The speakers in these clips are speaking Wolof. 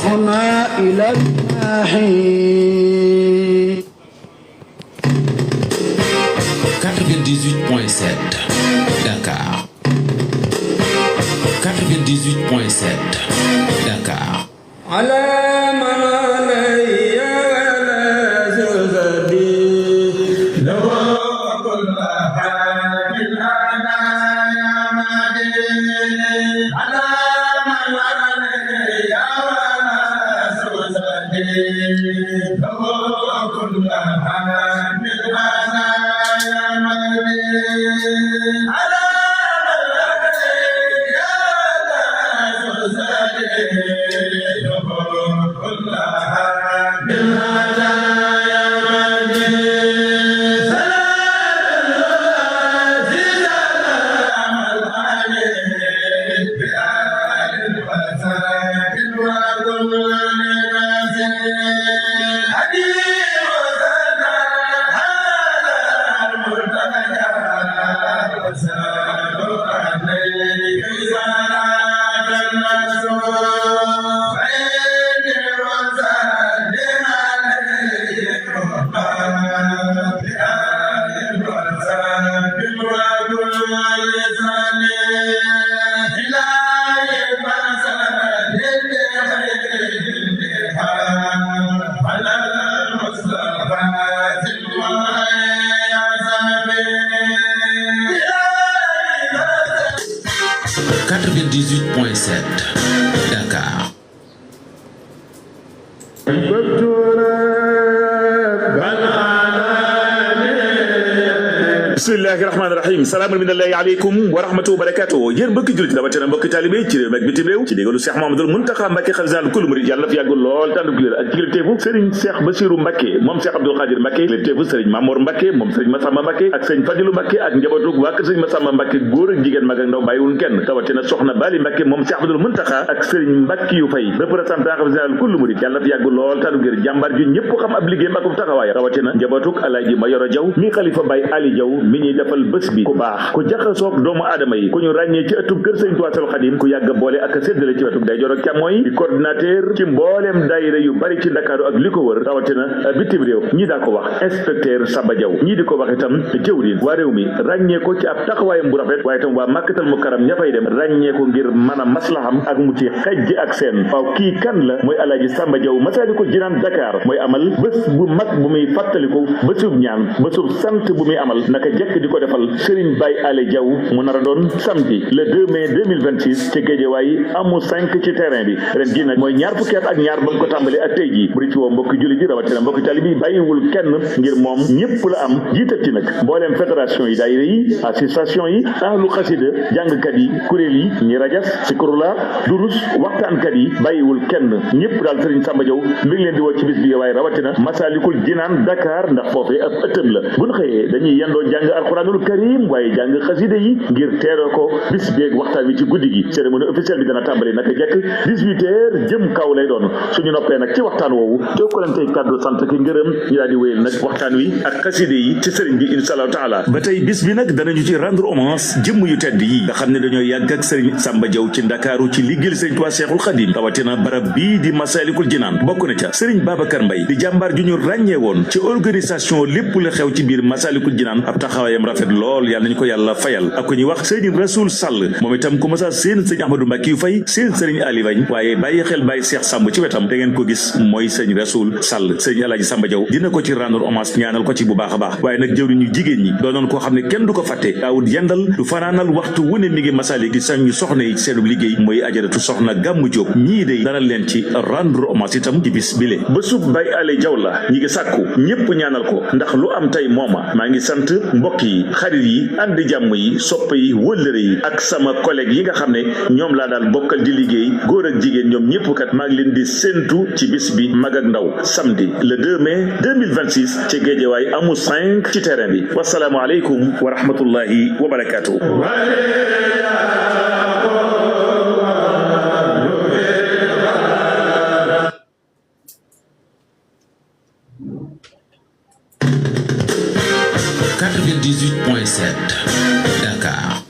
هنا إلى الناحية 98.7 Dakar 98.7 Dakar على من علي ولا زغدي لو كل حال العنايا مدين على من علي ولا زغدي لو كل حال العنايا مدين على Dakar. bismillahi rahmaani rahim salaamun minallahi aleykum wa rahmatullahi wa barakatuh yéen mbokki jullit rawatina mbokki taalibe ci réew mi ak bitim réew ci ndigalu Cheikh Mouhamadoul Mountakha Mbacké xalifa général kulu murid yàlla na fi yàgg lool tànn ak ak ci kilifteefu Serigne Cheikh Bassirou Mbacké moom Cheikh Abdoul Khadir Mbacké kilifteefu Serigne Mamour Mbacké moom Serigne Massamba Mbacké ak Serigne Fadilou Mbacké ak njabootu waa kër Serigne Massamba Mbacké góor ak jigéen mag ak ndaw bàyyiwul kenn rawatina soxna Bali Mbacké moom Cheikh Abdoul Mountakha ak Serigne Mbacké yu fay représentant xalifa général kulu murid yàlla na fi yàgg lool tànn ak jàmbaar ju ñëpp xam ab liggéeyam ak taxawaay rawatina njabootu Alaaji Mayoro Diaw mi xalifa Baye Ali Diaw mi ñuy defal bés bi ku baax ku jaxasoog doomu aadama yi ku ñu ràññee ci ëttub kër Sëriñ Tuubaa Seexul Xadiim ku yàgg boole ak séddale ci wetu day jor ak càmmooy di coordinateur ci mbooleem daayira yu bari ci Ndakaaru ak li ko wër rawatina bitim réew ñii daa ko wax inspecteur Samba Diaw ñii di ko wax itam jëwriñ waa réew mi ràññee ko ci ab taxawaayam bu rafet waaye itam waa Makkatal Mukarram ña fay dem ràññee ko ngir mën a maslaham ak mu ci xejj ak seen waaw kii kan la mooy Alaaji Samba Diaw Masaalikul Jinaan Dakar mooy amal bés bu mag bu muy fàttaliku bésub ñaan bésub sant bu muy amal naka jekk di ko defal Serigne Baye Ali Diaw mu nar a doon samedi le 2 mai 2026 ci Géejawaay amu 5 ci terrain bi ren gi nag mooy ñaar fukki at ak ñaar ba mu ko tàmbali ak tey jii bu di ci woo mbokki julli ji rawatina mbokki talibi bàyyiwul kenn ngir moom ñëpp la am jiital ci nag mbooleem fédération yi daayira yi association yi ahlu xasida jàngkat yi kuréel yi ñi rajas si kurula durus waxtaankat yi bàyyiwul kenn ñëpp daal Serigne Samba Diaw mi ngi leen di woo ci bis bi waaye rawatina Masaalikul Jinaan Dakar ndax foofee ab ëttam la bu ñu xëyee dañuy yendoo jàng alxuraanul karim waaye jàng xasida yi ngir teeroo ko bis beeg waxtaan wi ci guddi gi cérémonie officielle bi dana tàmbali naka jekk 18h jëm kaw lay doon suñu noppee nag ci waxtaan woowu jokkalante kàddu sant ki ngërëm ñu daal di wéyal nag waxtaan wi ak xasida yi ci sëriñ bi insha allahu taala ba tey bis bi nag danañu ci rendre hommage jëmm yu tedd yi nga xam ne dañoo yàgg ak sëriñ Samba Diaw ci Ndakaaru ci liggéeyal sëriñ Tuubaa Seexul Xadiim rawatina barab bii di Masaalikul Jinaan bokk na ca sëriñ Babacar Mbaye di jàmbaar ju ñu ràññee woon ci organisation lépp la xew ci biir Masaalikul Jinaan ab taxawaayam rafet lool yàlla nañu ko yàlla fayal ak ku ñuy wax sëriñ Rasoul Sall moom itam ku masa seen sëriñ Ahmadou Mbacke yu fay seen sëriñ Ali Bañ waaye bàyyi xel bàyyi Cheikh Samb ci wetam da ngeen ko gis mooy sëriñ Rasoul Sall sëriñ Alaaji Samba Diaw dina ko ci rendre hommage ñaanal ko ci bu baax a baax waaye nag jëwriñ ñu jigéen ñi doonoon koo xam ne kenn du ko fàtte daawut yendal du fanaanal waxtu wu ne mi ngi masali gi sañ ñu soxna yi seenub liggéey mooy ajaratu soxna Gàmmu Jóob ñii de dara leen ci rendre hommage itam ci bis bile ba sub Baye Ale Diaw la ñi ngi sàkku ñépp ñaanal ko ndax lu am tey mooma maa ngi sant mbokk yi xarit yi ànd jàmm yi sopp yi wëllëre yi ak sama collègue yi nga xam ne ñoom laa daal bokkal di liggéey góor ak jigéen ñoom ñëpp kat maa ngi leen di séentu ci bis bi mag ak ndaw samedi le 2 mai 2026 ci Géejawaay amu 5 ci terrain bi wasalaamu aleykum wa rahmatullahi wa barakaatu. Dakar.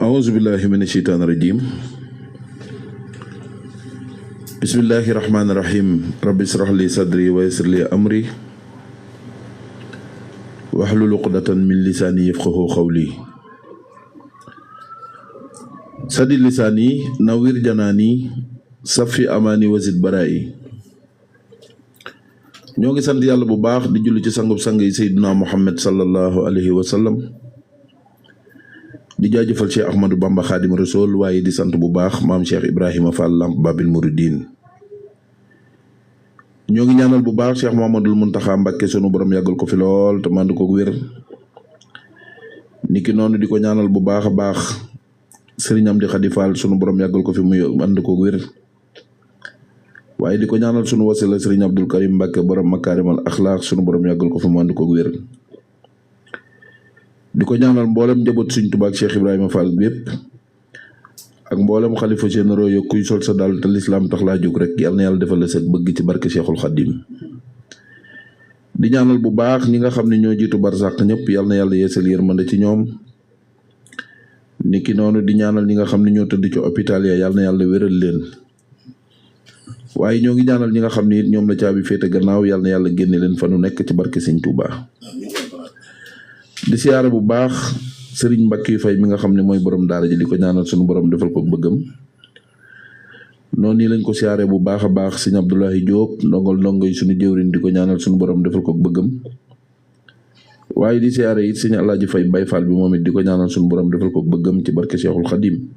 auzubillahi min asheytaan rajim bismillahi rahmaani rahim rabbi israh li sadri wa yassir li amri wahlul uqdatan min lisaani yafqahu qawli sadi lisaani nawir janaani safi amaani wasid baraayi ñoo ngi sant yàlla bu baax di julli ci sangub sang yi Seydina Muhammad sallallahu alayhi wa sallam di jaajëfal Cheikh Ahmadou Bamba Khadim Rasoul waaye di sant bu baax maam Cheikh Ibrahima Fall Lamp Babil Mouridine ñoo ngi ñaanal bu baax Cheikh Mouhamadoul Mountakha Mbacké sunu borom yàggal ko fi lool te mànd ko wér niki noonu di ko ñaanal bu baax a baax Serigne Amdi Khady Fall sunu borom yàggal ko fi muy ànd ko wér waaye di ko ñaanal sunu wasila Serigne Abdoul Karim Mbacké borom Makarimal Akhlaq sunu borom yàggal ko fi mu ànd ko wér di ko ñaanal mboolem njaboot Sëriñ Tuubaa ak Cheikh Ibrahima Fall bépp ak mboolem xalifa généraux yo kuy sol sa dal te lislaam tax laa jóg rek yal na yàlla defal la sa bëgg ci barke Cheikhul Khadim di ñaanal bu baax ñi nga xam ne ñoo jiitu barsàq ñëpp yal na yàlla yeesal yërmande ci ñoom niki noonu di ñaanal ñi nga xam ne ñoo tëdd ci hôpital ya yal na yàlla wéral leen waaye ñoo ngi ñaanal ñi nga xam ne it ñoom la caabi féete gannaaw yal na yàlla génne leen fa nu nekk ci barke Sëriñ Tuubaa di siyaare bu baax Serigne Mbacke Faye mi nga xam ne mooy borom daara ji di ko ñaanal sunu borom defal ko bëggam noonu nii lañ ko siyaare bu baax a baax sëñ Abdoulahi Diop ndongo yi suñu jëwriñ di ko ñaanal suñu borom defal ko bëggam waaye di siyaare it sëñ Alaaji Fay Baay Faal bi moom it di ko ñaanal suñu borom defal ko bëggam ci barke Cheikhul Khadim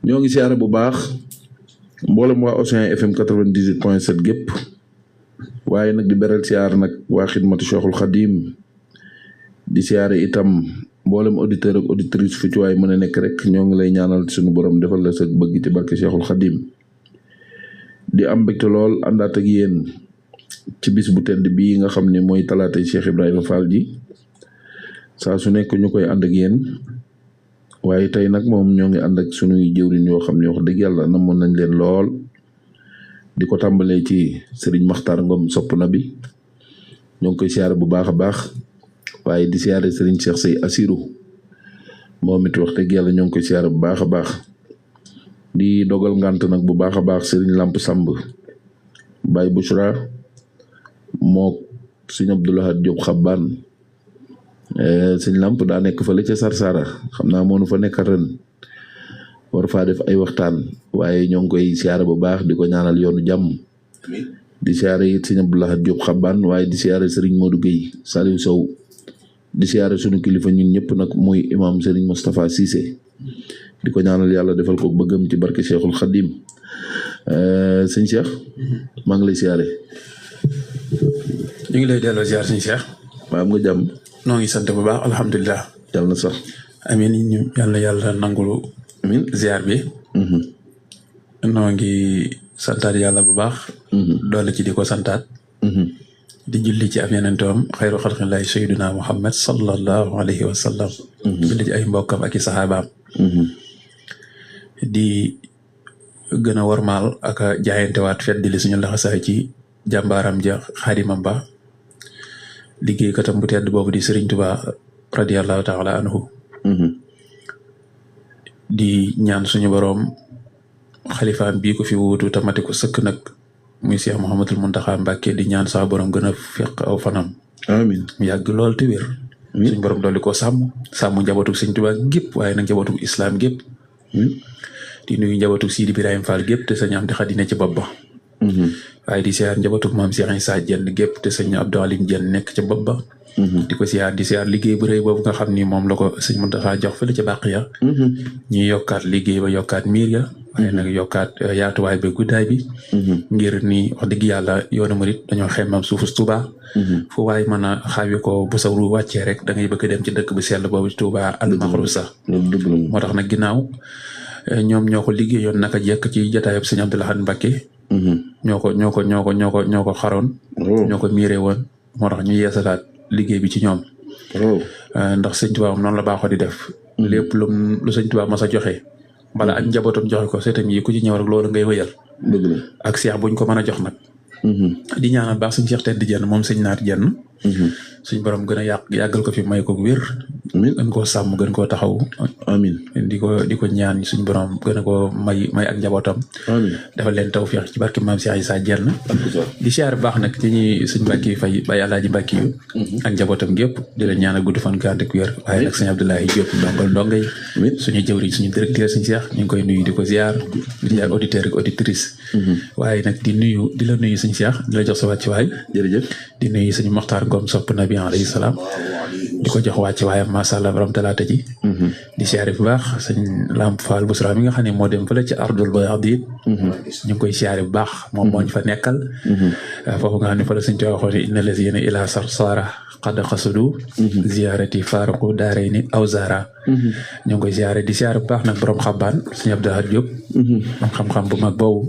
ñoo ngi siyaare bu baax mboolem waa Océan FM 98.7 gépp waaye nag di beral siyaar nag waa xidmatu Cheikhul Khadim di siyaare itam mboolem auditeur ak auditrice fu ci waay mën a nekk rek ñoo ngi lay ñaanal suñu borom defal la sa bëgg ci barke Cheikhul Khadim di am mbégte lool àndaat ak yéen ci bis bu tedd bii nga xam ne mooy talaatay Cheikh Ibrahima Fall ji saa su nekk ñu koy ànd ak yéen waaye tey nag moom ñoo ngi ànd ak sunuy jëwriñ yoo xam ne wax dëgg yàlla namoon nañ leen lool di ko tàmbalee ci Serigne Makhtar Ngom sopp na bi ñoo ngi koy siyaare bu baax a baax waaye di siyaare Serigne Cheikh Sey Assirou moom it wax dëgg yàlla ñoo ngi koy siyaare bu baax a baax di dogal ngant nag bu baax a baax Serigne Lamp Samb Baye Bouchra moo Serigne Abdoulahad Diop Xabbaan Serigne Lamp daa nekk fële ca Sarsara xam naa moo nu fa nekkal ren war faa def ay waxtaan waaye ñoo ngi koy siyaare bu baax di ko ñaanal yoonu jàmm di siyaare it Serigne Abdoulahad Diop Xabbaan waaye di siyaare Serigne Modou Gueye Saliou Sow di siyaare sunu kilifa ñun ñëpp nag muy imam Serigne Moustapha Cissé di ko ñaanal yàlla defal ko bëggam ci barke Cheikhul Khadim sëñ Cheikh maa ngi lay siyaare. ñu ngi lay delloo ziar sëñ Cheikh. maa am nga jàmm. noo ngi sant bu baax alhamdulilah. yàlla na sax. amiin ñu yàlla nangulu. amiin ziar bi. noo ngi santaat yàlla bu baax. doole ci di ko santaat. di julli ci ab yenentoom xayru xalqillahi sayyiduna Muhammad sallallahu alayhi wa sallam. julli ci ay mbokkam ak i saxaabaam. di gën a warmaal ak a jaayantewaat feddali suñu laxasaay ci jàmbaaram ja xaadimam ba liggéeykatam bu tedd boobu di Serigne Touba radiyallahu taala anhu di ñaan suñu boroom xalifaam bii ko fi wuutu tamati ko sëkk nag muy Cheikh Mouhamadul Mountakha Mbacké di ñaan saa boroom gën a fekk aw fanam amiin mu yàgg lool te wér suñu boroom dolli ko sàmm njabootu Serigne Touba gépp waaye nag njabootu islam gépp di nuyu njabootu Sidi Ibrahima Fall gépp te sëñ Amdi Xadi ne ci bopp ba waaye di siyaar njabootu maam Cheikh Issa Diène gépp te sëñ Abdou Alim Diène nekk ca bopp ba di ko siyaar di siyaar liggéey bu rëy boobu nga xam ni moom la ko sëñ Mountakha jox fële ca bàq ya ñuy yokkaat liggéey ba yokkaat miir ya waaye nag yokkaat yaatuwaay ba guddaay bi ngir ni wax dëgg yàlla yoonu murit dañoo xemmam suufu Touba fu waaye mën a xaawi ko bu sawru wàccee rek da ngay bëgg dem ci dëkk bu sell boobu Touba al Maxrusa moo tax nag ginnaaw ñoom ñoo ko liggéeyoon naka jekk ci jotaayub sëñ Abdou Lahad Mbacké ñoo ko xaroon ñoo ko miiree woon moo tax ñu yeesalaat liggéey bi ci ñoom ndax sëñ Tuubaa noonu la baaxoo di def lépp lu sëñ Tuubaa mas a joxe bala ak njabootam joxe ko seetam yi ku ci ñëw rek loolu ngay wëyal ak seex buñ ko mën a jox nag di ñaanal baax suñ Cheikh Tedd Diène moom sëñ Naat Diène suñ borom gën a yàggal ko fi may ko wér gën koo sàmm gën koo taxaw amiin di ko ñaan suñ borom gën a koo may ak njabootam dafa leen tawfeex ci barke maam Cheikh Issa Diène di siyaar baax nag ci ñi suñ Mbàkke Fay Baye Alaaji Mbàkke yu ak njabootam gépp di leen ñaanal gudd fan gànt ak wér waaye nag sëñ Abdoulaye Diop ndongay suñu jëwriñ suñu directeur suñ Cheikh ñu ngi koy nuyu di ko ziar di ziar auditeur ak auditrice waaye nag di la nuyu suñ Cheikh di la jox sa wàcc waay jërëjëf di nuyu suñu Makhtar Ngom sopp nabi alayhi salaam di ko jox wàcc waayam masha Allah borom talaata ji di siyaare bu baax sëñ Lamp Fall Bousra mi nga xam ne moo dem fële ci ardul bayadit ñu ngi koy siyaare bu baax moom moo ñu fa nekkal foofu nga xam ne fa la sëñ Tuubaa waxoon ne inna lazina ila sarsara qad qasadu ziyarati faraqu daarayni aw zara ñu ngi koy siyaare di siyaare bu baax nag borom xabbaan sëñ Abdou Lahad Diop moom xam-xam bu mag boobu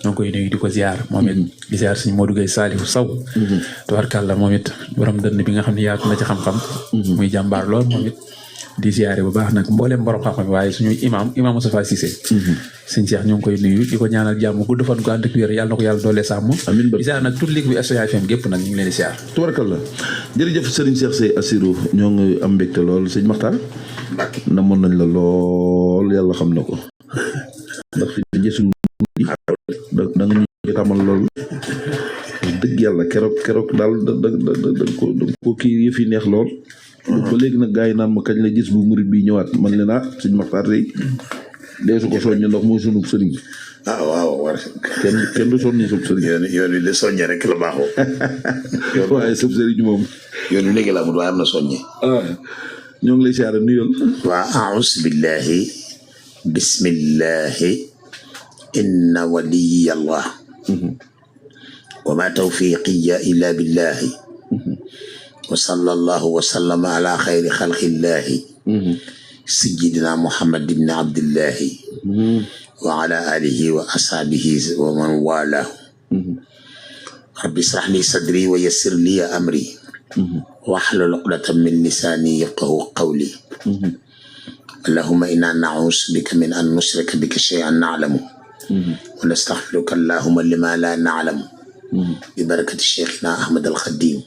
ñoo koy nuyu di ko ziar moom it di ziar suñu Modou Gueye Saliou Sow tubarkàlla moom it borom dënn bi nga xam ne yaatu na ci xam-xam muy jàmbaar lool moom it di ziare bu baax nag mbooleem borom xam-xam waaye suñu imam Moustapha Cissé sëñ Cheikh ñu ngi koy nuyu di ko ñaanal jàmm gudd fan gu ànd ak wér yàlla na ko yàlla doole sàmm di ziar nag toute ligue bi Océan FM gépp nag ñu ngi leen di ziar tubarkàlla jërëjëf Serigne Cheikh Sey Assirou ñoo ngi am mbégte lool sëñ Makhtar namoon nañ la lool yàlla xam na ko ndax fi jësul da nga ñu tamal lool dëgg yàlla keroog daal da ko kii yëf yi neex lool ba léegi nag gars yi naan ma kañ la gis bu murit bi ñëwaat man leen sëñ Makhtar dee su ko soññee ndax mooy sunub sëriñ. ah waaw war kenn du soññi sub sëriñ. yoon wi de soññe rek la baaxoo. waaye sub sëriñ moom. yoon wi léegi la amul waaye am na soññe. ñoo ngi lay siyaare nuyul. waa a'uuzu billahi bismillahi inna waliyallah wa ma tawfiqiya illa billahi wa sallallahu wa sallama ala xayri xalqillahi sayyidina Muhammad ibn Abdillahi wa ala alihi wa ashabihi wa man walahu rabbi israh li sadri wa yassir li amri wahlul uqdatan min lisani yafqahu qawli allahumma inna na'uuzu bika min an nushrika bika shay'an na'lamu wa nastaghfiruka allahumma lima la na'lamu bi barakati shaykhina Ahmad al-Khadim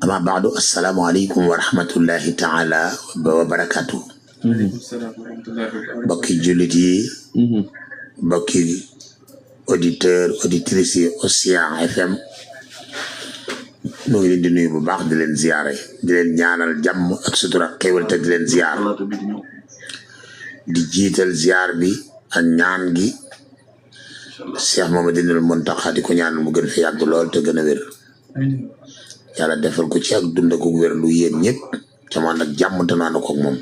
amma ba'du assalamu alaykum wa rahmatullahi ta'ala wa barakatuh mbokki jullit yi mbokki auditeur auditrice yi Océan FM ñu ngi leen di nuyu bu baax di leen ziyaare di leen ñaanal jàmm ak sutura xéewal te di leen ziyaar di jiital ziyaar bi ak ñaan gi Cheikh Mouhamadoul Mountakha di ko ñaan mu gën fi yàgg lool te gën a wér yàlla defal ko ci ak dund ak wér lu yéen ñëpp ca man ak jàmm te naan ko ak moom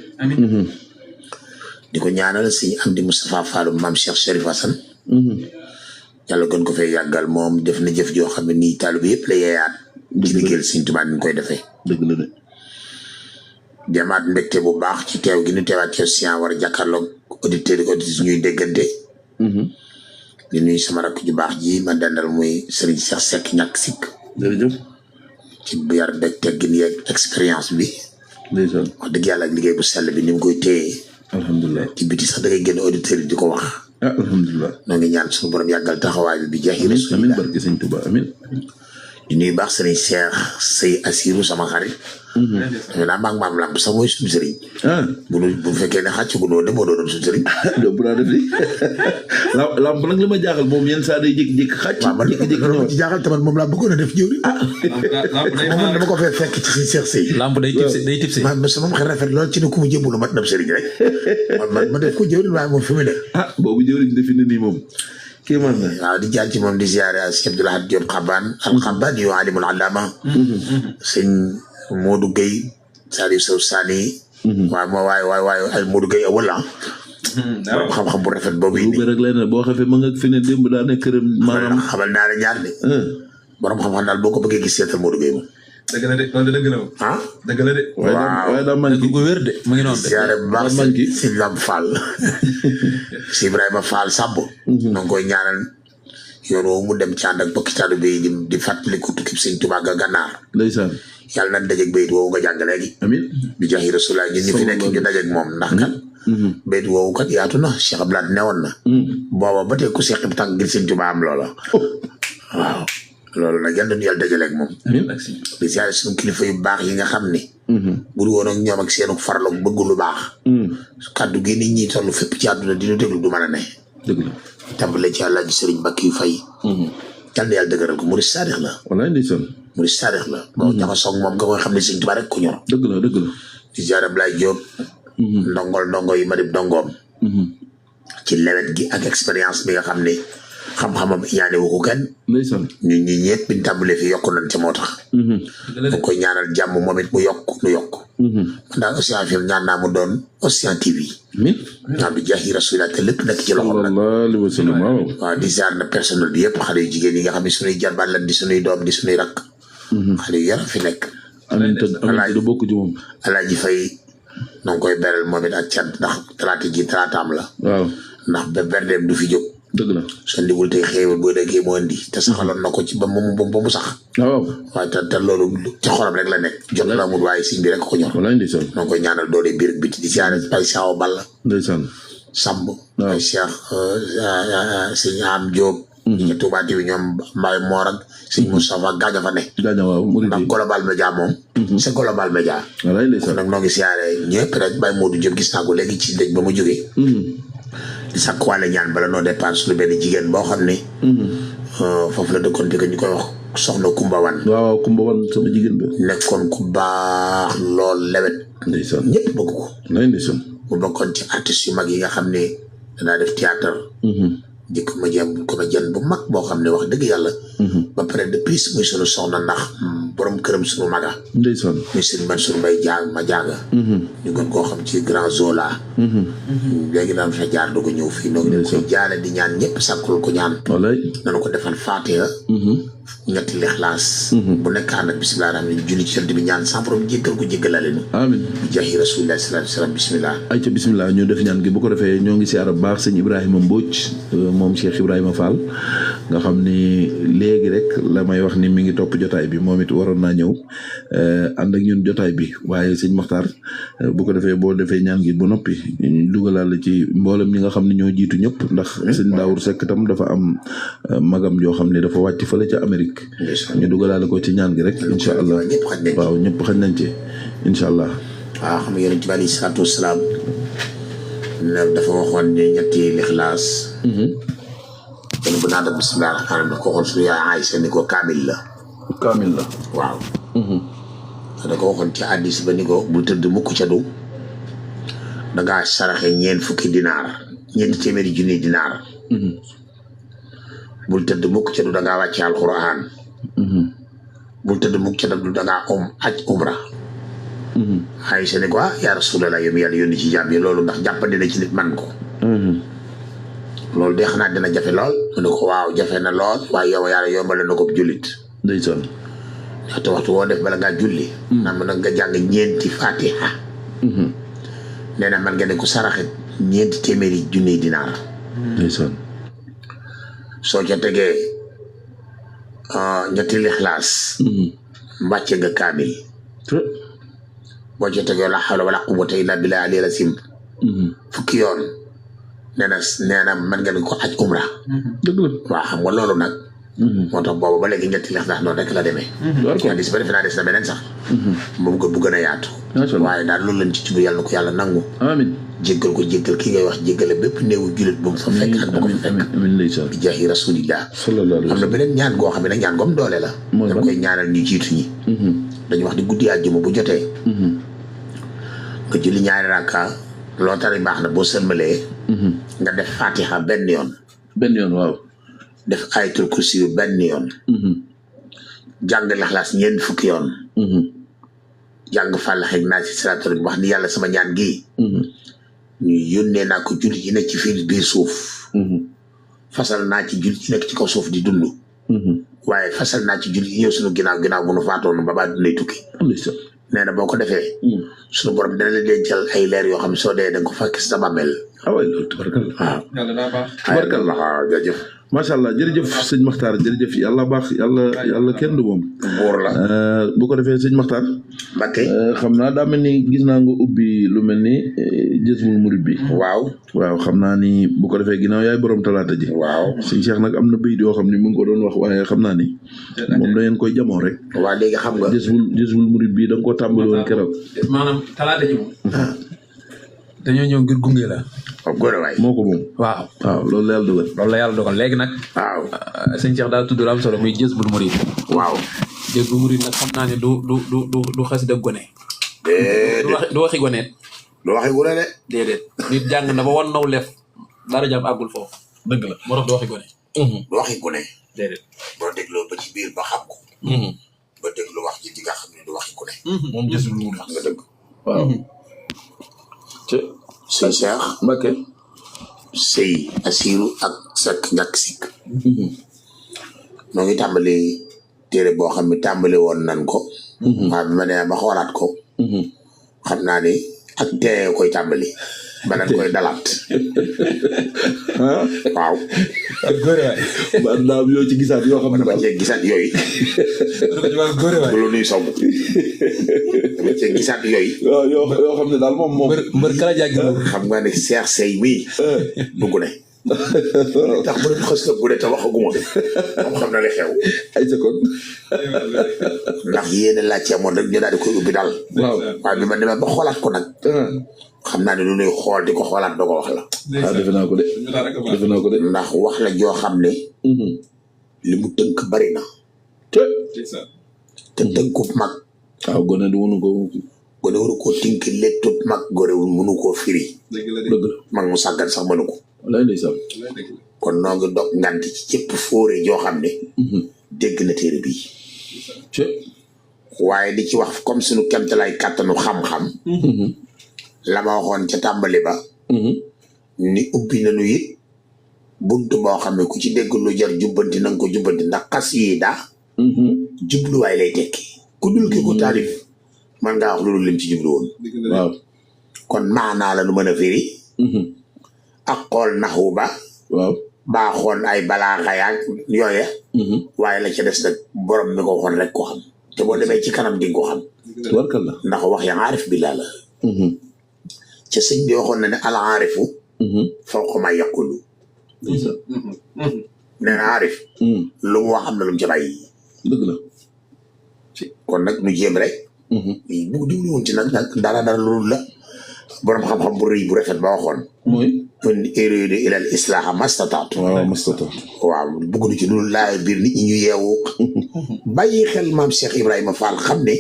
di ko ñaanal Sëñ Amdi Moustapha Fall maam Cheikh Chérif Hassane yàlla gën ko fay yàggal moom def na jëf joo xam ne nii taalibe yëpp la yeeyaat ci liggéeyal Sëñ Tuubaa ni koy defee dëgg la de. demaat mbégte bu baax ci teew gi ñu teewaat ci Océan war a jàkkaarloog auditeurs yi auditrices ñuy déggante di nuyu sama rakk ju baax ji ma dendal muy Serigne Cheikh Seck ñàkk sikk jërëjëf. ci yar beeg teggin yeeg expérience bi ndeysaan. wax dëgg yàlla ak liggéey bu sell bi ni mu koy téye alhamdulilah. ci biti sax da ngay génn auditeurs yi di ko wax alhamdulilah. noo ngi ñaan suñu borom yàggal taxawaay bi jaahi amiin Rasulillah barke Sëñ Tuubaa amiin. di nuyu baax Serigne Cheikh Sey Assirou sama xarit dame naa maag maam lamp sax mooy suñu sëriñ bu fekkee ne xàcc gu noonu de moo doon suñu sëriñ do bu daa def di lamp nag li ma jaaxal moom yenn saa day jékki-jékki xàcc. waaw man jékki-jékki ci jaaxal tamit moom laa bëggoon a def jëwri moom dama ko fee fekk ci si Cheikh Sey lamp day tipsé ma sama xel rafet lool ci ne ku mu jébbalu mat dab sëriñ rek ma def ko jëwri waaye moom fi mu ne boobu jëwriñ defi ne nii moom kii man na. waaw di jaar ci moom di ziare Cheikh Abdoul Ahad Diop Xabaan al-Xabaan yu alimul allama sëñ Modou Gueye Saliou Sow Sani waaw moo waaye ay Modou Gueye wala borom xam-xam bu rafet boobu indi rek lay ne boo xefee ma nga fi ne démb daa nekk këram maanaam xamal naa la ñaar de borom xam-xam daal boo ko bëggee gis seetal Modou Gueye moom dëgg la de loolu dëgg la moom dëgg la de waaye daa man gu wér de mu ngi noonu de ziare bu baax si Lamp Fall si Ibrahima Fall Samb na nga koy ñaanal yoon woowu mu dem ci ànd ak bokki taalibe yi di fàttaliku tukki Sëñ Tuubaa ga Gànnaar ndeysaan yàlla na dajeeg bayit woowu nga jàng léegi amiin bi jaahi Rasulullah ñun ñu fi nekk ñu dajeeg moom ndax kat bayit woowu kat yaatu na Cheikh Abdoulaye newoon na booba ba tey ku seqib tànk ngir Sëñ Tuubaa am loola waaw loolu nag yal na ñu yàlla dajaleeg moom di ziare suñu kilifa yu baax yi nga xam ne bu dul woon ak ñoom ak seenu farlu bëgg lu baax kàddu gi nit ñi toll fépp ci àdduna di ñu déglu du mën a ne dëgg la tàmbale ci Alaaji Sëriñ Bakki Fay yal na yàlla dëgëral ko murid saadix la wallaay ndeysaan murid saadix la boo jaxasoo moom nga koy xam ne Sëñ Tuubaa rek ku ñor dëgg la dëgg la di ziare Ablaye Diop ndongo yi ma dib ndongoom ci lewet gi ak expérience bi nga xam ne xam-xamam ñaane wu ko kenn ndeysaan ñun ñi ñëpp biñ tàmbalee fi yokku nañ ca moo tax mu koy ñaanal jàmm moom it mu yokk nu yokk man daal Océan FM ñaan naa mu doon Océan TV ñaan bi jaahi Rasulillah te lépp nekk ci loxoom nag sallallahu alayhi wa sallam waaw di ziar na personnel bi yëpp xale yu jigéen yi nga xam ne suñuy jarbaat lan di suñuy doom di suñuy rakk xale yu yara fi nekk amiin te bokk ci moom Alaaji Fay na nga koy beral moom it ak cant ndax talaata ji talaataam la waaw ndax ba berdeem du fi jóg dëgg la soo ndiwul tey xéewal boo déggee moo indi te saxaloon na ko ci ba mu sax waaw waaye te loolu ci xolam rek la nekk jot la amul waaye Sëñ bi rek ko ñor wallaay ndeysaan noo koy ñaanal doole biir ak biti di siyaare ay Cheikh Balla ndeysaan Samb ay Cheikh Sëñ Am Diop ci Touba TV ñoom Mbaye Mor ak Sëñ Moustapha Gaaja fa ne gaaña waaw murid ndax Global Média moom c'est Global Média wallaay ndeysaan nag noo ngi siyaare ñëpp rek Baye Modou Diop gis naa ko léegi ci dëj ba mu jógee di sakkuwaale ñaan bala noo départ suñu benn jigéen boo xam ne foofu la dëkkoon di ko ñu koy wax soxna Kumba Wan waaw Kumba Wan sama jigéen ba nekkoon ku baax lool lewet ndeysaan ñëpp bëgg ko wallaay ndeysaan mu bokkoon ci artistes yu mag yi nga xam ne danaa def théâtre di comédien bu mag boo xam ne wax dëgg yàlla ba pare de plus muy sunu soxna ndax borom këram sunu maga ndeysaan muy sëñ Mansour Mbaye ma jaaga ñu gën koo xam ci grand Zola léegi daan fa jaar dugg ñëw fii noonu leen koy jaale di ñaan ñëpp sàkkul ko ñaan wallaay nanu ko defal Fatiha ñetti lixlaas bu nekkaan nag bisimilah rahmaan julli ci bi ñaan sans problème jéggal ko jéggalale nu amiin bi jaahi rasulillah sallallahu alayhi wasallam bisimilah ay ca bisimilah ñu def ñaan gi bu ko defee ñoo ngi siyaara bu baax sëñ Ibrahima Mbodj moom Cheikh Ibrahima Fall nga xam ni léegi rek la may wax ni mi ngi topp jotaay bi moom it waroon naa ñëw ànd ak ñun jotaay bi waaye sëñ Maxtaar bu ko defee boo defee ñaan gi bu noppi dugalaal la ci mboolem ñi nga xam ne ñoo jiitu ñëpp ndax sëñ Daawur Seck tam dafa am magam joo xam ne dafa wàcc fële ca Amérique ñu dugalaale ko ci ñaan gi rek incha allah waaw ñëpp xañ nañ ci incha allah waaw xam nga yonent bi alayhi salaatu wasalaam dafa waxoon ne ñetti lixlaas kenn bu naa def bisimilah rahmaan da ko waxoon suñu yaay Aysa ni ko kaamil la waaw da ko waxoon ci hadiis ba ni ko bul tëdd mukk ca du dangaa saraxe ñeenti téeméeri junni dinaar bul tëdd mukk ca du dangaa wàcce alxuraan bul tëdd mukk ca du dangaa aj umra Aysa ni ko yaa Rasulallah yow mi yàlla yónni ci jàmm yi loolu ndax jàppandi na ci nit man ko loolu de xanaa dina jafe lool mu ne ko waaw jafe na lool waaye yow yàlla yombal na ko jullit ndeysaan ndaxte waxtu woo def bala ngaa julli naa mën nga jàng ñeenti fatiha nee na man nga ne ko saraxe ñeenti téeméeri junni dinaar ndeysaan soo ca tegee ñetti lixlaas mbàcce nga kaamil boo ca tegee la hawla wala quwwata illa billahi aliyyil azim fukki yoon nee na man nga ne ko aj umra dëgg la waaw xam nga loolu nag moo tax boobu ba léegi ñetti lixlaas noonu rek la demee hadis ba defe naa des na beneen sax moom ko bu gën a yaatu waaye daal loolu lañ ci tubu yàlla na ko yàlla nangu amiin jéggal ko jéggal ki ngay wax jéggale bépp néewu jullit bu mu fa fekk ak bu ko fa fekk amiin ndeysaan bi jaahi rasulillah sallallahu alayhi am na beneen ñaan goo xam ne nag ñaan goom doole la da koy ñaanal ñu jiitu ñi dañu wax di guddi àjjuma bu jotee nga julli ñaari rakka loo tari baax na boo sëlmalee nga def fatiha benn yoon waaw def ayatul kursi yu benn yoon jàng Ixlaas ñeent fukki yoon jàng Fallax ak Naas ci salaatul wax ni yàlla sama ñaan gii ñu yónnee naa ko jullit yi nekk ci fii biir suuf fasal naa ci jullit yi nekk ci kaw suuf di dund waaye fasal naa ci jullit yi ñëw suñu ginnaaw bu nu faatoon ba baa dunday tukki nee na boo ko defee suñu borom dana la dencal ay leer yoo xam ne soo dee da nga ko fekk sa bàmmeel waay loolu tabarkalla waaw yàlla daa baax tabarkalla waaw jërëjëf macha allah jërëjëf sëñ Maxtaar jërëjëf yàlla baax yàlla kenn du moom buur la bu ko defee sëñ Maxtaar Mbakke xam naa daa mel ni gis naa nga ubbi lu mel ni Jazbul Murid bi waaw xam naa ni bu ko defee ginnaaw yaay borom talaata ji waaw sëñ Cheikh nag am na bayit yoo xam ne mu ngi ko doon wax waaye xam naa ni moom da ngeen koy jamoo rek waaw léegi xam nga Jazbul Murid bi da nga koo tàmbali woon keroog maanaam talaata ji moom dañoo ñëw ngir gunge la góor waay moo ko moom waaw loolu la yàlla dogal léegi nag waaw sëñ Cheikh daal tudd la am solo muy Jazbul Murid waaw Jazbul Murid nag xam naa ne du xasida gone du waxi goneet lu waxi gune de déedéet nit jàng na ba wan naw lef dara jàpp àggul foofu dëgg la moo tax du waxi gone lu waxi gune déedéet boo dégloo ba ci biir ba xam ko ba déglu wax ji di nga xam ne du waxi gune moom Jazbul Murid nga dëgg waaw sëñ Cheikh Mbakke sëy asiru ak sak ñàkk sikk noo ngi tàmbali téere boo xam ne tàmbali woon nan ko waaw bi ma nee ba xoolaat ko xam naa ni ak tee koy tàmbali ba nan koy dalaat waaw ba naa am yoo ci gisaat yoo xam ne dama cee gisaat yooyu bu lu nuy somb dama cee gisaat yooyu yoo xam ne daal moom mbër kala jàggi xam nga ne Cheikh Sey mii dugg ne tax bu ne xës na bu ne te waxaguma moom xam na li xew ay seconde ndax yéene laajte amoon rek ñu daal di koy ubbi daal waaye bi ma demee ba xoolaat ko nag xam naa ne lu nuy xool di ko xoolaat doo ko wax la defe naa ko de ndax wax la joo xam ne li mu tënk bari na te tënku mag waaw gone du mënu ko gone waru koo tink lettut mag gorewul mënu koo firi dëgg la mag mu sàggan sax mënu ko walaay ndeysaan kon noo ngi dog ngant ci cëpp fóore joo xam ne dégg na téere bii waaye di ci wax comme suñu kemtalay kàttanu xam-xam la ma waxoon ca tàmbali ba ni ubbi nañu it buntu boo xam ne ku ci dégg lu jar jubbanti na nga ko jubbanti ndax xasida jubluwaay lay tekki ku dul ki ko taalif man ngaa wax loolu lim ci jublu woon waaw kon maanaa la nu mën a firi ak xool naxu ba waaw baa xool ay balaaxa yaag yooye waaye la ca des nag borom mi ko waxoon rek ko xam te boo demee ci kanam di nga ko xam tubarkalla ndax wax ya aarif billah la ca sëñ bi waxoon na ne al aarifu fawqa ma yaqulu nee na aarif lu mu wax am na lu mu ca bàyyi dëgg la kon nag nu jéem rek bu diwlu woon ci nag dara loolu la borom xam-xam bu rëy bu rafet ba waxoon mooy in uriidu illa al islaaha mastataatu waaw mastata waaw bëgg nu ci loolu laay biir nit ñi ñu yeewu bàyyi xel maam Cheikh Ibrahima Fall xam ne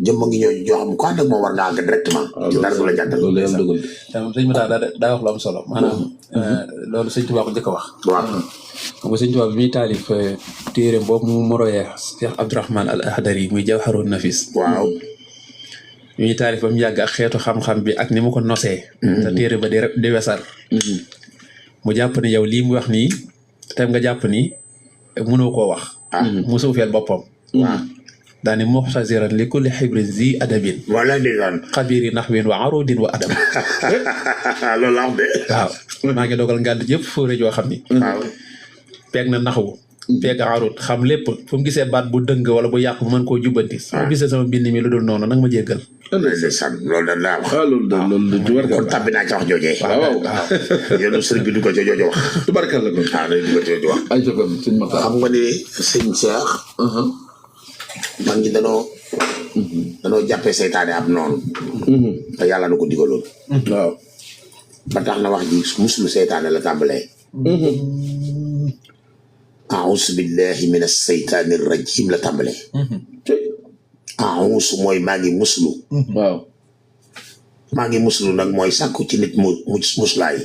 jëmm ngi ñooñu joo xam ko ànd ak moom war nga àgg directement ci dara du la jàddal loolu yàlla dogal sëñ Mata daa wax lu am solo maanaam loolu sëñ Tuubaa ko njëkk a wax waaw xam nga sëñ Tuubaa bi muy taalif téere boobu mu moroyee Cheikh Abdourahman al Ahdari muy Jawharun Nafis waaw ñuy taalif ba mu yàgg ak xeetu xam-xam bi ak ni mu ko nosee te téere ba di wesar mu jàpp ni yow lii mu wax nii tem nga jàpp ni mënoo koo wax mu suufeel boppam waaw daani muxtasiran li kulli xibrin zi adabin wala di doon xabiri naxwin wa arudin wa adab loolu la wax de waaw maa ngi dogal ngànd yëpp fóore joo xam ni waaw peeg na naxwu peeg arut xam lépp fu mu gisee baat bu dëng wala bu yàqu mën koo jubbanti su ma gisee sama mbind mi lu dul noonu nag ma jéggal ndeysaan loolu dañ laa wax loolu de tubarkalla kon tabbi naa ca wax joojee waaw yow sëriñ bi du ko ca jooju wax tubarkalla kon waaw day du ko ca jooju wax ay kon sëñ Mata xam nga ni sëñ Cheikh man ñi danoo jàppee seytaane ab noonu te yàlla na ko digaloon waaw ba tax na wax ji musulu seytaane la tàmbalee a'uuzu billahi min as-seytaani rajim la tàmbalee a'uuzu mooy maa ngi muslu waaw maa ngi muslu nag mooy sàkku ci nit mu muslaay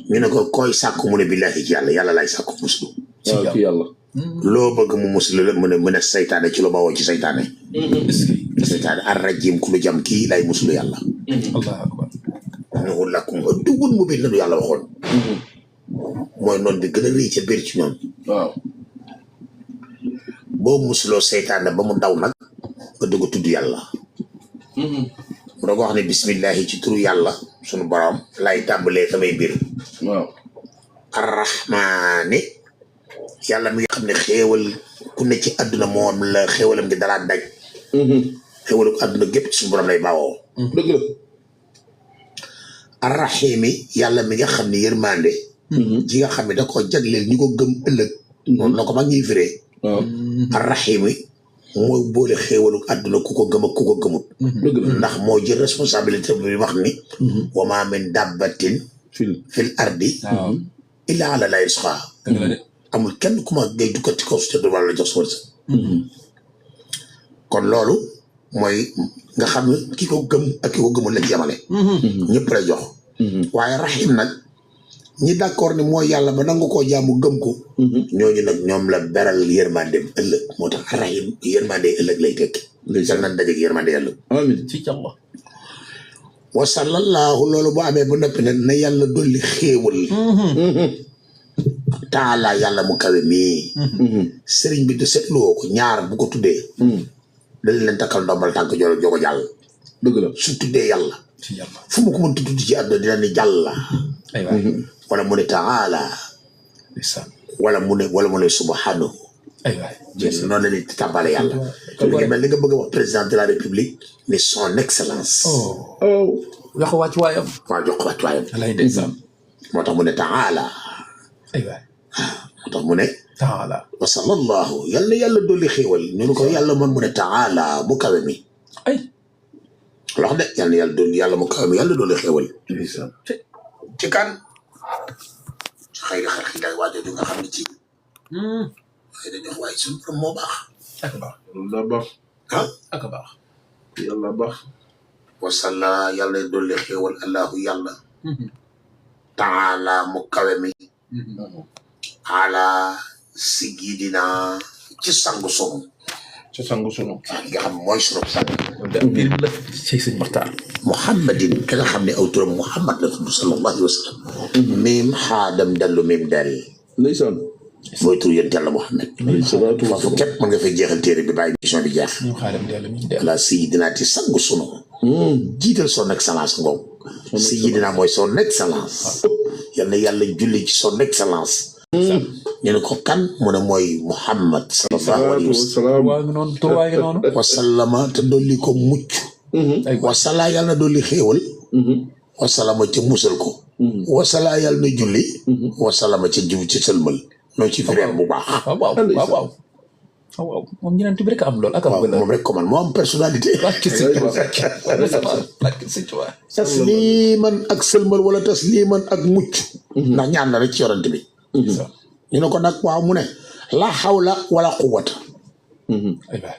ñu ne ko koy sàkku mu ne billahi ci yàlla laay sàkku muslu waaw ci yàlla loo bëgg mu muslu la mu ne seytaane ci lu bawoo ci seytaane seytaane ar rajim ku lu jam kii lay muslu yàlla allahu akbar innahu lakum aduwwun mubiin la yàlla waxoon mooy noonu bi gën a rëy ca biir ci ñoom waaw boo musuloo seytaane ba mu daw nag nga dugg tudd yàlla mu doog wax ne bismillahi ci turu yàlla sunu borom lay tàmbalee samay mbir waaw arrahmaani yàlla mi nga xam ne xéewal ku ne ci àdduna moom la xéewalam ngi dalaa daj xéewalu àdduna gépp ci suñu borom lay bawoo dëgg la arrahimi yàlla mi nga xam ne yërmande ji nga xam ne da koo jagleel ñu ko gëm ëllëg noonu la ko mag ñuy firee waaw arrahimi mooy boole xéewalu àdduna ku ko gëm ak ku ko gëmut dëgg la ndax moo jël responsabilité bi wax ni wa ma min dabbatin fil ardi illa ala llahi rizquha amul kenn ku ma ngay duggati kaw su te du wàlla jox sa wërsëg kon loolu mooy nga xam ne ki ko gëm ak ki ko gëmul la ci yamale ñëpp lay jox waaye rahim nag ñi d'accord ni mooy yàlla ba nangu koo jaamu gëm ko ñooñu nag ñoom la beral yërmandeem ëllëg moo tax rahim yërmande ëllëg lay tekki sal nan dajeeg yërmande ëllëg amiin ci jàlla wa sallallahu loolu bu amee ba noppi nag na yàlla dolli xéewal taala yàlla mu kawe mii sëriñ bi de seetluwoo ko ñaar bu ko tuddee dañ leen takkal ndombal tànk jogo jàll dëgg la su tuddee yàlla ci jàlla fu mu ko mën tudd ci àdduna dina ni jàlla ay waay wala mu ne taala wala mu ne subhanahu ay waay noonu la ni tàmbale yàlla ngi mel ni nga bëgg a wax président de la république ni son excellence wax wàcc waayam waaw jox ko wàcc waayam lay ndeysaan moo tax mu ne taala ay waay moo tax mu ne taala wa sallallahu yàlla yàlla dolli xéewal ñu ne ko yàlla man mu ne taala mu kawe mi ay lox de yàlla dolli yàlla mu kawe mi yàlla dolli xéewal ci kan ci xëy na xel day waajo ju nga xam ne ci xëy na jox waaye suñu borom moo baax ak baax loolu daa baax ah ak baax yàlla baax. wasalla yàlla dolli xéewal allahu yàlla taala mu kawe mi ala sigidina ci sangu sunu ci sangu sunu. nga xam mooy sunu sang mbir mi la ci sëñ Maxtaar. muhammadin ka nga xam ne aw turam muhammad la tudd sallallahu alayhi wa sallam mim xaadam dallu mim dal ndeysaan. mooy tur yéen yàlla muhammad salaatu wa foofu képp mën nga fay jeexal téere bi bàyyi mission bi jeex ñu xaaram yàlla mi del. ala sayidina ci sangu sunu jiital son excellence ngoom sayidina mooy son excellence yal na yàlla julli ci son excellence ñu ne ko kan mu ne mooy muhammad sallallahu alayhi wa sallam waa ngi noonu tur waa ngi noonu. wasallama te dolli ko mucc wasala yàlla na dolli xéewal wasalama ca musal ko wasala yàlla na julli wasalama ca jiw ci sëlmal noonu ci fireer bu baax waaw moom ñeneen bi rek am lool ak am waaw moom rek ko man moo am personnalité tasliman ak sëlmal wala tasliman ak mucc ndax ñaan la rek ci yorante bi ñu ne ko nag waaw mu ne la xawla wala quwwata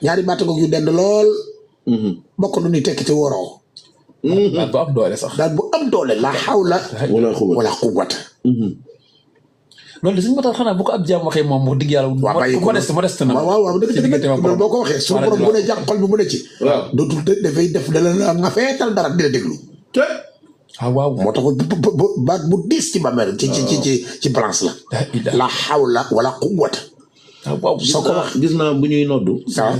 ñaari baata ko yu dend lool bokk nu ni tekki te waroo daal bu am doole sax. daal bu am doole la xawla wala quwwata loolu de suñu Maxtaar xanaa bu ko ab jaam waxee moom wax dëgg yàlla. waaw bàyyi ko modeste na. waaw dëgg boo ko waxee suñu borom bu ne jàpp xol bi mu ne ci. waaw dootul dafay def dala nga feetal dara di la déglu. waaw moo tax baat bu diis ci bàmmeel ci balance la. la xawla wala quwwata. waaw soo ko wax gis naa bu ñuy noddu. waaw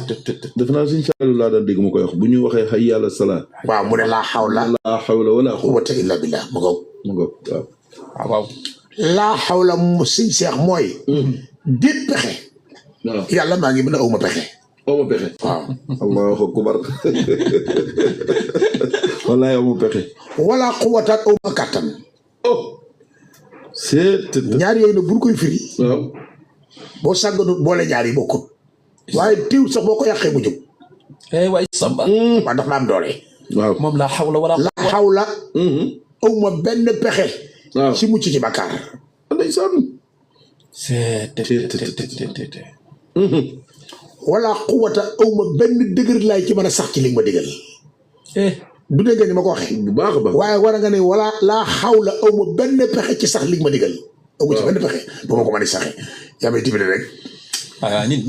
def naa suñu Saliou laa daan dégg mu koy wax bu ñuy waxee hayya ala salaa. waaw mu ne la xawla wala quwwata illa billah mu ngoog. waaw. laa xawla mu siñ seex mooy. déet pexe. waaw yàlla maa ngi mën a aw ma pexe. aw ma pexe. waaw. allahu akbar. wallaay aw ma pexe. wala quwwata aw ma kàttan. ñaar yooyu nag bu ñu koy firi. waaw. boo sàgganut boole ñaar yi bokkut. waaye tiw sax boo ko yàqee mu jóg. waay Samba. waa ndax na am doole. waaw moom laa xawla wala. la xawla. aw ma benn pexe. waaw ci mucc ci bakkaar. ndeysaan. wala quwwata aw ma benn dëgër laay ci mën a sax ci li nga ma digal. du dégg ni ma ko waxee. bu baax a baax waaye war nga ne wala laa xawla aw ma benn pexe ci sax li nga ma digal. aw ma ci benn pexe ba ma ko mën a saxee. yaa may tibbale rek. waaw nit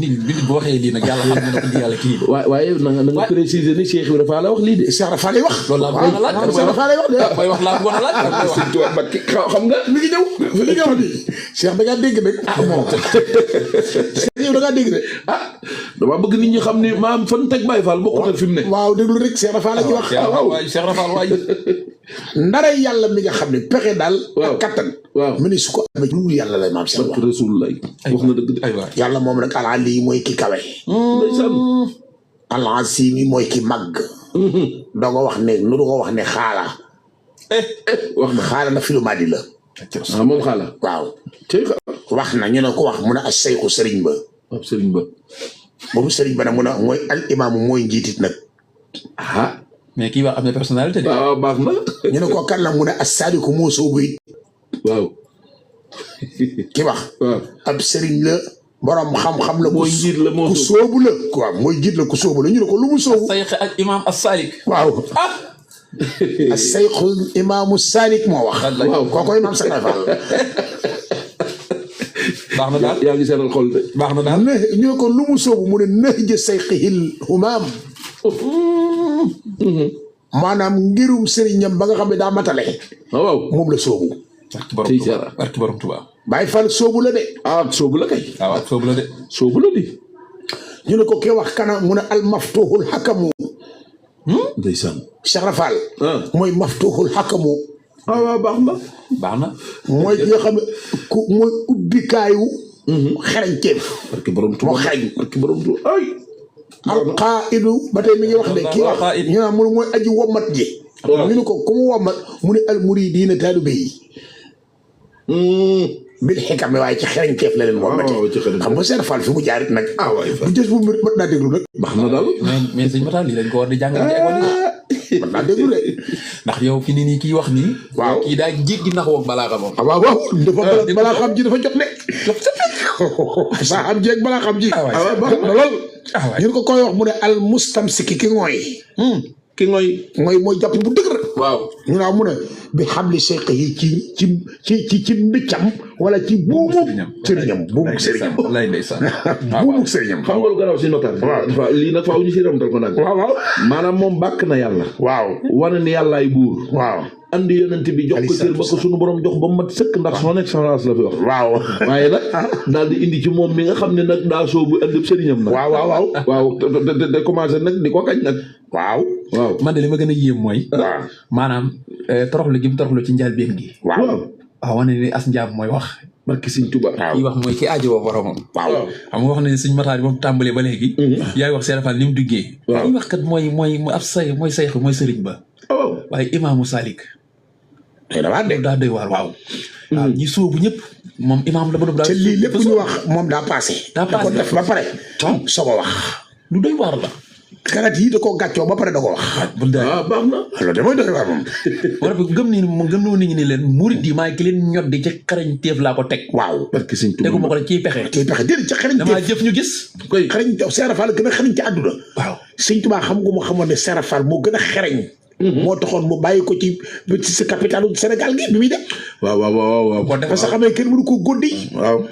bu waxee lii nag yàlla xam na ko yàlla kii. waaye na nga préciser ni Cheikh Ibrahima Fall la wax lii de. Cheikh Rafa lay wax. loolu laa bëggoon a laaj. Cheikh Rafa lay wax de. mooy wax laa bëggoon a laaj. Sëñ Tuubaa Mbàkke xam nga mi ngi ñëw li nga wax nii. Cheikh da ngaa dégg nag. Moom Cheikh yow da ngaa dégg de. dama bëgg nit ñi xam ni maam fan teg Baye Fall bokkul fi mu ne. waaw déglu rek Cheikh Rafa la ci wax. waay Cheikh Rafa waay. ndara yàlla mi nga xam ne pexe daal. waaw ak kattan. waaw mu ne su ko amee lu yàlla lay maam seen wax. Rasulullah wax na dëgg de. yàlla moom nag alali mooy ki kawe. ndeysaan. alansimi mooy ki màgg. doo ko wax ne nu du ko wax ne xaala. wax na xaala na filumaadi la. moom xaala. waaw. tey wax na ñu ne ko wax mu ne as sayxu sëriñ ba. ab sëriñ ba. boobu sëriñ ba nag mu ne mooy al imaamu mooy njiitit nag. mais kii wax am na personnalité de. waaw baax na. ñu ne ko kan la mu ne as saadiku moo soobu it. waaw. ki wax. waaw ab sëriñ la. borom xam-xam la. mooy njiit la moo ku soobu la. waaw mooy njiit la ku soobu la ñu ne ko lu mu soobu. sayx ak imam as-Salik. waaw. as sayxul imaamu Salik moo wax. waaw kooku imaam Cheikh Fall. baax na daal yaa ngi seetal xol de. baax na daal. ñu ne ko lu mu soobu mu ne nahja sayxihil humaam. maanaam ngirum sëriñam ba nga xam ne daa matale. waaw moom la soobu. barki borom Tuubaa. Baay Fall soobu la de. soobu la kay. waaw soobu la de. soobu la di. ñu ne ko ke wax kana mu ne al maftuhul xakamu. ndeysaan. Cheikh Rafal. mooy maftuhul xakamu. waaw baax na. baax na. mooy ki nga xam ne ku mooy ubbikaayu. xereñteef. barki borom Tuubaa moo xereñ. barki borom Tuubaa ay. alqaidu ba tey mi ngi wax de kii wax ñu naan mu ne mooy aji womat ji. ñu ne ko ku mu womat mu ne al muridiina taalibe yi. bil xikam waaye ci xereñteef la leen womate. xam nga Cheikh Fall fi mu jaarit nag. bu jës bu mat naa déglu nag. baax na daal. mais sëñ Matar lii dañ ko war di jàngal ci école yi. mat naa déglu de. ndax yow fi ni nii kii wax nii. waaw kii daa jéggi nax woog balaa xamoon. waaw dafa balaa xam ji dafa jot ne. saa xam jeeg balaa xam ji. waaw baax na lool. ñu ko koy wax mu ne al mustamsiki ki ngooy ki ngoy mooy jàpp bu dëgër waaw ñu naa mu ne bi xabli cheikh yi ci mbiccam wala ci buumu sëriñam buumu sëriñam lay ndeysaan buumu sëriñam xam nga lu garaaw si notaire dafa lii nag faaw ñu si ramtal ko nag waaw maanaam moom bàkk na yàlla waaw wane ni yàllaay buur waaw andi yonent bi jox ko cër ba ko sunu borom jox ba mat sëkk ndax son excellence la fi wax waaw waaye nag daal di indi ci moom mi nga xam ne nag daa soobu andi sëriñam nag waaw te commencé nag di ko kañ nag waaw man de li ma gën a yéem mooy waaw maanaam toroxlu gi mu toroxlu ci njëlbéen gi waaw wane ni as njaam mooy wax barki Sëñ Tuubaa kii wax mooy ki aajo woo boromam waaw xam nga wax ne suñ mataar yi moom tàmbalee ba léegi yaay wax Serap Fall ni mu duggee li wax kat mooy ab mooy sayxu mooy sëriñ ba waaye imaamu Salik daa doy waar waaw ñi sóobu ñëpp moom imaam la ba doon daal te lii lépp ñu wax moom daa passé da ko def ba pare soog a wax lu doy waar la karat yi da koo gàccoo ba pare da ko wax baax na loolu de mooy doy waar moom war a gëm nit ñi ni leen murid yi maay ki leen ñot di ca xarañ téef laa ko teg waaw barki Sëñ Tuubaa teguma ko rek ciy pexe déedéet ca xarañ damaa jëf ñu gis koy xarañ Serap Fall gën a xarañ ci àdduna waaw Sëñ Tuubaa xam nga mu xamoon ne Serap Fall moo gën a xarañ moo taxoon mu bàyyi ko ci sa capitalu Sénégal gi bi muy dem waaw parce que xamee kenn mënu ko góndi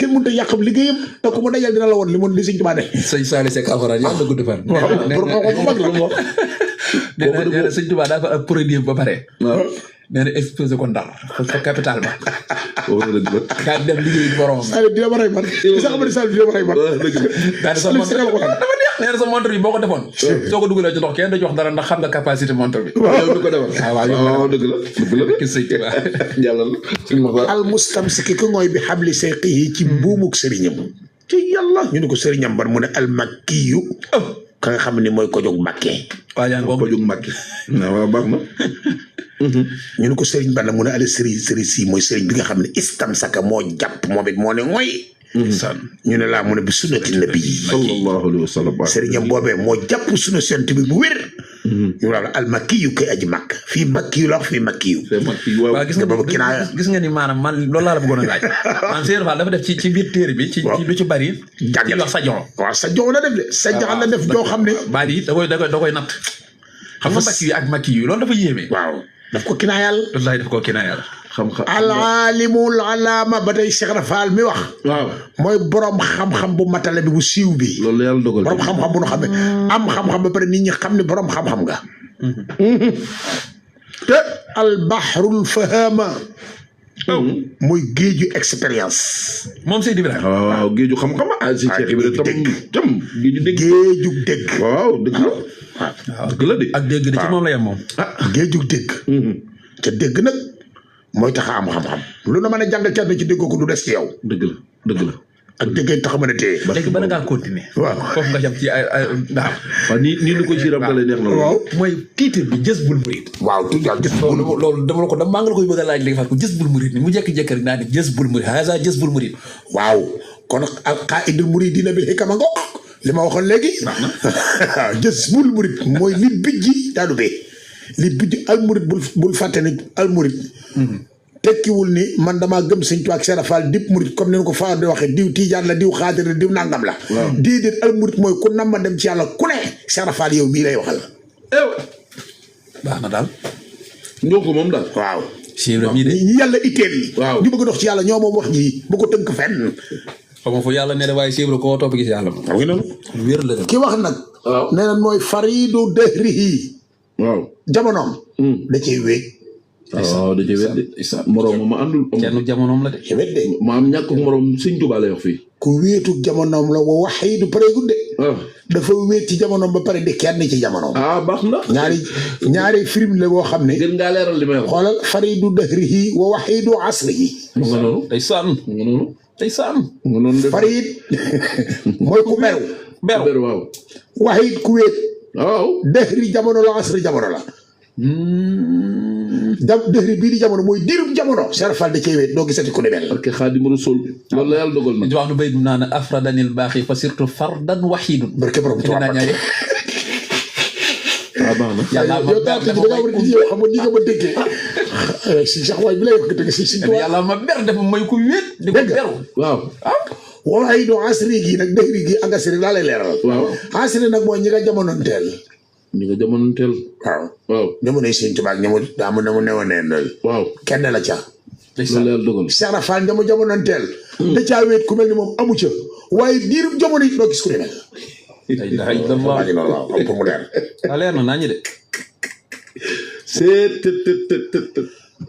kenn mënut a yàqam liggéeyam te ku mu dajal dina la woon li mun li Sëñ Tuubaa ne sëñ Saliou Seck alxuraan yàlla gudd fan nee na Sëñ Tuubaa daa fa ab produit ba pare nee na exposé ko Ndar sa capital ba kaa dem liggéey boromam Saliou dina ma rey man sax xam ne Saliou dina ma rey man nee na sa montre bi boo ko defoon soo ko dugalee ci ndox kenn da ci wax dara ndax xam nga capacité montre bi yow mi ko defal waaw dëgg la ki Sëñ Tuubaa jàllal al mustamsiki ko ngooy bi xabli sayqihi ci buumuk sëriñam ci yàlla ñu ne ko sëriñam ban mu ne al makkiyu ka nga xam ne mooy ko jóg Mbàkke ko jóg Mbàkke waaw baax na ñu ne ko sëriñ ban la mu ne ale sëriñ si mooy sëriñ bi nga xam ne istamsaka moo jàpp moom it moo ne mooy ñu ne laa mu ne bi sunnati nabi sallallahu alayhi wa sallam sëriñam boobee moo jàpp sunna sent bi bu wér ñu la al makkiyu kay aji màkk fii makkiyu la wax fii makkiyu waaw gis nga ni maanaam man loolu laa la bëggoon a laaj man Serap Fall dafa def ci biir téere bi ci lu ci bari ci wax sajon waaw sajon la def de sajon la def joo xam ne baat yi da koy natt xam nga makki yu ak makki yu loolu dafa yéeme waaw daf ko kinaayal wallaay daf ko kinaayal xam-xam alaalimul alaama ba tey Cheikh Rafal mi wax waaw mooy borom xam-xam bu matale bi bu siiw bi loolu yàlla dogal borom xam-xam bu nu xam ne am xam-xam ba pare nit ñi xam ne borom xam-xam nga te albahrul fahama mooy géeju expérience moom Seydi Ibrahima waaw géeju xam-xam si Cheikh Ibrahima tam géeju dégg géeju dégg waaw dëgg la waaw dëgg la de ak dégg de ci moom la yem moom géeju dégg te dégg nag mooy tax a am xam-xam lu na mën a jàngal ca ci déggoo ko du des ci yow dëgg la ak déggee tax a mën a téye léegi bala ngaa continuer waaw foofu nga jam ci ay ndax waaw nii ni koy siram dale neex na waaw mooy titre bi Jazbul Murid waaw tout daal gis loolu dama maa ngi la koy bëgg a laaj léegi fat ko Jazbul Murid ni mu jekki-jekki rek naa ne Jazbul Murid haza Jazbul Murid waaw kon al qaidul muridina bil hikma ngo li ma waxoon léegi Jazbul Murid mooy li bijji daadu bee li bijji al murid bul fàtte ni al murid tekkiwul ni man damaa gëm Sëñ Tuubaa ak Serap Fall dip murid comme ni ko Fall di waxee diw tiijaan la diw xaadir la diw nangam la déedéet al murid mooy ku nam ma dem ci yàlla ku ne Serap Fall yow mii lay waxal baax na daal ñoo ko moom daal waaw ñi yàlla itteel yi waaw ñu bëgg dox ci yàlla ñoo moom wax ji bu ko tënk fenn xam nga fu yàlla ne waaye Cheikh Ibrahima koo topp gis yàlla ma ngi noonu wér la ki wax nag nee na mooy faridu dëhrihi waaw jamonoom da cee wéet waaw da cee wéet de moroom ma àndul kenn jamonoom la de ci wéet de ma am ñàkk moroom Sëñ Tuubaa lay wax fii ku wéetu jamonoom la wa waxiidu pareegul de dafa wéet ci jamonoom ba pare di kenn ci jamonoom baax na ñaari film la boo xam ne gën ngaa leeral li may wax xoolal faridu dëhrihi wa waxiidu asrihi nga noonu day sànn nga noonu day sànn nga noonu def farid mooy ku beru waaw waxiid ku wéet waaw dëhri jamono la asri jamono la dëhri bii di jamono mooy diirub jamono Serap Fall da cee wéet doo gisati ku ne mel parce que Xaadimu Rasuul loolu la yàlla dogal na wax nu bay du naan afradanil baaxi fa surtout fardan waxiidun barke borom Tuubaa naa ñaari baax na yàlla yow daa tëj da ngaa war a yow xam nga ni nga ma déggee si sax waay bi lay wax dëgg si yàlla ma ber dafa may ku wéet di ko beru waaw waaye du asri gi nag dëgri gi ak asri laa lay leeral. waaw asri nag mooy ñi nga jamonoonteel. ñi nga jamonoonteel. waaw jamonoy Sëñ Tuubaa ak ñamu daa mu ne mu newoon neen waaw kenn la ca. loolu yàlla dogal. Cheikh Rafal ñamu jamonoonteel. da caa wéet ku mel ni moom amu ca. waaye diirum jamono yi doo gis ku ne mel. la ilaha illallah. waaw am pour mu leer. leer na naa ñu de.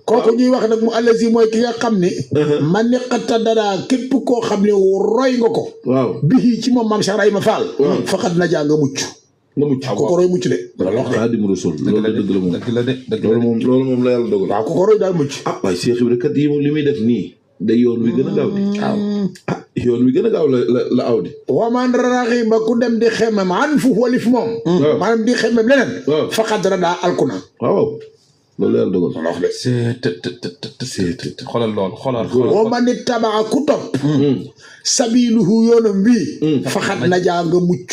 kooku ñuy wax nag mu allazi mooy ki nga xam ne. man ni xatta dara képp koo xam ne roy nga ko. waaw bii ci moom maam Cheikh Ibrahima Fall. faqat na jaa nga mucc. nga mucc waaw ku ko roy mucc de. Xaadimu Rasuul loolu dëgg la moom. dëgg la de dëgg la loolu moom la yàlla dogal. waaw ku ko roy daal mucc. ah waaye Cheikh Ibrahima kat yi moom li muy def nii. day yoon wi gën a gaaw di. waaw ah yoon wi gën a gaaw la aw di. waman raxiba ku dem di xemem an fu walif moom. maanaam di xemem leneen. faqat dara daa alkuna. waaw loolu yàlla dogal. wax de. xoolal lool xoolal. waman ni tabaa ku topp. sabiluhu yoonam bii. faqat najaa nga mucc.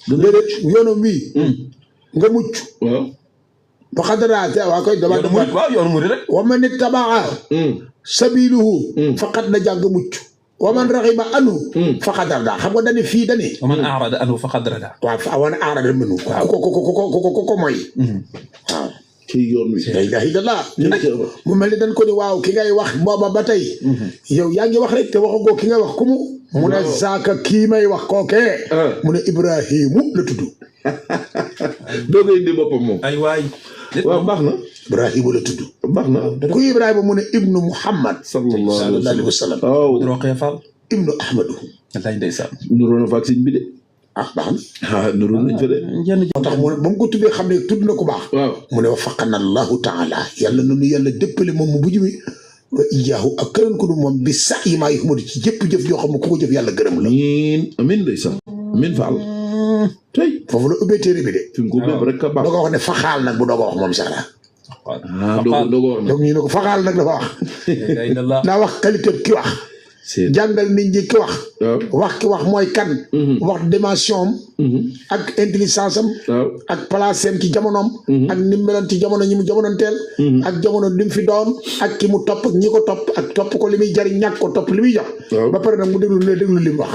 déedéet yoonam bii. nga mucc. waaw. faqat dara waa koy dama. waaw yoonu murid rek. waman ni tabaa. sabiluhu. faqat najaa nga mucc. waman raxiba anu. faqat dara xam nga dañu fii dañu. waman aarada anhu faqad rada. waaw waman aarada mënu. ko mooy. waaw. ci yoon wi. la ilaha illallah. mu mel ni dañ ko ni waaw ki ngay wax booba ba tey. yow yaa ngi wax rek te waxagoo ki ngay wax ku mu. mu ne zaaka kii may wax kookee. mu ne Ibrahimu la tudd. doo koy indi boppam moom. ay waay. waaw baax na. Ibrahimu la tudd. baax na. ku Ibrahima mu ne Ibnu Muhammad. sallallahu alayhi wa sallam. waaw. Roqee Fall. Ibnu Ahmadu. wallaay ndeysaan. nuróo na fa ak sëñ bi de. ah baax na. ah nuróo nañ fa de. moo tax mu ne ba mu ko tuddee xam ne tudd na ko baax. waaw mu ne wa faqana allahu taala yàlla na nu yàlla dëppale moom mu buj mi wa iyaahu ak këran ko du moom bi sax yi maa yi mu ci jëpp jëf yoo xam ne ku ko jëf yàlla gërëm la. amiin ndeysaan. amiin Fall. tey foofu la ubbee téere bi de. fi mu ko ubbee rek a baax. doo ko wax ne faxaal nag bu doo ko wax moom sax la. doo ko wax nag. donc ñu ne ko faxaal nag dafa wax. daa wax qualité ki wax. jàngal nit ñi ki wax. wax ki wax mooy kan. wax dimension am. ak intelligence am. ak place am ci jamonoom. ak ni mu meloon ci jamono ñi mu jamonoonteel. ak jamono li mu fi doon. ak ki mu topp ak ñi ko topp ak topp ko li muy jariñ ñàkk ko topp li muy jox. ba pare nag mu déglu li mu wax.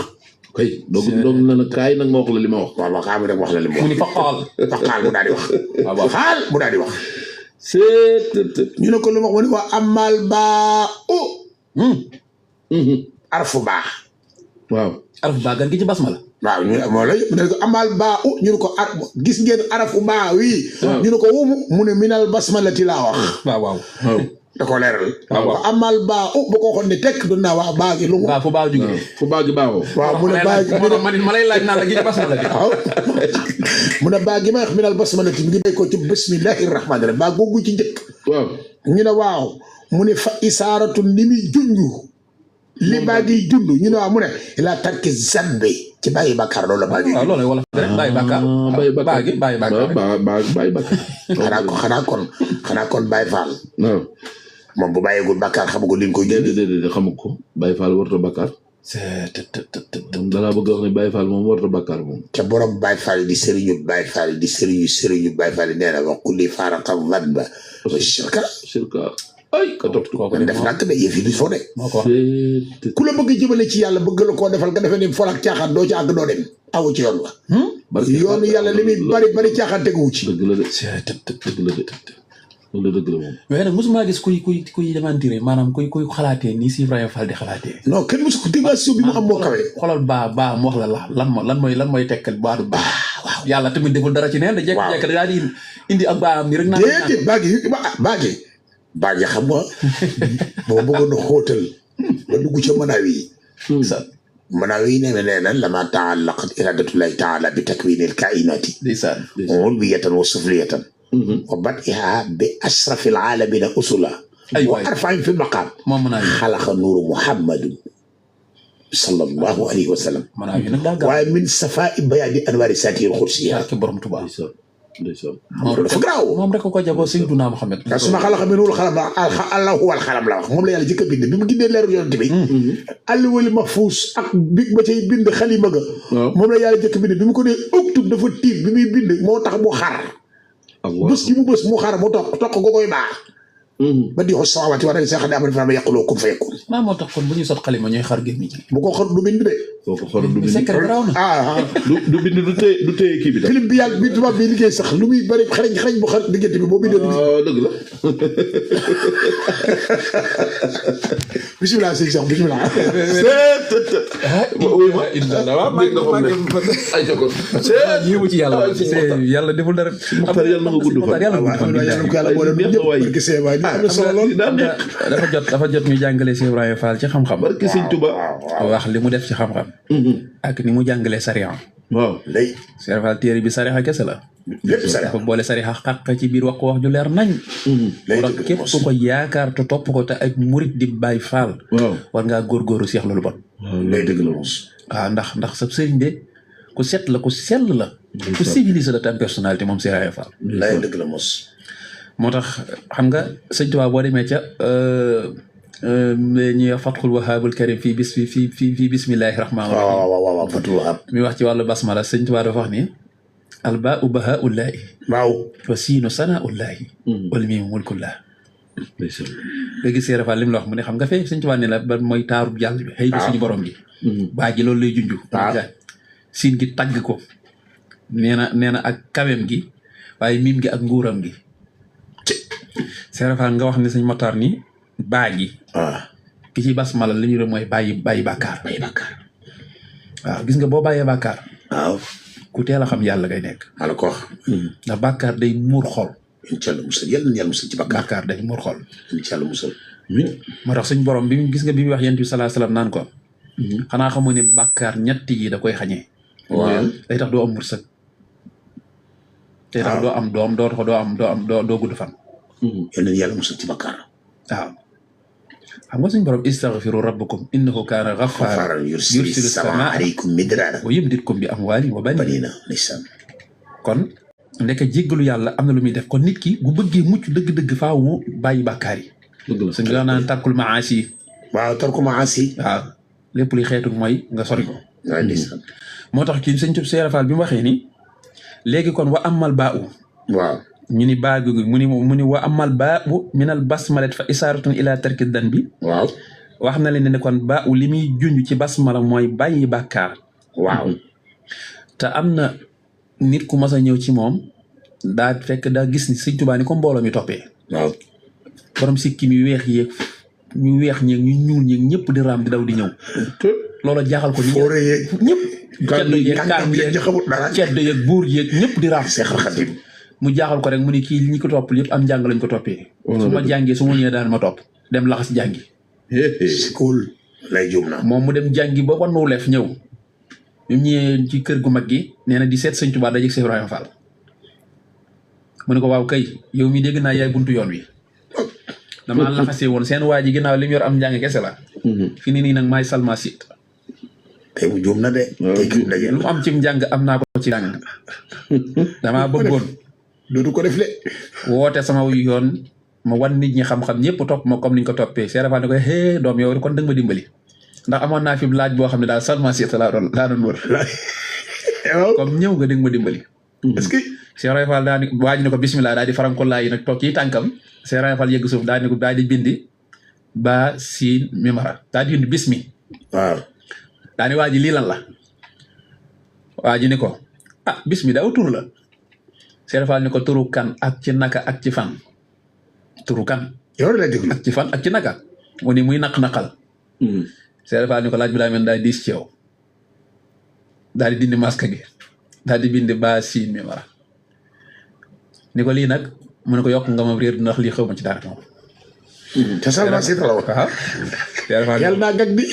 kay doog na nag kaay nag ma wax la li ma wax. waaw waaw xaaral ma wax la li mu wax. mu ni faqaal. faqaal mu daal di wax. faqaal mu daal di wax. ñu ne ko lu ma wax mu ne waa amal baa arfu baax. waaw. arfu baax gan gi ci basmala. waaw ñu moo la ñu ne ko amal baa ñu ne ko gis ngeen arafu baa wii. ñu ne ko wumu mu ne minal basmalati laa wax. waaw waaw. da koo leeral. waaw amal baa bu ko waxoon ne tekk doon naa waa baa gi lu mu. waaw fu baax jógee. fu baa gi baaxoo. waaw mu ne baa gi ma lay laaj naan la gi ci basmala bi. waaw mu ne baa gi may wax minal basmalati mi ngi day ko ci bismillahi rahmaani rahim baa googu ci njëkk. waaw ñu ne waaw mu ne fa isaaratu ni muy junju. li baa gi jundu ñu ne waaw mu ne ila tarki zambi ci bàyyi bàkkaar loolu la baa gi. waaw loolu wala rek bàyyi bàkkaar. bàyyi bàkkaar bàyyi bàkkaar. xanaa kon Baye Fall. waaw moom bu bàyyeegul bàkkaar xamu ko li nga koy jënd. déedéet xamu ko Baye Fall warta bàkkaar. moom dalaa bëgg a wax ne Baye Fall moom warta bàkkaar moom. ca borom Baye Fall di sëriñu Baye Fall di sëriñu Baye Fall nee na wax kulli faaraqa zanba wa shirka ay ka topp kooku def nak de yëf yi du foo de. moo ko wax ku la bëgg jëmale ci yàlla bëgg la koo defal nga defee ni fol ak caaxaan doo ci àgg doo dem awu ci yoon wa. yoonu yàlla li muy bari caaxaan teguwu ci. dëgg la de dëgg la de loolu dëgg la moom. mais nag mosuma gis kuy démentir maanaam kuy xalaatee nii si Ibrahima Fall di xalaatee. non kenn mosu ko dimension bi mu am moo kawe. xoolal baa mu wax la lan mooy tekkal baadu baa. waaw yàlla tamit deful dara ci neen da jekk daal di indi ak baa am ni rek. naan déedéet baa gi xam nga boo bëggoon a xóotal ba dugg ca manaawi yi. manaawi yi nee na lama taallaqat iradatullahi taala bi takwinil kainati. ndeysaan ulwiyatan wa sufliyatan. wa badiha bi asrafil alamina usula. wa arfain fi maqam. moom manaawi xalaqa nuuru muhammadun sallallahu alayhi wa sallam. manaawi nag daa gaaw waaye min safaa bayaadi anwaari saatiir xursiya. ak borom Tuubaa. moom dafa garaaw. moom rek ko jaboo Seydina Muhammad. ndax suma xalaqa minul xalam la allahu wal xalam la wax moom la yàlla jëkk a bind bi mu gindee leeru yonent bi. alliwali mahfuus ak bi ba cay bind xalima ga. moom la yàlla jëkk a bind bi mu ko dee uktub dafa tiit bi muy bind moo tax mu xar. bés gi mu bés mu xar mu toq nga koy baax. ba di xos sawaati war a sax ne am na fa ma yàquloo kun fa yàqul maa moo tax kon bu ñuy sot xalima ñooy xar gémmiñ ci bu ko xor du bind de boo ko xool du bind secret garaaw na du bind du téye kii bi daal. film bi yàgg bi tubaab bi liggéey sax lu muy bëri xarañ bu xar diggante bi boo bindee du dëgg la. bisimilah sëñ sax bisimilah yéemu ci yàlla yàlla deful dara Muxtaar yàlla na nga gudd fan. dafa jot ñu jàngale Cheikh Ibrahima Fall ci xam-xam barke sëñ Tuba. wax li mu def ci xam-xam ak ni mu jàngalee sariya waaw lay Cheikh Fall téere bi sariya kese la lépp sariya dafa boole sariya xàq ci biir wax ko wax ju leer nañ lay ndax képp ku ko yaakaar te topp ko te ak murit di Baay Faal waaw war ngaa góorgóoru Cheikh loolu bon lay dëgg la mos waaw ndax sa sëriñ de ku set la ku sell la ku civilisé la tam personnalité moom Cheikh Ibrahima Fall lay dëgg la mos moo tax xam nga sëñ Tuubaa boo demee ca ñuy Fathul Wahaabul Karim fii bismillahi rahmaani rahiim waaw Fathul Wahaab mi wax ci wàllu basmala sëñ Tuubaa dafa wax ni albaa u bahaullahi waaw wa siinu sanaullahi wal miimu mulkullah nga gis Seera Fall li mu la wax mu ne xam nga fee sëñ Tuubaa ne la ba mooy taarub yàlla bi xëy na suñu borom gi baa ji loolu lay junju siin gi tagg ko nee na ak kawem gi waaye miim gi ak nguuram gi Seera Fall nga wax ne sëñ Matar ni baa gi ki ci basmala li ñu doon mooy bàyyi bàkkaar waaw gis nga boo bàyyee bàkkaar waaw ku teel a xam yàlla ngay nekk ala ko wax ndax bàkkaar day muur xol incha allah musal yàlla musal ci bàkkaar bàkkaar day muur xol incha allah musal moo tax suñ borom bi gis nga bi mu wax yent bi salaa salaam naan ko xanaa xamoo ne bàkkaar ñett yi da koy xañee waaw day tax doo am wërsëg day tax doo am doom doo tax doo gudd fan yàlla musal ci bàkkaar waaw xam nga suñ borom istaghfiru rabbakum innahu kaana ghaffaaran yursilu samaa aleykum midraara wa yumdidkum bi amwaalin wa baniin baniina ndeysaan kon ndeke jéggalu yàlla am na lu muy def kon nit ki bu bëggee mucc dëgg-dëgg faaw mu bàyyi bàkkaar yi suñ la naan tarkul maasi yi waaw tarku maasi waaw lépp luy xeetu mooy nga sori ko waaw ndeysaan moo tax kii sëñ Seera Fall bi mu waxee ni léegi kon wa amal baa u waaw ñu ni baagi mu ni wa amal baa u minal basmalet fa isaaratun ila tarki dan bi waaw wax na leen ne kon baa u li muy junj ci basmala mooy bàyyi bàkkaar waaw te am na nit ku mas a ñëw ci moom daa fekk daa gis ni sëñ Tuubaa ni ko mbooloo mi toppee waaw borom sikki mi weex yeeg ñu weex ñeeg ñu ñuul ñeeg ñëpp di raam di daw di ñëw loola jaaxal ko foore yeeg ñëpp cedd yeeg kaam yeeg xamul dara cedd yeeg buur yeeg ñëpp di raam Seex Xaadim mu jaaxal ko rek mu ni kii ñi ko topp yëpp am njàng lañ ko toppee su ma jàngee su ma ñëwee daan ma topp dem laxas jàngi school lay jum na moom mu dem jàngi ba wannu leef ñëw bi mu ñëwee ci kër gu mag gi nee na di seet sëñ Tuubaa dajeeg Cheikh Ibrahima Fall mu ne ko waaw kay yow mi dégg naa yaay buntu yoon wi damaa laxasee woon seen waa ji ginnaaw li mu yor am njàng kese la fi ni nii nag maay salma sit tey mu juum na de tey kim ndaje lu mu am ci njàng am naa ko ci njàng damaa bëggoon dootu ko def le woote sama yoon ma wan nit ñi xam-xam ñëpp topp ma comme niñ ko toppee Cheikh Ibrahima ne koy hee doom yow kon danga ma dimbali ndax amoon naa fi laaj boo xam ne daal salma sit laa doon wër comme ñëw nga danga ma dimbali est-ce que Cheikh Ibrahima Fall daa ni waaj ne ko bismillah daal di farankolaa yi nag toog ci tànkam Cheikh Ibrahima Fall yëgg suuf daal ni ko daal di bindi ba siin mimara daal di bindi bismi waaw daa ni waa ji lii lan la waa ji ni ko bismi daaw tur la Cheikh Ibrahima Fall ni ko turu kan ak ci naka ak ci fan turu kan yow la déglu ak ci fan ak ci naka mu ni muy naq-naqal Cheikh Ibrahima Fall ni ko laaj bi daa mel daal diis ci yow daal di dindi masque gi daal di bindi ba siin mimara ni ko lii nag mu ne ko yokk nga ma réer ndax lii xaw ma ci dara moom. te salma si la wax waaw. yàlla naa gag bi.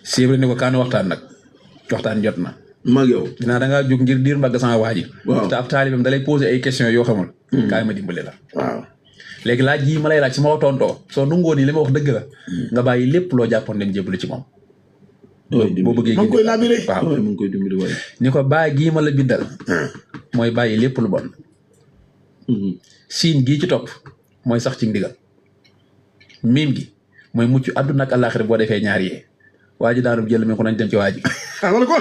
Sibri ni ko kaan waxtaan nag waxtaan jot na. mag yow. dinaa da ngaa jóg ngir diir mbagg sama waa ji. waaw te ab taalibam da lay posé ay questions yoo xamul. kaay ma dimbali la. waaw. léegi laaj yi ma lay laaj su ma tontoo soo nungoo nii li ma wax dëgg la. nga bàyyi lépp loo jàppoon dem jébbalu ci moom. boo bëggee ma ngi koy laabiré. waaw mu ngi koy dimbali waaye. ni ko bàyyi gii ma la bindal. mooy bàyyi lépp lu bon. siin gii ci topp mooy sax ci ndigal. miim gi mooy mucc àdduna ak àllaaxira boo defee ñaar yee waa ji daanu jël mi ko nañ dem ci waa ji. wala ko.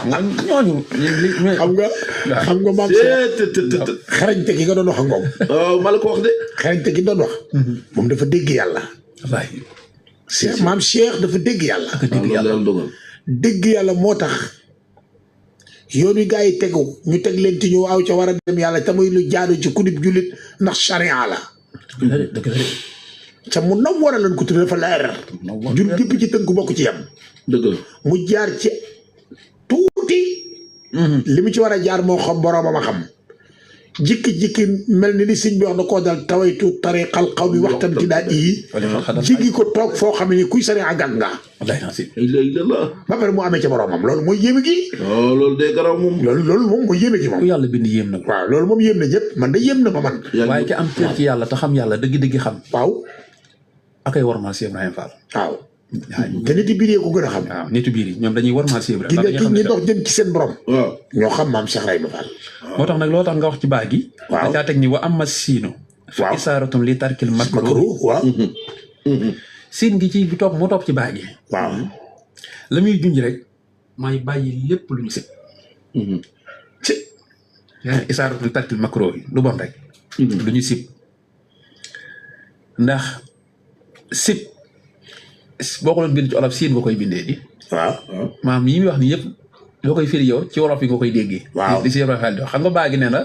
ñooñu xam nga maam xarañte gi nga doon wax ak moom. ma la ko wax de. xarañte gi doon wax. moom dafa dégg yàlla. wallaay maam Cheikh dafa dégg yàlla. dégg yàlla dogal. dégg yàlla moo tax yoon wi gaa yi tegu ñu teg leen ci ñu waaw ca war a dem yàlla te muy lu jaadu ci kudib jullit ndax charia la. dëgg la ca mu nam war a leen ko tudd dafa leer. jul gépp ci tënk bokk ci yam. dëgg la mu jaar ci tuuti. li mu ci war a jaar moo xam boroomam a xam. jikki-jikki mel ni li sëñ bi wax da koo dal tawaytu tariqal xaw mi waxtam ci daa yi jiggi ko toog foo xam ne kuy sari a gàg nga ba pare mu amee ca boroomam loolu mooy yéeme gi loolu de garaw moom loolu moom mooy yéeme gi moom ku yàlla bind yéem na ko waaw loolu moom yéem na ñëpp man da yéem na ma man waaye ki am cër ci yàlla te xam yàlla dëgg-dëgg xam waaw akay warmal Cheikh Ibrahima Fall waaw te nit yi biir yee ko gën a xam waaw nitu biir yi ñoom dañuy warmal Cheikh ki Ibrahima nga ñi dox jëm ci seen borom waaw ñoo xam maam Cheikh Ibrahima Fall moo tax nag loo tax nga wax ci baa gi waaw da caa teg ni wa amma siinu fa isaaratun li tarkil makruh waaw siin gi ci bi topp mu topp ci baa gi waaw la muy junj rek mooy bàyyi lépp lu ñu sib ci isaaratun li tarkil makruh yi lu bon rek lu ñu sib ndax sib boo ko doon bind ci olof siin nga koy bindee di waaw maam yi muy wax ni yëpp loo koy firi yow ci wolof yi nga koy déggee waaw di si Ibrahima Fall di wax xam nga baa gi nee na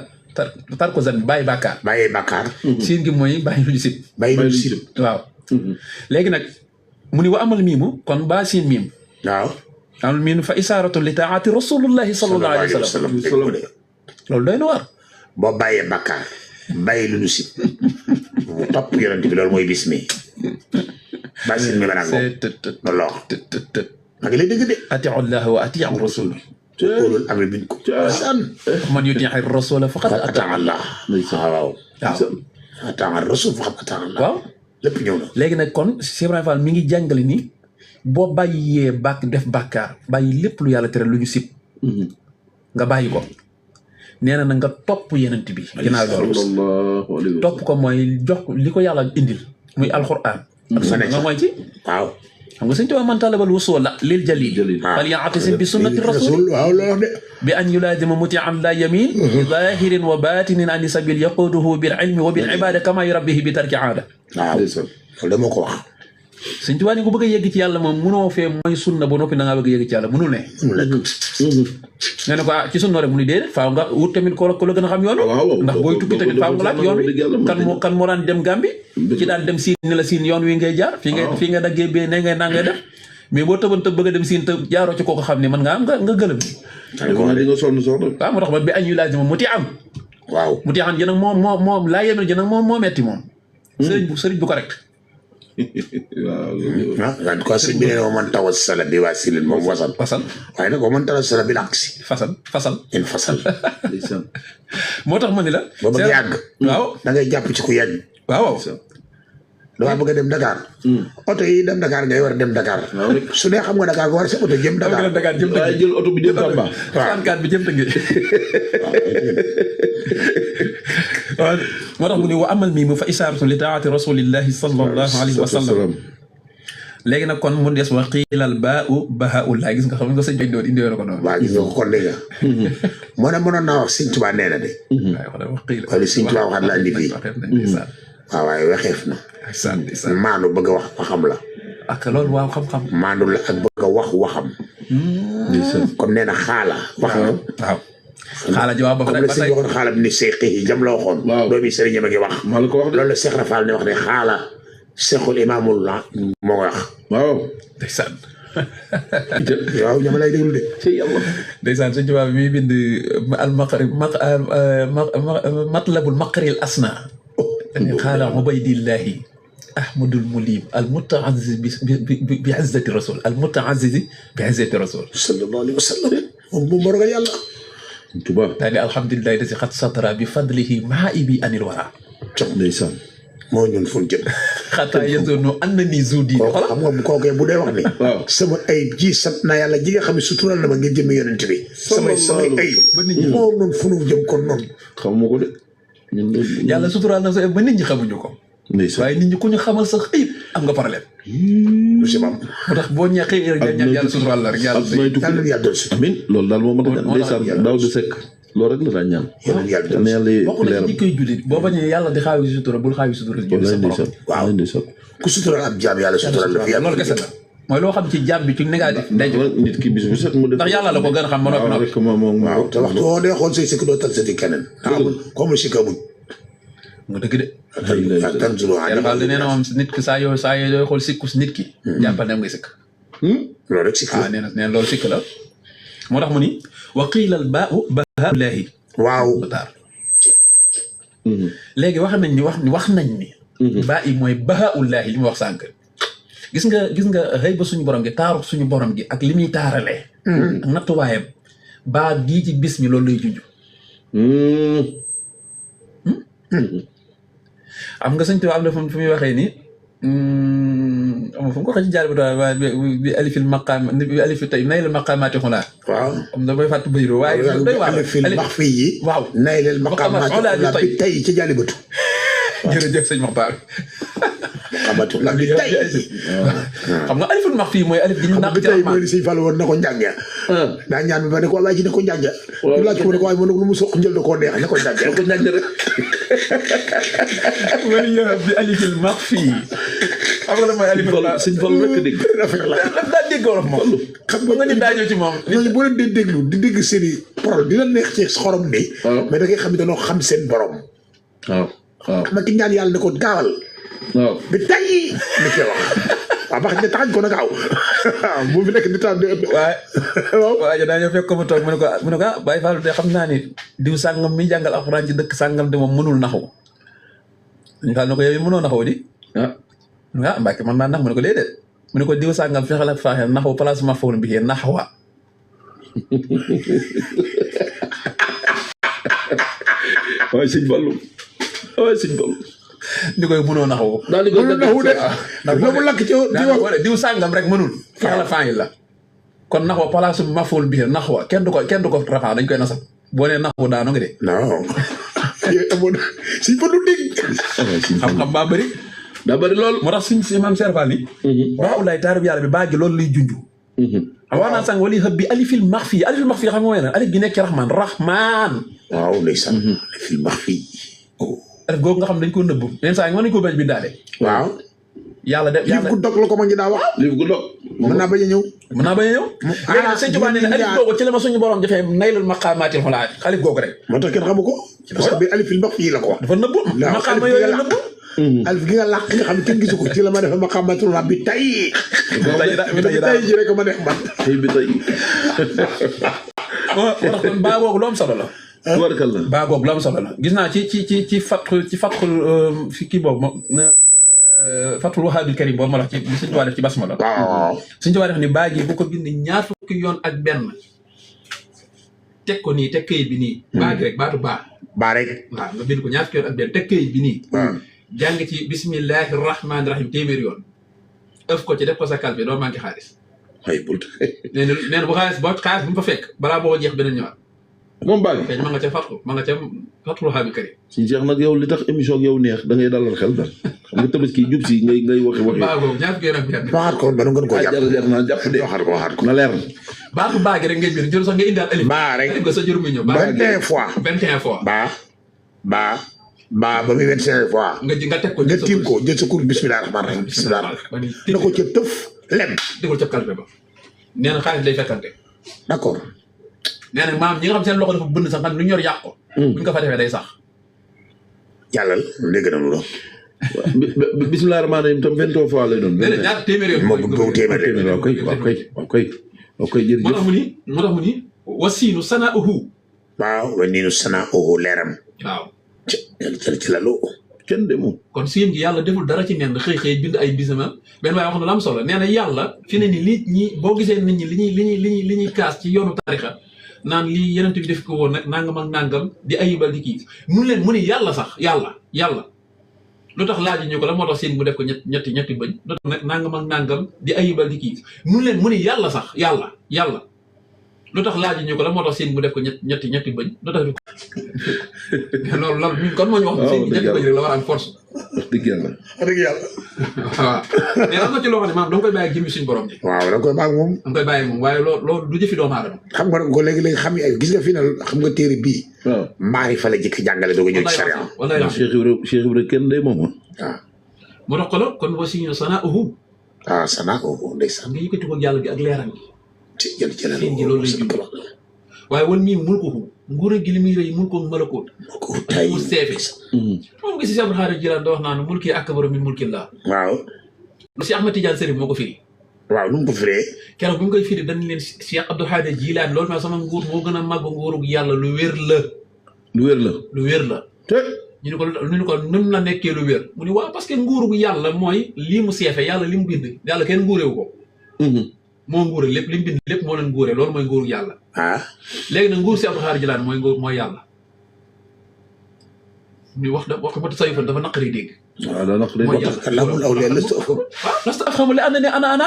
tar ko zan bàyyi bàkkaar bàyyee bàkkaar siin gi mooy bàyyi lu ñu sib bàyyi lu si waaw léegi nag mu ni wa amal miimu kon baa siin miim waaw amal miimu fa isaaratu li taati rasulullahi sallallahu alayhi wa sallam loolu doy na war boo bàyyee bàkkaar bàyyi lu ñu si mu topp yonent bi loolu mooy bis mi bàyyi sin mi ba nag loolu la wax maa ngi lay dégg de atiu llah wa atiu rasul loolu amee biñ ko san man yutii rasula faqad ataa Allah waaw ataa rasul faqad ataa Allah waaw lépp ñëw na léegi nag kon Cheikh Ibrahima Fall mi ngi jàngale ni boo bàyyee def bàkkaar bàyyi lépp lu yàlla tere lu ñu sib nga bàyyi ko nee na nga topp yenent bi ginnaaw loolu topp ko mooy jox li ko yàlla indil muy alquran ak sunna nga mooy ci waaw xam nga sëñ Tuubaa man talabal wusula lil jalil fal ya'tasim bi sunnati rasul waaw loolu de bi an yulaazima muti'an la yamin bi zahirin wa batinin an sabil yaquduhu bil ilmi wa bil ibada kama yurabbihi bi tarki aada waaw loolu de moo ko wax sëñ Tuubaa ni ko bëgg a yegg ci yàlla moom munoo fee mooy sunna ba noppi da ngaa bëgg a yegg ci yàlla munul ne nga ne ko ci sunna rek mu ni déedéet faaw nga wut tamit ko la gën a xam yoon ndax booy tukki tamit faaw nga laaj yoon wi kan moo daan dem Gàmbi ci daan dem siin ni la siin yoon wi ngay jaar fii nga daggee bee ne ngay naa ngay def mais boo tëban tëb bëgg a dem siin te jaaroo ci kooku xam ne man nga am nga gëlëm di nga sonn soxna waaw moo tax ba bi añ yu laaj moom mu ti am waaw mu ti am jënag moom laa yemel jënag moo metti moom sëriñ bu correct en tout cas sëñ bi nee na man tawa sala bi waa silin moom wasal waaye nag man tawa sala bi laksi fasal in fasal moo tax ma ni la ba bëgg yàgg waaw da ngay jàpp ci ku yàgg waaw dama bëgg a dem Dakar oto yi dem Dakar ngay war a dem Dakar su dee xam nga Dakar nga war sa oto jëm Dakar jël oto bi jëm Tamba 34 bi jëm Tëngéej waaw moo tax mu ne wa amal mii mu fa isaaratu li taati rasulillahi sallallahu alayhi wa sallam léegi nag kon mu des wa xiilal baau bahaullah gis nga xam nga sëñ bi doon indi ko noonu waaw gis nga ko kon dégg nga moo ne mënoon naa wax sëñ Tuubaa nee na de wala sëñ Tuubaa waxaat la andi fii waaw waaye waxeef na maandu bëgg a wax waxam la ak loolu waaw xam-xam maandu la ak bëgg a wax waxam comme nee na xaala waxam waaw xaala jawaab ba comme la sëñ waxoon xaala bi ni seexi jam la waxoon doomi sëriñam a ngi wax loolu la Seex Rafal ne wax ne xaala seexul imaamul la moo ko wax waaw ndeysaan waaw ñama lay déglu de ndeysaan sëñ Tuubaa mi bind al maqari matlabul maqaril asna xaala ubaydillahi ahmadul mulim al mutaaziz bi izzati rasul al mutaaziz bi izzati rasul sallallahu alayhi wa sallam moom bu ma ragal yàlla Tuba daal di alhamdulilah da si xat satara bi fadlihi maa ibi anil wara jox ndeysaan moo ñun ful jëm xataa yezonu an na ni zudi xam nga bu kookee bu dee wax ni sama ayib ji sant naa yàlla ji nga xam ne sutural na ma ngeen jëmee yonent bi samay ayib ba nit ñi moo noonu fu nu jëm kon noonu xamu ko de yàlla sutural na sa ba nit ñi xamuñu ko ndeysaan waaye nit ñi ku ñu xamal sax ayib am nga problème. monsieur Bam moo tax boo ñàkkee rek ñaan yàlla suturaal la rek yàlla yàlla doon si amin loolu daal moo mën a ndeysaan daaw di sekk loolu rek la daan ñaan yàlla doon ne yàlla bokk na ci koy jullit boo bañee yàlla di xaawi sutura bul xaawi sutura jël sa borom. waaw ndeysaan ku sutural ab jaam yàlla sutural la fi loolu kese la mooy loo xam ci jaam bi ci négatif day jóg nit ki bis bu set mu def ndax yàlla la ko gën a xam ba noppi noppi. rek moom waaw te waxtu woo dee xool say sikk doo tal sati keneen amul comme sikk amul nga dëgg de. ak tan sulu yàlla baal nee na moom nit ki saa yoo dooy xool sikku si nit ki. jàppal ne ngay sikk. loolu rek sikk ah nee na loolu sikk la moo tax mu ni wa qiilal baau bahaullahi waaw léegi wax nañ ni baa yi mooy bahaullahi li mu wax sànq gis nga xëy ba suñu borom gi taaru suñu borom gi ak li muy taaralee ak nattuwaayam baa gii ci bis mi loolu lay junj am nga sëñ Tuubaa am na fu muy waxee ni am fu mu ko waxee ci jaar bi alifil maqaam bi alifil tey nay la maqaamaati xulaa waaw am damay fàttu bayro waaye doy waar alifil max fii yi waaw nay leen maqaamaati xulaa bi tey ci jaalibatu jërëjëf sëñ Maxtaar maqaamaati xulaa bi tey xam nga alifil max fii mooy alif gi ñu naq bi tey mooy li sëñ Fall woon na ko njàngee daa ñaan bi ba ne ko waaye ji ne ko njàngee ñu laaj ko ne ko waaye mu ne ko lu mu soq njël da koo neex ne ko njàngee rek wala yow bi alifil max fii xam nga la mooy alifil sëñ Fall rek dégg daf daa dégg wolof moom xam nga ñu daa ñëw ci moom ñooñu boo leen dee déglu di dégg seen i parole di la neex ci xorom ni mais da ngay xam ne dañoo xam seen borom waaw xam nga ki ñaan yàlla ne ko gaawal waaw bi tey ni koy wax waaw bax ne taxañ ko na gaaw waaw bu fi nekk di taam di ëpp waaye daa ñëw fekk ko mu toog mu ne ko Baye Fall de xam naa ni diw sàngam mi jàngal alxuraan ci dëkk sàngam de moom mënul naxu ñu xaal na ko yow mënoo naxoo di Mbàkke man naa nax mu ne ko déedéet mu ne ko diw sàngam fexe la faaxee naxu place ma fawon bi xee naxwa waaye sëñ Fallu ni koy mënoo naxu daal di mënul naxu de ndax mu lakk ci diw sàngam rek mënul fexe la faaxee la kon naxwa place ma fawon bi xee naxwa kenn du ko rafaa dañ koy nasab boo nee naxu daanu nga de non amoon sëñ Fallu dégg xam-xam baa bëri daa bëri lool moo tax suñ si maam serfal ni waaw lay taarib yàlla bi baa gi loolu lay junj wax naa sànq wala xëb bi alifil max fii xam nga mooy lan alif gi nekk ci rahmaan waaw ndeysaan alifil max fii alif googu nga xam dañ ko nëbb yenn saa yi mën nañu ko bañ bi daale waaw yàlla def liif gu dog la ko ma ngi daa wax liif gu dog mën naa bañ a ñëw léegi nag sëñ Tuubaa nee na alif googu ci la ma suñu borom joxee naylul maqaamaatil xulaa alif googu rek moo tax kenn xamu ko parce que bi alifil max fii la ko wax dafa nëbb maqaama yooyu nëbb alif gi nga làq nga xam ne kenn gisu ko ci la ma defe maqaamatul rabbi tey ji rek ma neex man tey bi tey moo tax kon baa googu lu am solo la warkal la baa googu lu am solo la gis naa ci fatxul fi kii boobu fatul wahaabil karim boobu ma la wax ci Sëñ Tuubaa def ci basmala waaw Sëñ Tuubaa def ni baa gi bu ko bind ñaar fukki yoon ak benn teg ko nii teg këyit bi nii baa gi rek baatu baa rek waaw nga bind ko ñaar fukki yoon ak benn teg këyit bi nii jàng ci bismillahi rahmaani rahim téeméer yoon ëf ko ci def ko sa kalpe doo manqué xaalis ay bult nee na bu xaalis bu mu fa fekk balaa boo jeex beneen ñëwaat moom baa ngi feeñ ma nga ca fatul wahaabil karim suñu Cheikh nag yow li tax émission ak yow neex da ngay dalal xel daal xam nga tabaski jub si ngay waxi baa googu ñaar fukki yoon ak benn waxaat ko ba nu ngeen ko jàpp jar naa jàpp de waxaat ko na leer baatu baa gi rek ngay bind jël sax nga indaal alif baa rek ko sa jëru muy ñëw 21 fois 21 fois baa ba muy 25 fois nga teg ko nga tiim ko jël sa kur bismillah rahmaan rahim bismillah na ko ca tëf lem dégul ca kalpe ba nee na xaalis day fekkante d'accord nee na maam ñi nga xam seen loxo dafa bënn sax xam lu ñor yàq ko buñ ko fa defee day sax jàllal dégg na lu bismillah rahmaan rahim tam 23 fois lay doon nee na ñaar téeméer yoon moom boobu téeméer waaw koy jërëjëf moo tax mu ni wasiinu sanaahu waaw wa niinu sanaahu leeram waaw ci la lu kenn de moom kon siin gi yàlla deful dara ci nen xëy bind ay bisama benn waaye wax na lu am solo nee na yàlla fi ne ni li boo gisee nit ñi li ñuy kaas ci yoonu tarixa naan lii yeneen bi def ko woon nag nangam ak nangam di ayibal di kii mun leen mu ni yàlla sax yàlla lu tax laaj ñu ko la moo tax seen mu def ko ñetti bëñ lu tax nag nangam ak nangam di ayibal di kii mun leen mu ni yàlla sax yàlla lu tax laaj ñu ko la moo tax seen bu def ko ñetti bëñ lu tax loolu ñun kon moo ñu wax ne seen ñetti bëñ rek la war a am force. wax dëgg yàlla. waaw mais am na ci loo xam ne maanaam da nga koy bàyyi ak jëmmi suñu borom ji. waaw da nga koy bàyyi moom. da nga koy bàyyi moom waaye loolu du jëfi doomu aadama. xam nga ko léegi xam nga gis nga fi ne xam nga téere bii. waaw maari fa la jëkk jàngale doog a ñëw ci sharia. wallaay Cheikh Ibra kenn day moom waaw. moo tax ko la kon wasi sana'uhu. Sanaa ndeysaan. nga yëkkati ko yàlla gi ak leeram gi. ci jël seen ji loolu lay jund waaye wan mii mulkuhu nguur gi li muy rëy mulku malakoot mu seefe moom nga si Cheikh Abdou Khadre Jilaan da wax naa ne mulki akbaru min mulkillah. waaw. lu si Ahmad Tidiane Sërif moo ko firi. waaw nu mu ko firee. keroog bi mu koy firi dañ leen Cheikh Abdou Khadre Jilaan loolu mooy sama nguur moo gën a màgg nguurug yàlla lu wér la. lu wér la. lu wér la. te ñu ne ko num la nekkee lu wér mu ni waaw parce que nguurug yàlla mooy lii mu seefe yàlla li mu bind yàlla kenn nguurewu ko. moo nguure lépp li mu bind lépp moo leen nguure loolu mooy nguurug yàlla. léegi nag nguur si Abdou Khadre Jilaan mooy yàlla. ñu wax ko ba sayfan dafa naqari dégg. waaw daa naqari mooy yàlla allahumma awliya lasta afhamu li annani ana.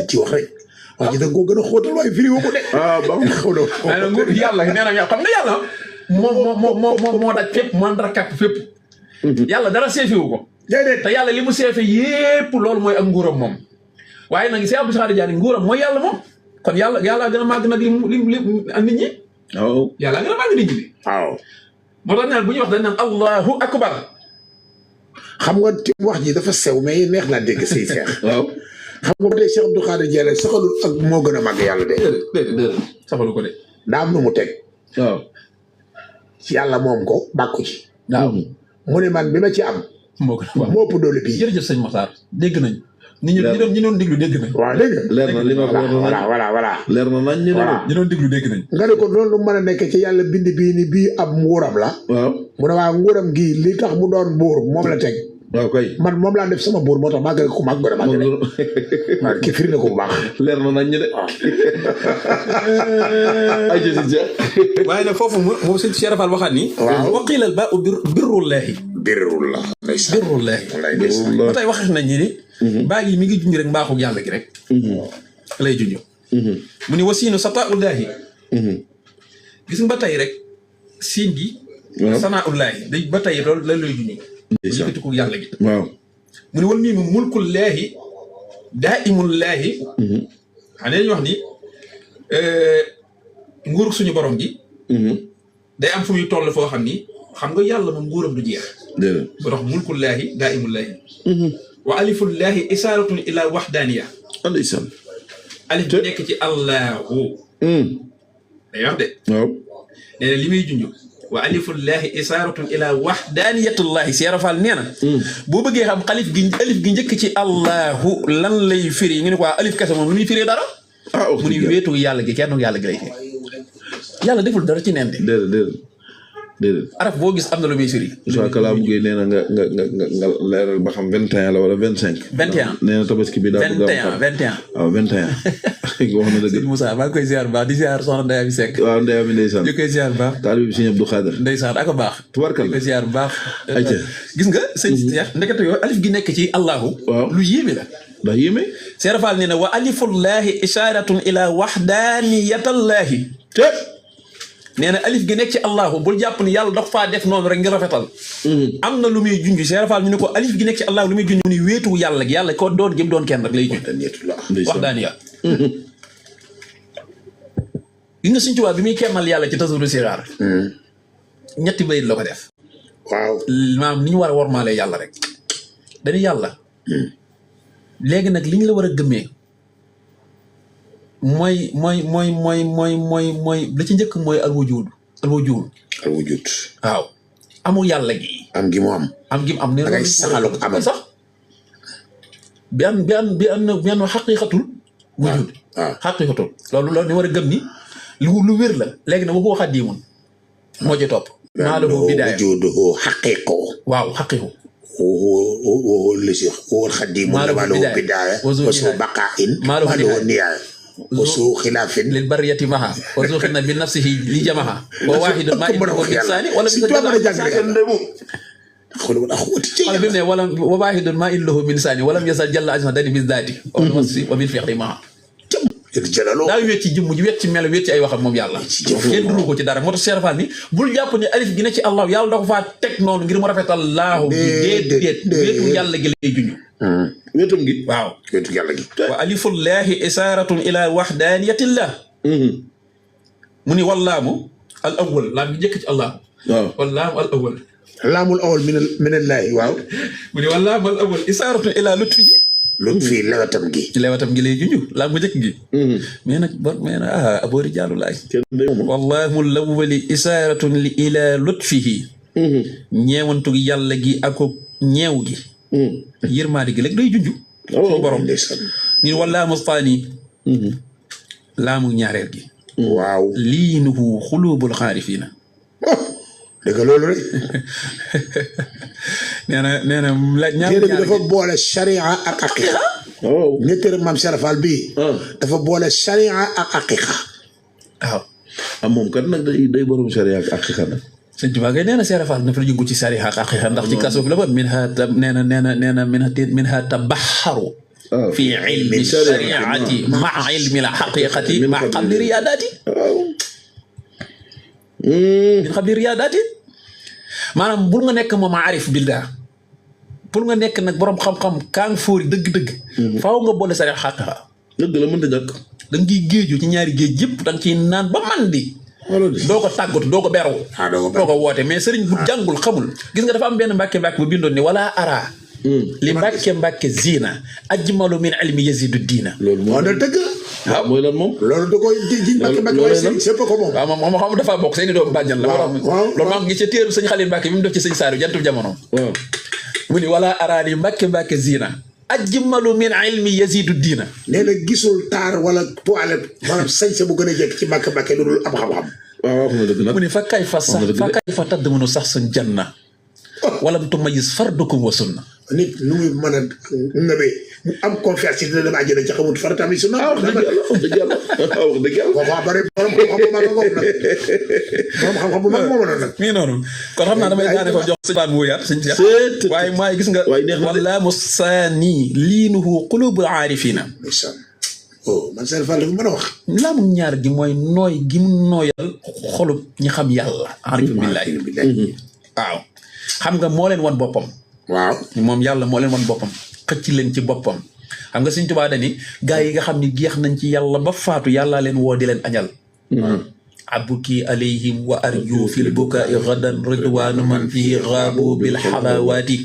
ci wax rek. wax ji da nga koo gën a xóotal waaye firi woo ko de. nguur yàlla nee na xam nga yàlla moo daj fépp moo dara kàpp fépp. yàlla dara seefiwu ko. déedéet te yàlla li mu seefe yépp loolu mooy ak nguuram moom. waaye nag si Abdou Khadre Jilaan nguuram mooy yàlla moom kon yàlla gën a màgg nag li nit ñi. waaw yàlla gën a màgg nit ñi. waaw. moo tax naan bu ñuy wax dañ naan allahu akbar. xam nga wax ji dafa sew mais neex naa dégg say seex. waaw. xam nga ba tey Cheikh Abdou Khadre Jilaan saxalul ak moo gën a màgg yàlla de. déedéet saxalu ko de. daa am nu mu teg. waaw. ci yàlla moom ko bàkku ci. waaw mu ne man bi ma ci am. moo gën a waaw moo ëpp doole bii. jërëjëf sëñ Makhtar dégg nañ. ñi doon déglu dégg nañ. waaw dégg nga. leer na li ma wax voilà. leer na nañ ñu ne. ñi doon déglu dégg nañ. nga ne ko loolu mën a nekk ci yàlla bind bii ni bii ab nguuram la. waaw. mu ne waa nguuram gii li tax mu doon buur moom la teg. waaw kay. man moom laa def sama buur moo tax maa gën a ko maa gën a maa gën a. waaw kii firi na ko bu baax. leer na nañ ñu de. ay jësi waaye nag foofu moom sëñ Cheikh Rafal waxaat ni. waaw waqilal ba birrullahi. birrullah. birrullahi. ba tey waxeef nañ ni baa gi mi ngi junj rek mbaaxu yàlla gi rek. lay junj. mu ni wasiinu sataullahi. gis nga ba tey rek siin gi. sanaullahi day ba tey loolu la lay junj. yëkkati ko yàlla gi. waaw. mu ni wal mii mu mulkullaahi daaimullaahi. xam ne dañuy wax ni nguur suñu borom gi. day am fu muy toll foo xam ni xam nga yàlla moom nguuram du jeex. déedéet. ba tax mulkullaahi daaimullaahi. wa alifullaahi isaaratun ila waxdaaniya. ndeysaan. alif bi nekk ci allahu. day wax de. waaw. nee na li muy junj. wa alifullahi isaaratun ila waxdaaniyatullahi Cheikh Rafal nee na boo bëggee xam alif gi njëkk ci allahu lan lay firi ñu ne ko alif kese moom lu muy firi dara mu ni wéetu yàlla gi kenn yàlla gi lay firi yàlla deful dara ci neen de déedéet araf boo gis am na lu muy firi Moussa Kala Mougué nee na nga leeral ba xam 21 la wala 25 21 nee na tabaski bi daa bëgg a 21 waaw 21 wax na dëgg Moussa maa ngi koy ziar baax di ziar soxna Ndeye Abi Seck waaw Ndeye Abi ndeysaan ñu koy ziar baax taalibe bi Sëñ Abdou Khadre ndeysaan ak a baax tubarkal ñu koy ziar baax ayca gis nga sëñ Cheikh ndekete yoo alif gi nekk ci allahu waaw lu yéeme la ndax yéeme Cheikh Rafal nee na wa alifullahi isharatun ila waxdaaniyatallahi te nee na alif gi nekk ci allahu bul jàpp ni yàlla dox faa def noonu rek ngir rafetal am na lu muy junj Cheikh Rafal ñu ne ko alif gi nekk ci allahu lu muy junj mu ni wéetu yàlla gi yàlla ko doon gëm doon kenn rek lay junj wax daani yàlla gis nga suñ tubaab bi muy kemmal yàlla ci tasawudu siraar ñetti bayit la ko def waaw maanaam ni ñu war a wormaalee yàlla rek dañu yàlla léegi nag li ñu la war a gëmmee mooy la ci njëkk mooy alwujud waaw amul yàlla gi am gi mu am gi mu am ne dangay saxalu amam sax bi an xaqiqatul wujud xaqiqatul loolu ni war a gëm ni lu wér la léegi nag waxoo xaddiimun moo ci topp maa lahu bidaaya wujuduhu xaqiqo waaw xaqiqu lisi wol xaddiimun maa lahu bidaaya wasu baqaa'in maa lahu nihaaya wasu xilaafin lil bariyati maha wa zuxina bi nafsihi li jamaha wa waahidun maa indahu min saani wala wala bi mu ne wala wa waahidun maa indahu min saani walam yasal jalla ajma dani bi zaati wa bil fi'li maha jëlaloo daa wéet ci jëmm ji wéet ci melo wéet ci ay waxam moom yàlla kenn duru ko ci dara moo tax Cheikh Fall ni bul jàpp ne alif gi ne ci allah yàlla da ko faa teg noonu ngir mu rafetal laahu gi déet wéetu yàlla gi lay junj wéetum gi waaw wéetu yàlla gi wa alifullahi isaaratun ila wahdaniyatillah mu ni wallaamu al awwal laam bi njëkk ci allah waaw wallaamu al awwal laamul awal minallaahi waaw mu ni wallaamu al awwal isaaratun ila lutfihi lu fii lewatam gi lewatam gi lay junj laam bu njëkk gi mais nag aboori jaalu laay wallaamu al awwali isaaratun li ila lutfihi ñeewantug yàlla gi ak ñeew gi yërmaade gi léegi day junj suñu borom ni wallaamu taani laamu ñaareel gi waaw liinuhu xuluubul xaarifiina dëgg loolu rek nee na la ñaar téere bi dafa boole charia ak aqiqa ne téere maam Cheikh Fall bii dafa boole charia ak aqiqa waaw moom kat nag day borom charia ak aqiqa nag sëñ Tuubaa kay nee na Cheikh Fall dafa yëngu ci charia ak aqiqa ndax ci kaso bi la ba min ha tabaxaru fi ilmi shariati maa ilmi la xaqiqati maa qabli riyaadaati min qabli riyaadaati maanaam bul nga nekk moom arif billah bul nga nekk nag borom xam-xam kaang fóori dëgg-dëgg faaw nga boole sariya xaqiqa dëgg la mënta ñàkk da nga ciy géeju ci ñaari géej yëpp da nga ciy naan ba man di doo ko tàggatu doo ko beru doo ko woote mais sëriñ bu jàngul xamul gis nga dafa am benn mbàkke bu bindoon ni wala ara li mbàkke zina ajmalu min ilmi yazidu diina loolu moo da dëgg waaw mooy lan moom loolu da koy ji mbàkke waaye sëriñ sépp ko moom waaw moom xam dafa bokk seeni doomu bàjjan la loolu maa ngi ci téeru sëñ Xalil Mbàkke bi mu def ci sëñ Saaliw jantub jamono mu ni wala ara li mbàkke zina ajmalu min ilmi yazidu diina nee na gisul taar wala toilette maanaam sañse bu gën a jekk ci mbàkke lu dul am xam-xam waaw xam na dëgg nag mu ni fa kay fa tadd mënu sax suñ janna walam tumayis fardukum wa sunna nit nu muy mën a nëbee mu am confiance ci dina dem àjjana ci xamut farata mi sunna wax dëgg yàlla waaw bari borom xam-xam bu mag moom nag borom xam-xam bu mag moom la nag mii noonu kon xam naa damay daane ko jox sëñ baan mu wuyaat sëñ Cheikh waaye maay gis nga wala mu saani liinuhu qulubul aarifina man seen Fall dafa mën a wax laamu ñaar gi mooy nooy gi mu nooyal xolub ñi xam yàlla aarifu billaahi waaw xam nga moo leen wan boppam waaw moom yàlla moo leen wan boppam xëcc leen ci boppam xam nga Sëñ Tuubaa dani gaa yi nga xam ni geex nañ ci yàlla ba faatu yàllaa leen woo di leen añal abuki alayhim wa arju fil bukaai gadan ridwaanu man fihi gaabu bil xalawaati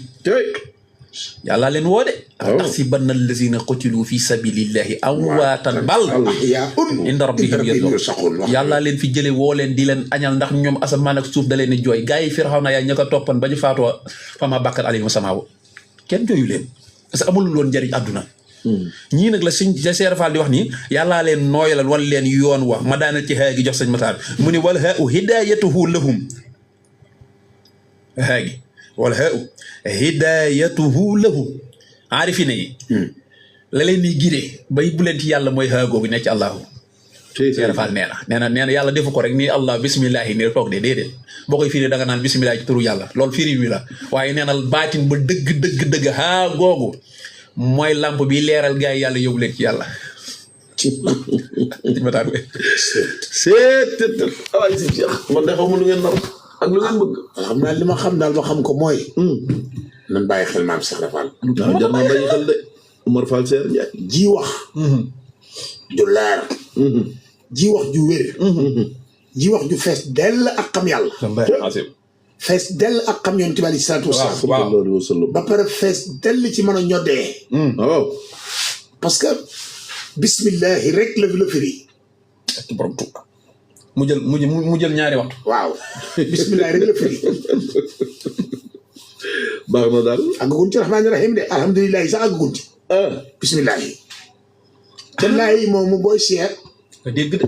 yàllaa leen woo de taxsibanna allazina qutilu fi sabilillahi amwaatan bal inda rabbihim yarzuqun yàllaa leen fi jële woo leen di leen añal ndax ñoom asamaan ak suuf da leen di jooy gaa yi Firawna yaa ña ko toppan ba ñu faatoo fama bakkat alayhim samaaw kenn jooyu leen parce que amul loon njëriñ àdduna ñii nag la sëñ Cheikh Fall di wax nii yàllaa leen nooyalal wan leen yoon wa ma daanal ci xaa gi jox sëñ Matar mu ni wal haa u hidayatuhu lahum xaa gi wal haa u hidayatuhu lahum aarifina yi la leen di gidee bay bu leen ci yàlla mooy xaa googu nekk ci allahu Cheikh Fall nee na yàlla defu ko rek nii allah bismillahi nii toog de déedéet boo koy firi da nga naan bismillahi ci turu yàlla loolu firi wi la waaye nee na baatin ba dëgg xaa googu mooy lamp bi leeral gaa yi yàlla yóbbu leen ci yàlla waay si Cheikh man de xaw ma lu ngeen nar ak lu ngeen bëgg xam naa li ma xam daal ba xam ko mooy nan bàyyi xel maam Cheikh Fall jar naa bàyyi xel de Omar Fall Seer Njaay ji wax ju leer ji wax ju wér ji wax ju fees dell ak xam yàlla fees dell ak xam yonent bi aleyhi salaatu wasalaam ba pare fees dell ci mën a ñoddee waaw parce que bismillahi rek la firi borom Tuuba mu jël ñaari waxtu waaw bismillahi rek la firi baax na daal àggagun ci rahmaani rahim de alhamdulilahi sax àggagun ci bismillahi te laay moom mu booy seet nga dégg de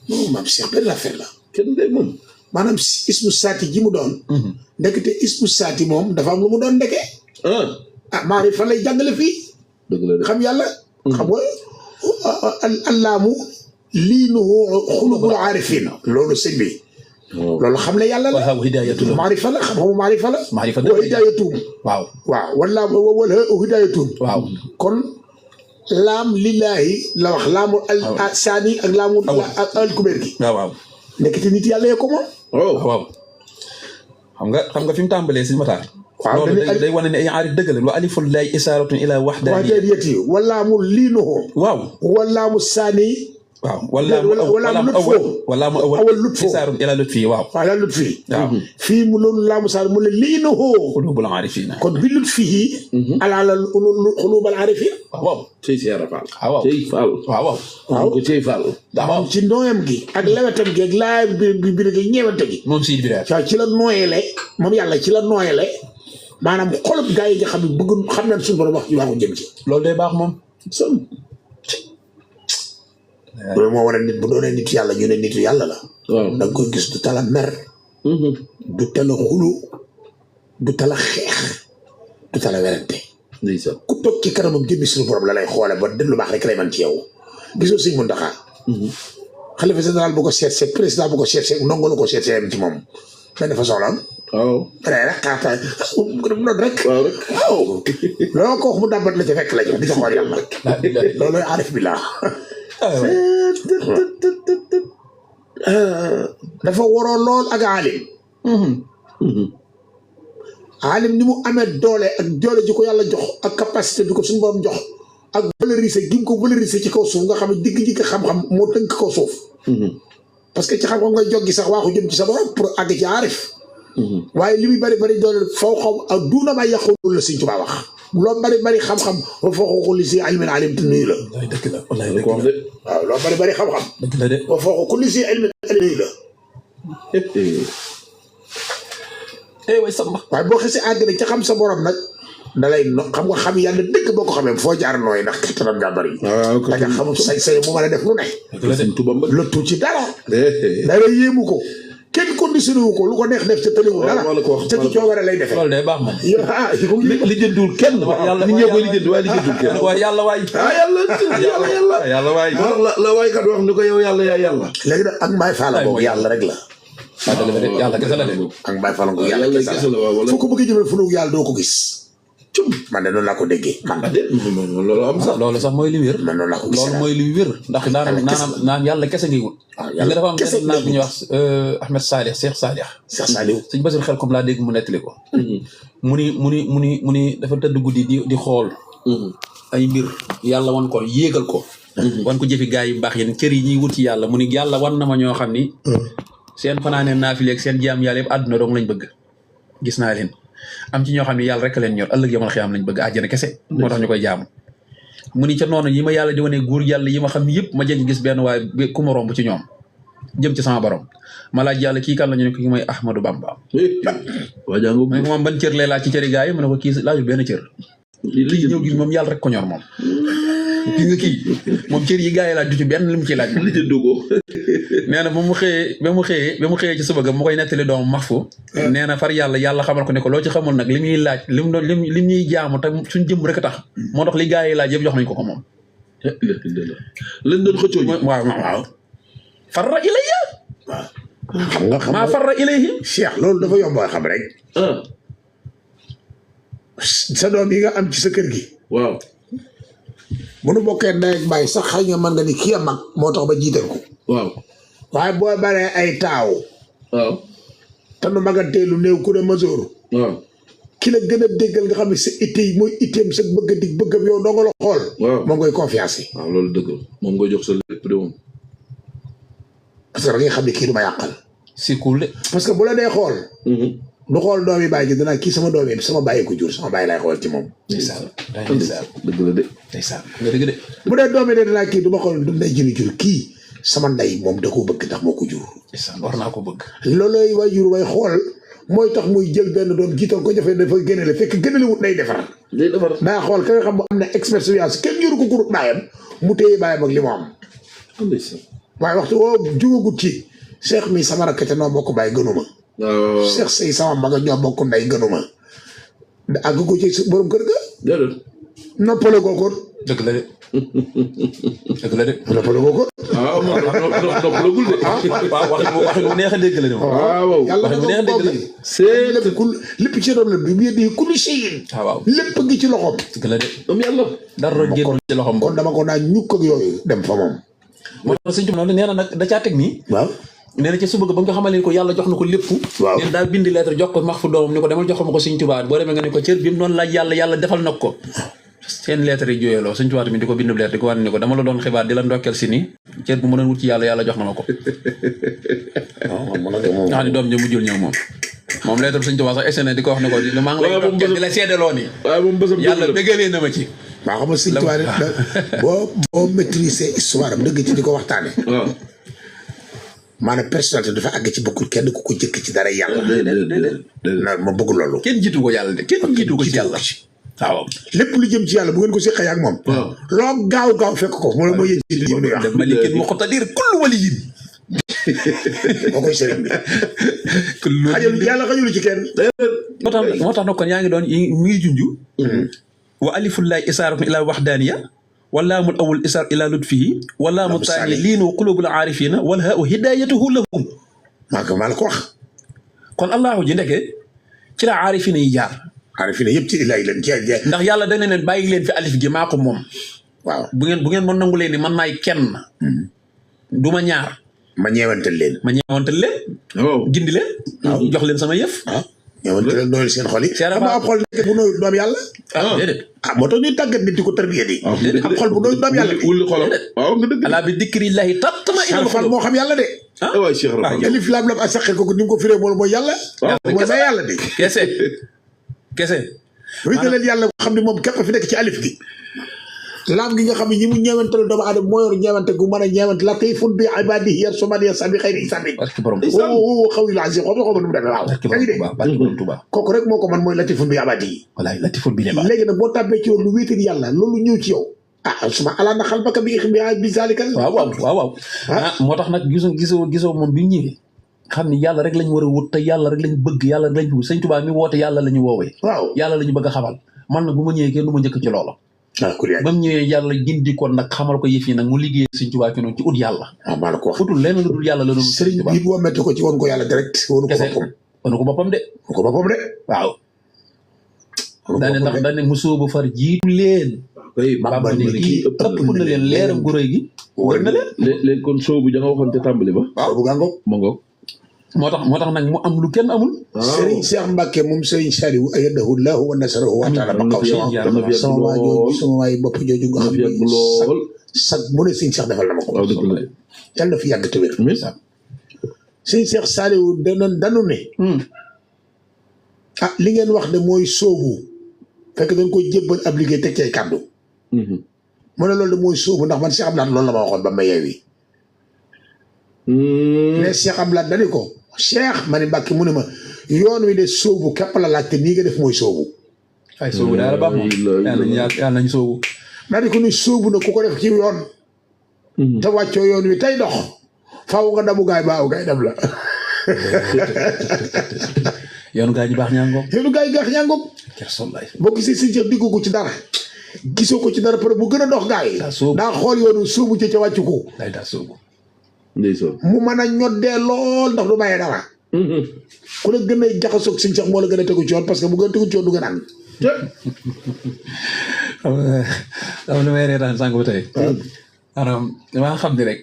moom maam Cheikh benn affaire la kenn de moom maanaam ismu saati ji mu doon ndekete ismu saati moom dafa am lu mu doon ndeke maari fan lay jàngale fii xam yàlla xam nga allaamu liinuhu xulubul aarifin loolu sëñ bi loolu xam ne yàlla la maarifa la xam-xamu maarifa la wa hidaayatuhum waaw wala hidaayatuhum waaw kon laam lillahi la wax laamu al saani ak laamu al kubéer gi waaw nekkati nit yàlla yee ko moom waaw xam nga fi mu tàmbalee si mataar waaw loolu day wane ne ay aarif dëgg la wa aliful lay isaaratun ila wahdaniyati walaamu liinuhu waaw walaamu saani waaw walaamu awal lutfoo isaarun ila lutfi waaw ila lutfi waaw fii mu loolu laamu saani mu ne liinuhu xulubul aarifina kon bi lutfi alaala xulubal aarifina waaw cey si yàlla faal waaw cey faal waaw ko cey faal moom ci nooyam gi ak lewetam gi ak laay bi gi ñeewante gi moom Sidi Biraye waaw ci la nooyele moom yàlla ci la nooyele maanaam xolub gaa yi nga xam ne bëgg xam nañ suñu borom wax ci waxu jëm ci loolu day baax moom loolu moo war a nit bu doonee nit yàlla ñu ne nitu yàlla la waaw da nga koy gis du tala mer du tala xulu du tala xeex du tala werante ndeysaan ku toog ci kanamam jëmmi suñu borom la lay xoole ba def lu baax rek lay man ci yow gisoo Sëñ Muntaxa xalifa général bu ko seet seet président bu ko seet seet ndongo lu ko seet seet ci moom benn fa soxlaam waaw rek xaarta noonu rek waaw rek waaw loolu ko wax mu dàmbat la ca fekk la jox di ca xool yàlla loolu aarif bi laa dafa waroo lool ak aalim aalim ni mu amee doole ak doole ji ko yàlla jox ak capacité bi ko suñu borom jox ak valoriser gi mu ko valoriser ci kaw suuf nga xam ne digg xam-xam moo tënk kaw suuf parce que ci xam-xam ngay joggi sax waaxu jëm ci sa borom pour àgg ci aarif waaye li muy bari doole faw xaw ak duuna ma yàqul la Sëñ Tuubaa wax loo bari xam-xam ba foo ko li si ilmin alim te nuyu la dëgg la wallaay dëgg ko wax de waaw loo bari xam-xam dëgg la de ba foo ko li si ilmin alim nuyu la way samba waaye boo xasee àgg nag ca xam sa borom nag da lay xam nga xam yàlla dëgg boo ko xamee foo jaar nooy ndax kattanam gaa bari da nga xamul say mu mën a def lu ne lottu ci dara dara yéemu ko kenn conditionné wu ko lu ko neex def ca tëliwu dara ca ci coobare lay defee loolu day baax moom li jëndul kenn yàlla nit ñee koy li jënd waaye li jëndul kenn waay yàlla waay yàlla waay la waaykat wax ni ko yow yàlla yaa yàlla léegi nag ak mbaay faala boobu yàlla rek la yàlla kese la de ak mbaay faala boobu yàlla kese la foo ko bëggee jëmale fu nu yàlla doo ko gis man de noonu laa ko déggee man loolu am sax loolu sax mooy li wér man noonu laa ko gis loolu mooy li wér ndax naan yàlla kese ngay wut nga dafa am benn naa bu ñuy wax Ahmed Salih Cheikh Salih suñ basir xel comme laa dégg mu nettali ko mu ni dafa tëdd guddi di xool ay mbir yàlla wan ko yéegal ko wan ko jëfi gaa yi baax yéen cër yi ñuy wut ci yàlla mu ni yàlla wan na ma ñoo xam ni seen fanaanee naafileeg seen jaam yàlla yëpp àdduna dong lañ bëgg gis naa leen am ci ñoo xam ne yàlla rek leen ñor ëllëg yamal xiyaam lañ bëgg àjjana kese moo tax ñu koy jaamu mu ni ca noonu yi ma yàlla di wane góor yàlla yi ma xam yëpp ma jël gis benn waaye ku ma romb ci ñoom jëm ci sama borom ma laaj yàlla kii kan la ñu ne ko kii mooy Ahmadou Bamba mu ne ko moom ban cër lay laaj ci cëri gaa yi mu ne ko kii laaju benn cër lii ñëw gis moom yàlla rek ko ñor moom gis nga kii moom cër yi gaa yi laaj du ci benn li mu ciy laaj moom nee na ba mu xëyee ci suba ga mu koy nettali doomu Mahfu nee na far yàlla xamal ko ne ko loo ci xamul nag li muy laaj lim ñuy jaamu te suñ jëm rek a tax moo tax li gaa yi laaj yëpp jox nañ ko moom lañ doon xëccoo waaw farra ilayya waaw xam nga maa farra ilayhi Cheikh loolu dafa yomb a xam rek sa doom yi nga am ci sa kër gi waaw bu nu bokkee ndey ak baay sax xëy nga mën nga ni kii a mag moo tax ba jiital ko waaw waaye boo baree ay taaw waaw te nu magantee lu néew ku ne masoor waaw ki la gën a déggal nga xam ne sa itte yi mooy itteem sa bëgg a dig bëggam yow doo nga la xool moom ngay confiance yi waaw loolu dëgg moom ngay jox sa lépp de moom parce que da ngay xam ne kii du ma yàqal si cool de parce que bu la dee xool du xool doom yi bàyyi gi danaa kii sama doom yi sama bàyyi ko jur sama bàyyi lay xool ci moom ndeysaan dëgg la de ndeysaan nga dëgg de bu dee doom yi de danaa kii du ma xool du nday jëni jur kii sama ndey moom da koo bëgg ndax moo ko jur ndeysaan war naa ko bëgg loolooy way jur way xool mooy tax muy jël benn doom jiital ko jafee dafa gënale fekk gënale wut day defar daa xool ka nga xam am na expérience kenn yoru ko groupe baayam mu téye baayam ak li mu am waaye waxtu woo jugagut ci Cheikh mi sama rakk te noo bokk bàyyi gënuma Cheikh Sey sama maga ñoo bokk ndey gënuma àgg ko ci borom kër ga noppale ko kon dëgg la de dëgg la de. noppaloo ko. ah moom noppalagul de. waaw waxin bu neex a dégg la de moom. waaw yàlla waxin bu neex a dégg la. c'est lépp ci doom la bi mu yëddi kulli shay'in. waaw lépp ngi ci loxoom. dëgg la de. am yàlla. dara génn ci loxoom. kon dama ko naa ñukk ak yooyu dem fa moom. moo tax sëñ Tuubaa nee na nag da caa teg nii. waaw. nee na ci suba ba nga xamal leen ko yàlla jox na ko lépp. waaw nee na daa bind lettre jox ko max fu doomam ni ko demal jox ko ma ko sëñ Tuubaa boo demee nga ne ko cër bi mu doon laaj yàlla defal na ko. seen lettre yi jooyaloo sëñ Tuubaa tamit di ko bind lettre di ko wan ni ko dama la doon xibaar di la ndokkeel si ni cër bu ma doon wut ci yàlla jox na ma ko. nga xam ne doom ja mujjul ñëw moom lettre bi sëñ Tuubaa sax essayé na di ko wax ne ko maa ngi lay ndokkeel di la seedeloo ni waaw moom bësam yàlla bégalee na ma ci. maa xam nga sëñ Tuubaa rek boo maîtriser histoire am dëgg ci di ko waxtaane waaw. maanaam personnalité dafa àgg ci bokkul kenn ku ko jëkk ci dara yàlla. na ma bëgg loolu. kenn jiitu ko yàlla de kenn jiitu ko ci yàlla. waaw lépp lu jëm ci yàlla bu ngeen ko seqee ak moom. loo gaaw fekk ko moo yëg ci li muy wax. def ma li kenn muqtadir kullu waliyin. moo koy sëriñ bi. kullu xajul yàlla xajul ci kenn. moo tax nag kon yaa ngi doon mi ngi junj. wa alifullahi isaaratun ila waxdaaniya wala mul awul isaar ila lutfihi wala mu taani liinu qulubul aarifina wal haa hidayatuhu lahum. maa la ko wax. kon allahu ji ndeke ci la aarifina yi jaar. aarifina yëpp ci ilahi leen jeex. ndax yàlla dana leen bàyyi leen fi alif gi maa ko moom. waaw bu ngeen mën nangu leen ni man maay kenn. du ma ñaar. ma ñeewantal leen. gindi leen. jox leen sama yëf. ñeewantal leen nooyal seen xol yi. am xol nekk bu nooyul doom yàlla. déedéet. moo tax ñuy tàggat nit di ko tarbiya di. am xol bu nooyul doom yàlla. wulli xolam waaw nga dëgg. alaa bi dikrillahi tatma'innul quluub. moo xam yàlla de. waay Cheikh Rafa. alif laam lam asaqe ko ni mu ko firee mooy yàlla. mooy may yàlla de. kese. luy dalal yàlla ko xam ne moom képp fi nekk ci alif gi. laam gi nga xam ne ñi mu ñeewantal doomu aadama moo yor ñeewante gu mën a ñeewante latifun bi ibaadihi yarhamu man yashaa bi xayri hisaabin. barke borom xawiyul aziz xaw ma nu mu demee waaw. barke borom Tuubaa. kooku rek moo ko man mooy latifun bi ibaadihi. wallaay latifun bi ne ba. léegi nag boo tàbbee ci yoon lu wéetal yàlla loolu ñëw ci yow. suma ala na xalbaka bi zaalika. waaw. moo tax nag gisoo moom bi mu ñëwee. xam ni yàlla rek lañ war a wut te yàlla rek lañ bëgg yàlla rek lañ bëgg sëñ Tuubaa mi woote yàlla la ñu woowee. waaw yàlla la ñu bëgg a xamal man nag bu ma ñëwee kenn du ma njëkk ci loola. ba mu ñëwee yàlla gindi ko nag xamal ko yëf yi nag mu liggéey sëñ Tuubaa ci noonu ci ut yàlla. maa la ko wax utul lenn lu dul yàlla la doon. sëriñ bi boo métti ko ci woon ko yàlla direct. wonu ko boppam de. waaw. daane mu sóobu far jiitu leen. Bamba ne kii ëpp na leen leeram gu rëy gi. wër na leen. léegi kon soobu ja nga waxoon te tàmbali ba. waaw bu gaa ngoog. ma ngoog. moo tax nag mu am lu kenn amul. Serigne Cheikh Mbacke moom Serigne Saliou ayyadahu Allahu wa nasarahu wa ta'ala baqaw sama waa jooju sama waay bopp jooju nga xam ne sag mu ne Serigne Cheikh defal na ma ko. waaw dëgg la. yàlla na fi yàgg te wér. Serigne Cheikh Saliou danu ne. li ngeen wax de mooy soobu fekk dañ koy jébbal ab liggéey teg cay kàddu. mu ne loolu de mooy soobu ndax man Cheikh Abdoulaye loolu la ma waxoon ba ma yeewi. mais Cheikh Abdoulaye dani ko. Cheikh ma ne Mbàkke mu ne ma yoon wi de soobu képp la laajte nii nga def mooy soobu. ay soobu daal baax moom yàlla nañ soobu. naa di ko ni soobu na ku ko def ci yoon. te wàccoo yoon wi tey dox. faaw nga dabu gaay baaw gaay dab la. yoonu gaay ji baax ñaangoom. yoonu gaay baax ñaangoom. boo gisee si jëf diggu ko ci dara. gisoo ko ci dara pare bu gën a dox gaay. daa xool yoonu soobu ca wàccu ko. daa soobu. mu mën a ñoddee lool ndax du bàyyee dara. ku la gën a jaxasoog Sëñ Cheikh moo la gën a tegu ci yoon parce que bu gën a tegu ci yoon du gën a ànd. xam nga may reetaan sànq ba tey. maanaam damaa xam ni rek.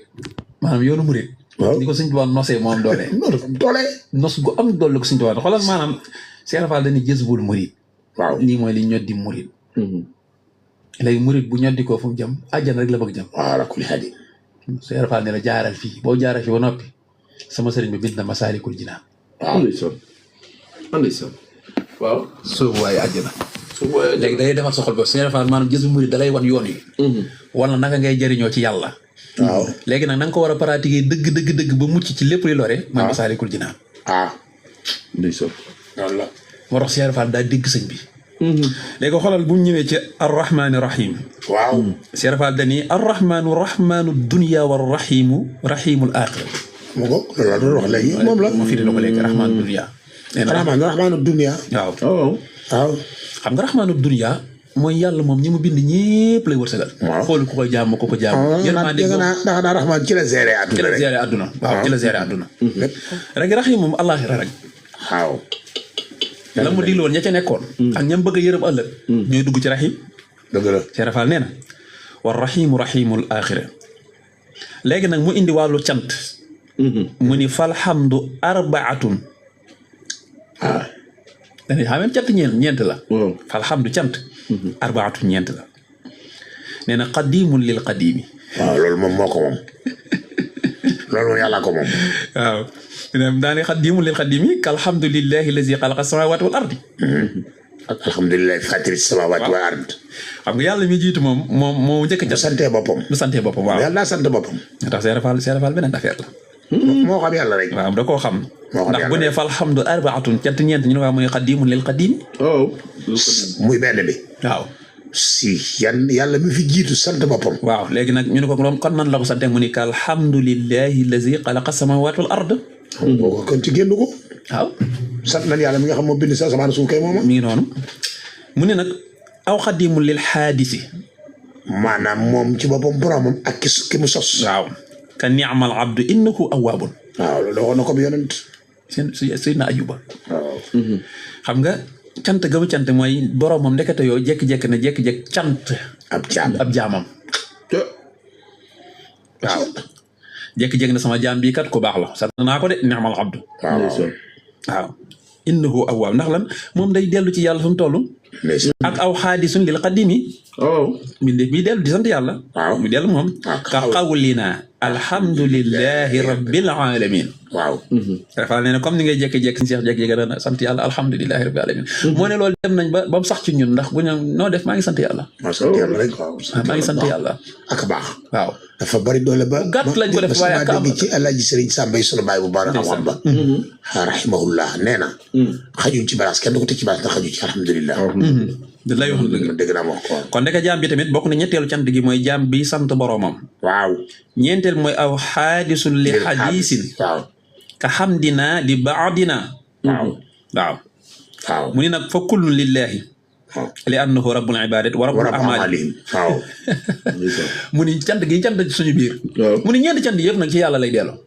maanaam yoonu murit. waaw ni ko Sëñ Tuubaa nosee moo am doole. doole. nos gu am doole ko Sëñ Tuubaa xoolal maanaam. Cheikh Fall dañuy jësbul murit. waaw lii mooy li ñoddi murit. léegi murit bu ñoddi ko fu mu jëm àjjana rek la bëgg jëm. waaw la kulli xaji. Cheikh Fall ne la jaaral fii boo jaaral fii ba noppi sama sëriñ bi bind na Masaalikul Jinaan. waaw. soobu waaye àjjana. léegi day defar sa xol ba Cheikh Fall maanaam jësbu murit da lay wan yoon yi. wala naka ngay jëriñoo ci yàlla. waaw léegi nag na nga ko war a pratiquer dëgg ba mucc ci lépp li lore. mooy Masaalikul Jinaan. ndeysaan. walla. moo tax Cheikh Fall daa dégg sëñ bi. léegi xoolal bu ñu ñëwee ci arrahmaani rahim. waaw. Cheikh Fall dañuy arrahmaanu rahmaanu dunya wa rahimu rahimul aaxira. mu ko loolu la doon wax léegi moom la. ma firi la ko léegi rahmaanu dunya. rahmaanu dunya. waaw. xam nga rahmaanu dunya mooy yàlla moom ñi mu bind ñëpp lay wërsëgal. waaw xool ku ko jaamu ko jaamu. man dégg naa Rahmaan ci la géré àdduna ci la géré àdduna. waaw ci la géré àdduna. rek raxiim moom àllaaxira rek. waaw. la mu diloon ña ca nekkoon. ak ñam bëgg a yërëm ëllëg. ñooy dugg ci raxiim. dëgg la Cheikh Rafal nee na war raxiimu raxiimul aaxira léegi nag mu indi wàllu cant. mu ni falhamdu arbaatun. dañuy xam même cant ñeent la. falhamdu cant. arbaatun ñeent la. nee na qadimun lil qadimi. waaw loolu moom moo ko moom. loolu moom yàlla ko moom. waaw daanaka qadimun lil qadimi kalhamdulillahi lazi xalaqa samawati wal ardi. alhamdulilah fatiri samawati wal ard. xam nga yàlla mi jiitu moom moo njëkk a bu santee boppam. bu santee boppam waaw. yàlla daa sant boppam. ndax Cheikh Rafal beneen affaire la. moo xam yàlla rek. waaw da koo xam. ndax bu nee falhamdu arbaatun cant ñeent ñu ne waa mu ne qadimun lil qadim. muy benn bi. waaw. si yàlla mi fi jiitu sant boppam. waaw léegi nag ñu ne ko kon nan la ko sante mu ni ka alhamdulillahi lazi xalaqa samawati wal ard. boo ko kon ci génn ko. waaw. sant nañ yàlla mi nga xam moo bind sa asamaan suuf kay moom. mi ngi noonu mu ne nag aw xadimun lil xaadisi. maanaam moom ci boppam boromam ak ki mu sos. waaw ka ni'mal abdu innahu awwaabun. waaw loolu waxoon na ko bi yonent. Seydina Ayuba. waaw. xam nga cant ga mu cant mooy boromam ndekete yoo jékki-jékki na jékki-jékki cant. ab jaamam. waaw jékki-jékki na sama jaam bii kat ku baax la sant naa ko de ni'mal abdu. waaw innahu awwaab ndax lan moom day dellu ci yàlla fu mu toll. ak aw xaadisun lil qadimi. mi dellu di sant yàlla. waaw mi dellu moom. ka qawlina alhamdulillahi rabbil alamin. waaw. Rafal nee na comme ni ngay jékki-jékki Cheikh jékki-jékki na sant yàlla alhamdulillahi rabbil alamin. moo ne loolu dem nañ ba mu sax ci ñun ndax bu ñu noo def maa ngi sant yàlla. maa sant yàlla rek waaw. maa ngi sant yàlla. ak baax. waaw. dafa bari doole ba. gàtt lañ ko def waaye ak am dégg ci Alaaji Sëriñ Sàmbay sunu baay bu baax amoon ba. rahimahullah nee na. xajul ci balaas kenn du ko teg ci balaas ndax xajul ci alhamdulilah. da lay wax dëgg. dëgg naa wax ko. kon ndeke jaam bi tamit bokk na ñetteelu cant gi mooy jaam bi sant boromam. waaw. ñeenteel mooy aw xaadisun li xadiisin. waaw. ka xamdina li baadina. waaw. waaw. waaw. mu ni nag fa kullun lillahi. waaw. li annahu rabbul ibadat wa rabbul amalihim. waaw. mu ni cant gi cant suñu biir. mu ni ñeenti cant yëpp nag ci yàlla lay delloo.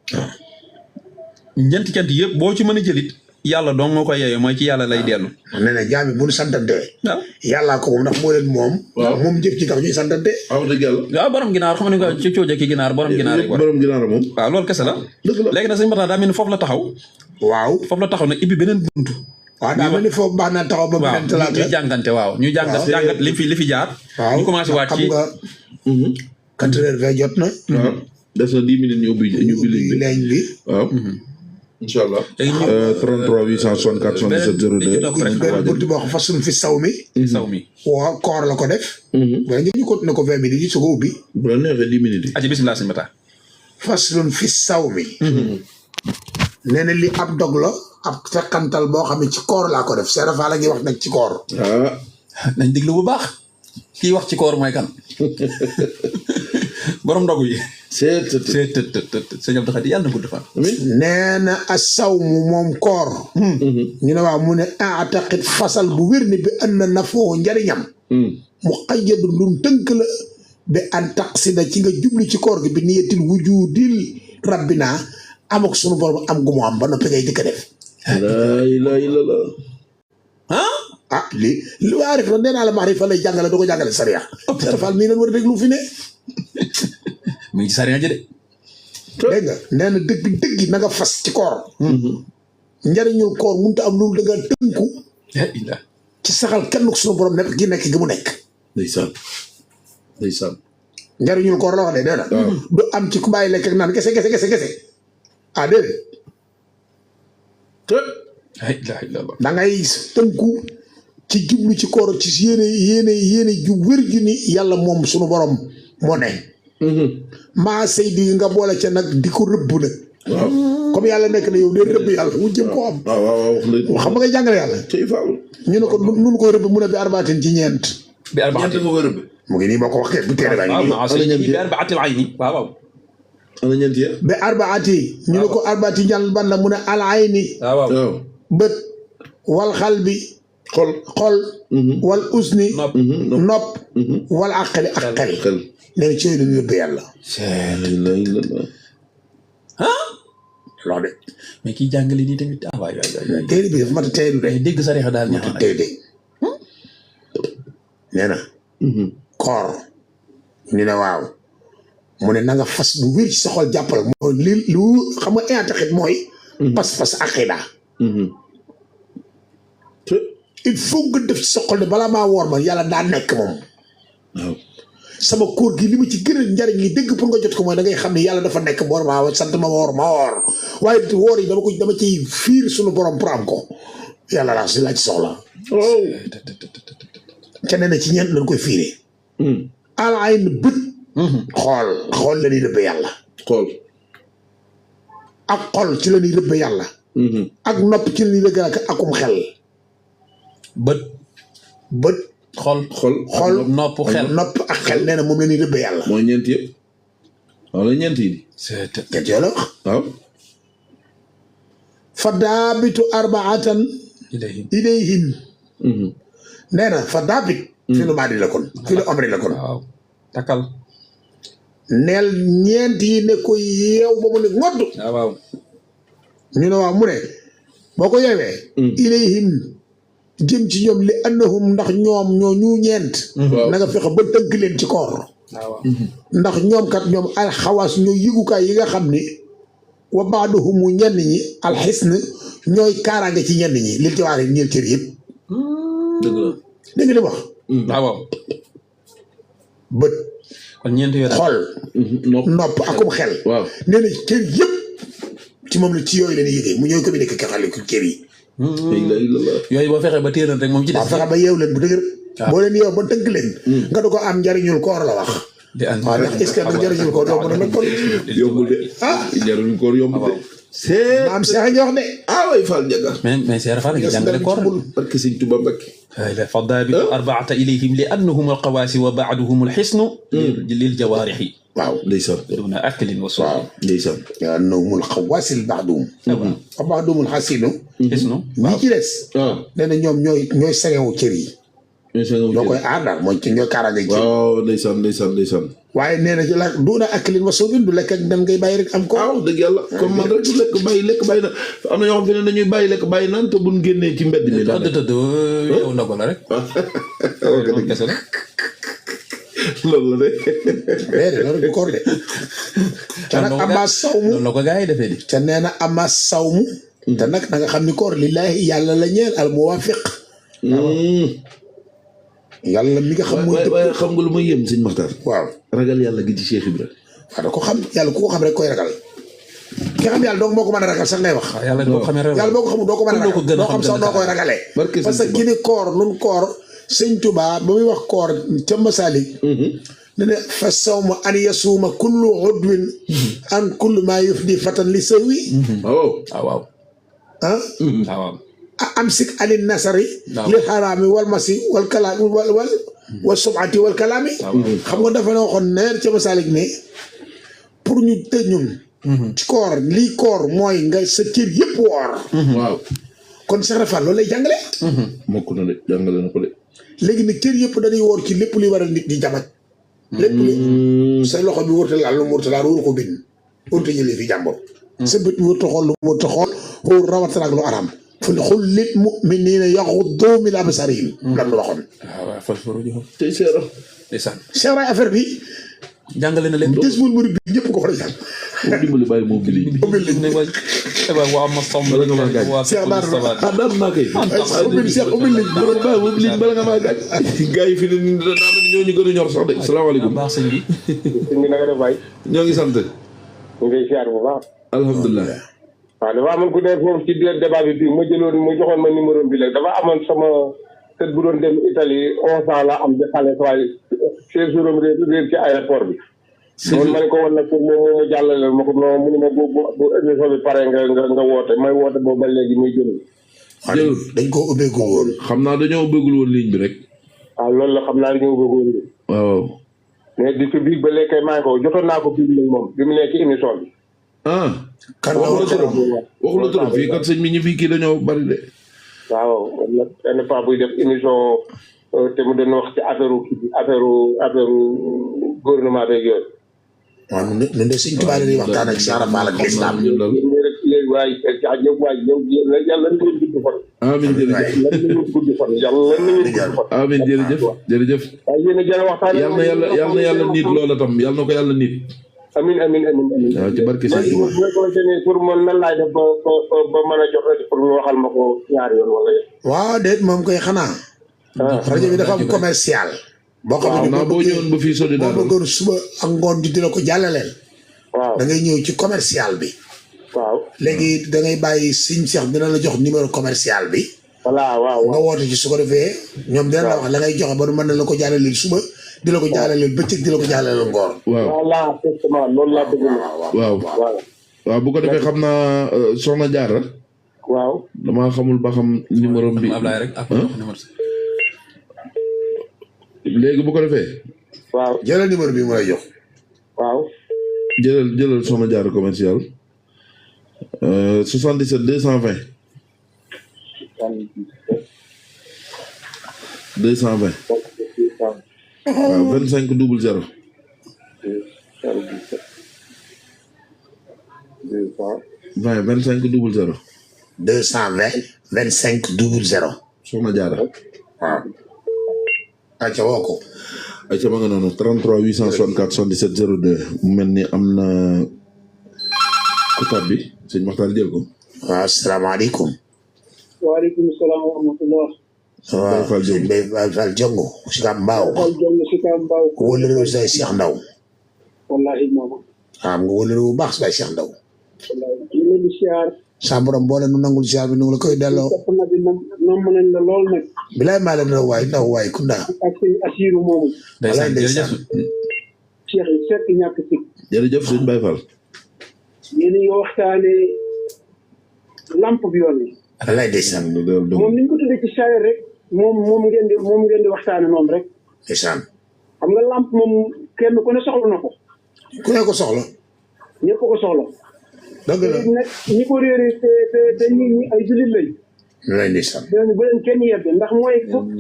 ñeenti cant yëpp boo ci mën a jëlit yàlla dong moo koy yeeyoo mooy ci yàlla lay dellu. nee na jaam yi bu ñu santante. waaw. yàllaa ko moom ndax moo leen moom. waaw moom jëf ci tax ñuy santante. waaw dëgg yàlla. waaw borom ginaar xam nga ko ci cooja ki ginaar borom ginaar rek. borom ginaar moom. waaw loolu kese la. dëgg la léegi nag sëñ Mata daa mel ni foofu la taxaw. waaw. foofu la taxaw nag ibbi beneen buntu. waaw daa mel ni foofu baax naa taxaw ba beneen talaata. ñu jàngante waaw ñu jàngat li fi jaar. waaw ñu commencé waat ci. xam nga 4h20 jot na. waaw des na 10 minutes ñu ubbi ligne bi. waaw. incha allah. 33 864 77 02. benn buntu boo xam façon fi saw mi. saw mi. waaw koor la ko def. wala ñu continué ko 20 minutes yi su ko ubbi. bu la neexee 10 minutes yi. aji bisimilah sëñ Mata. façon fi saw mi. nee na li ab dog la ab fekkantal boo xam ne ci koor laa ko def Cheikh Rafal la ngi wax nag ci koor. nañ déglu bu baax. kii wax ci koor mooy kan. borom ndogu yi. sëñ Abdou Khadi yàlla na gudd fan. nee na asaw mu moom koor. ñu ne waaw mu ne aataqit fasal bu wér ni bi an na nafoo njariñam. mu xayyadu lu tënk la bi an taqsida ci nga jublu ci koor gi bi niyatil wujudil rabbina am ak sunu borom am gu mu am ba noppi ngay dëkk def. laa ilaaha illallaah. ah li waarif la nee naa la maarifa lay jàngale doo ko jàngale sariya. Fall mii leen war a déglu fi ne. mu ngi ci sariya ji de. dégg nga nee na dëgg na nga fas ci koor. njariñul koor mënut a am loolu da nga tënku. ci saxal kenn ku sunu borom nekk gi nekk gi mu nekk. ndeysaan ndeysaan. njariñul koor la wax de nee na. du am ci ku bàyyi lekk ak naan kese. ah déedéet. da ngay tënku ci jublu ci koor ci yéene ju wér ju ni yàlla moom sunu borom moo ne. maa sey di nga boole ca nag di ko rëbb nag. waaw comme yàlla nekk na yow de rëbb yàlla mu jëm koo am. waaw xam nga ngay jàngale yàlla. ñu ne ko nun koy rëbb mu ne bi arbaatin ci ñeent. bi arbaatin nga koy rëbb. mu ngi nii boo ko waxee bu teere baa ngi nii. bi arbaatil ayni waaw. ana ñeent ya. bi arbaati ñu ne ko arbaati ñan ban la mu ne al ayni. waaw. bët wal xal bi xol wal usni nopp wal aqali ak xel nee na ci yooyu dañuy rëbb yàlla loolu de mais kii jàngale nii tamit waay téere bi dafa mat a teelu de dégg sa reexa daal ñax tey de nee na koor ñu ne waaw mu ne na nga fas bu wér ci sa xol jàppal mooy li lu xam nga intaxit mooy pas-pas aqida il faut nga def ci sa xol ne balaa maa woor ma yàlla daa nekk moom waaw sama kóor gi li ma ci gën a njariñ li dëgg pour nga jot ko mooy da ngay xam ne yàlla dafa nekk boor ma sant ma woor waaye woor yi dama ciy fiir suñu borom pour am ko yàlla laa ci soxla ca nee na ci ñeent lañ koy fiiree al ayn bët xool la ñuy rëbbe yàlla ak xol ci la ñuy rëbbe yàlla ak nopp ci la ñuy rëgg akum xel bët xol nopp xel nopp ak xel nee na moom la ñuy rëbbe yàlla mooy ñeent yëpp wala ñeent yi ñeent yoo la wax waaw fa daabitu arbaatan ilayhim nee na fa daabit fi lu maadi la kon fi lu omri la kon waaw takkal neel ñeent yi ne ko yeew ba mu ne ngodd waaw ñu ne waaw mu ne boo ko yeewee ilayhim jëm ci ñoom li annahum ndax ñoom ñoo ñu ñeent na nga fexe ba tënk leen ci koor ndax ñoom kat ñoom al xawaas ñooy yëgukaay yi nga xam ni wa baaduhumu ñenn ñi alxisn ñooy kaaraange ci ñenn ñi li ci waare ñeel cër yëpp dëgg la dégg nga li wax waaw bët kon ñeent yoo xol nopp akum xel waaw nee na cër yëpp ci moom la ci yooyu la ñuy yëgee mu ñooy communiqué ka xale cër yi yooyu boo fexee ba téeral rek moom ci waaw fexe ba yeew leen bu dëgër boo leen yeew ba tënk leen nga du ko am njariñul koor la wax waaw ndax est-ce que da njariñul koor doo mën a nag kon yombul de njariñul koor yombul de maam Cheikh ngi wax de way Fall Ndiaga mais Cheikh Fall ngi jàngale koor barke Sëñ Tuba Mbakke fa daabitu arbaata ilayhim li annahum alqawaasi wa baaduhum alxisnu lil jawaarixi waaw ndeysaan duna aklin wa waaw ndeysaan annahumul xawaasil baaduhum wa baaduhumul xasinu xisnu ñi ci des waaw nee na ñoom ñooy sengewu cër yi ñoo koy aar daal mooy ci ñooy kaaraange cër waaw ndeysaan waaye nee na ci la duuna aklin wa surbin du lekk ak dem ngay bàyyi rek am ko waaw dëgg yàlla comme man rek du lekk bàyyi na am na ñoo xam ne dañuy bàyyi lekk bàyyi naan te buñ génnee ci mbedd mi tëdd yow ndogo la rek kese la loolu la de déedéet loolu du koor de te nag ama sawmu noonu la ko gars yi defee di te nee na ama sawmu te nag na nga xam ni koor lillaahi yàlla la ñeel al muwaafiq yàlla mi nga xam mooy waaye xam nga lu may yëm sëñ Maxtaar waaw ragal yàlla gi ci Cheikh Ibra waaw da ko xam yàlla ku ko xam rek koy ragal ki xam yàlla donc moo ko mën a ragal sax lay wax yàlla boo ko xamee yàlla boo ko xamul doo ko mën a ragal doo xam sax noo koy ragalee parce que ki ni koor nun koor sëñ Tuubaa ba muy wax koor ca Masaalik ne ne fa sawma an yasuuma kullu udwin an kullu maa yufdi fatan li sawi waaw amsik ani nasari li xaraami wal masi wal kalaami wal subati wal kalaami xam nga dafa ne waxoon neer ca Masaalik ne pour ñu tëj ñun ci koor lii koor mooy nga sa cër yëpp woor waaw kon Cheikh Rafal loolu lay jàngale mokk na de jàngale na ko de léegi nag cër yëpp dañuy woor ci lépp luy waral nit di jamat lépp lu sa loxo bi wërta laal lu mu wërta laal waru ko bind wërta jëlee fi jàmbur sa bët bi wërta xool lu mu wërta xool xool rawatina ak lu araam fu xul lit mu'miniina yaxuddu min absaarihim lan la waxoon waaw fal furuujahum tey seera ndeysaan Cheikh Ray affaire bi jàngale na leen des mul murid bi ñëpp ko war a jàng moom dimbali bàyyi moom bili ne waa ma som bala nga maa gaañ Cheikh daan naa koy ubbil Cheikh ubbil liñ bala bàyyi moom liñ bala nga maa gaañ gars yi fi ne daa mel ni ñoo ñu gën a ñor sax de salaamaaleykum baax sëñ bi sëñ bi na nga def waay ñoo ngi sant ñu ngi siyaar bu baax alhamdulilah waaw dafa amoon ku dee foofu ci débat bi ma jëloon mu joxoon ma numéro bi léegi dafa amoon sama sët bu doon dem Italie 11 ans la am di xale waaye 16 jours am réer ci aéroport bi moom ma ne ko woon nag pour moom mu jàllale ma ko non mu ne ma bu émission bi pare nga woote may woote boobu ba léegi muy jël jël dañ koo ubbeegul woon xam naa dañoo bëggul woon ligne bi rek waaw loolu la xam naa dañoo bëggoon li waaw mais di fi biig ba léegi kay maa ngi ko jotoon naa ko biig léegi moom bi mu nekk ci émission bi kan la waxu la turam fii kat sëñ bi ñu fii kii dañoo bari de waaw la benn fois buy def émission te mu doon wax ci affaire gouvernement beeg yooyu. waaw ñun de Sëñ Tuubaa dañuy waxtaan ak Cheikh Rafal ak l'islam. léegi waaye ñëpp waaye yàlla na ngeen gudd fan. amiin jërëjëf yàlla na ngeen gudd fan yàlla na ngeen gudd fan. amiin jërëjëf. waaye yéen a jël waxtaan. yal na yàlla nit loola tam yal na ko yàlla nit. amiin. waaw ci barke Sëñ Tuubaa. bu fekkoon ne pour man nan laay def ba mën a jox pour ñu waxal ma ko ñaari yoon wala yéen. waaw déet moom koy xanaa. rajo bi dafa am commercial. boo xam ne boo ñëwoon ba fii Sodida boo bëggoon suba ak ngoon di la ko jàllaleel. waaw da ngay ñëw ci commercial bi. waaw léegi da ngay bàyyi Sëñ Cheikh dina la jox numéro commercial bi. voilà waaw nga woote ci su ko defee. ñoom dina la wax la ngay joxe ba mën na la ko jàllaleel suba di la ko jàllaleel bëccëg di la ko jàllaleel ngoon. waaw voilà exactement loolu laa bëgg na. waaw bu ko defee xam naa soxna Jaara. waaw damaa xamul ba xam numéro bi. Ablaye rek après numéro léegi bu ko defee. waaw jëlal numéro bi mu lay jox. waaw. jëlal soxna Jaara commercial. 77 220. 220. waaw 25 00. 20 25 00. 220 25 00. soxna Jaara. waaw. ayca woo ko. ayca ma nga noonu 33 864 77 02 mu mel ni am na kutaab bi sëñ Maxtaar jël ko. waaw asalaamaaleykum. waaleykum salaam wa rahmatulah. waaw sëñ Baye Fall Jongo si Kam Mbaaw. si Kam Mbaaw. wóolu réew say Cheikh Ndaw. wallaahi moom. nga wóolu réew bu baax si Baye Cheikh Ndaw. wallaahi ñu leen di siyaar. sa borom boole nu nangul siyaar bi nu la koy delloo. soxna bi nam nañ la lool nag. bilaay maa leen doon waay ndaw waay Kunda. ak sëñ Asiiru moomu. walaay ndeysaan. Cheikh yi fekk ñàkk si. jërëjëf sëñ Baye Fall. yéen a ngi waxtaane lamp bi yoon yi. walaay ndeysaan. moom ni ñu ko tuddee ci saayir rek moom ngeen di waxtaane noonu rek. ndeysaan. xam nga lamp moom kenn ku ne soxla na ko. ku ne ko soxla. ñëpp ko soxla. dëgg la nag ñi ko réeré te ñi ay jullit lañ. walaay ndeysaan. bu leen kenn yedde ndax mooy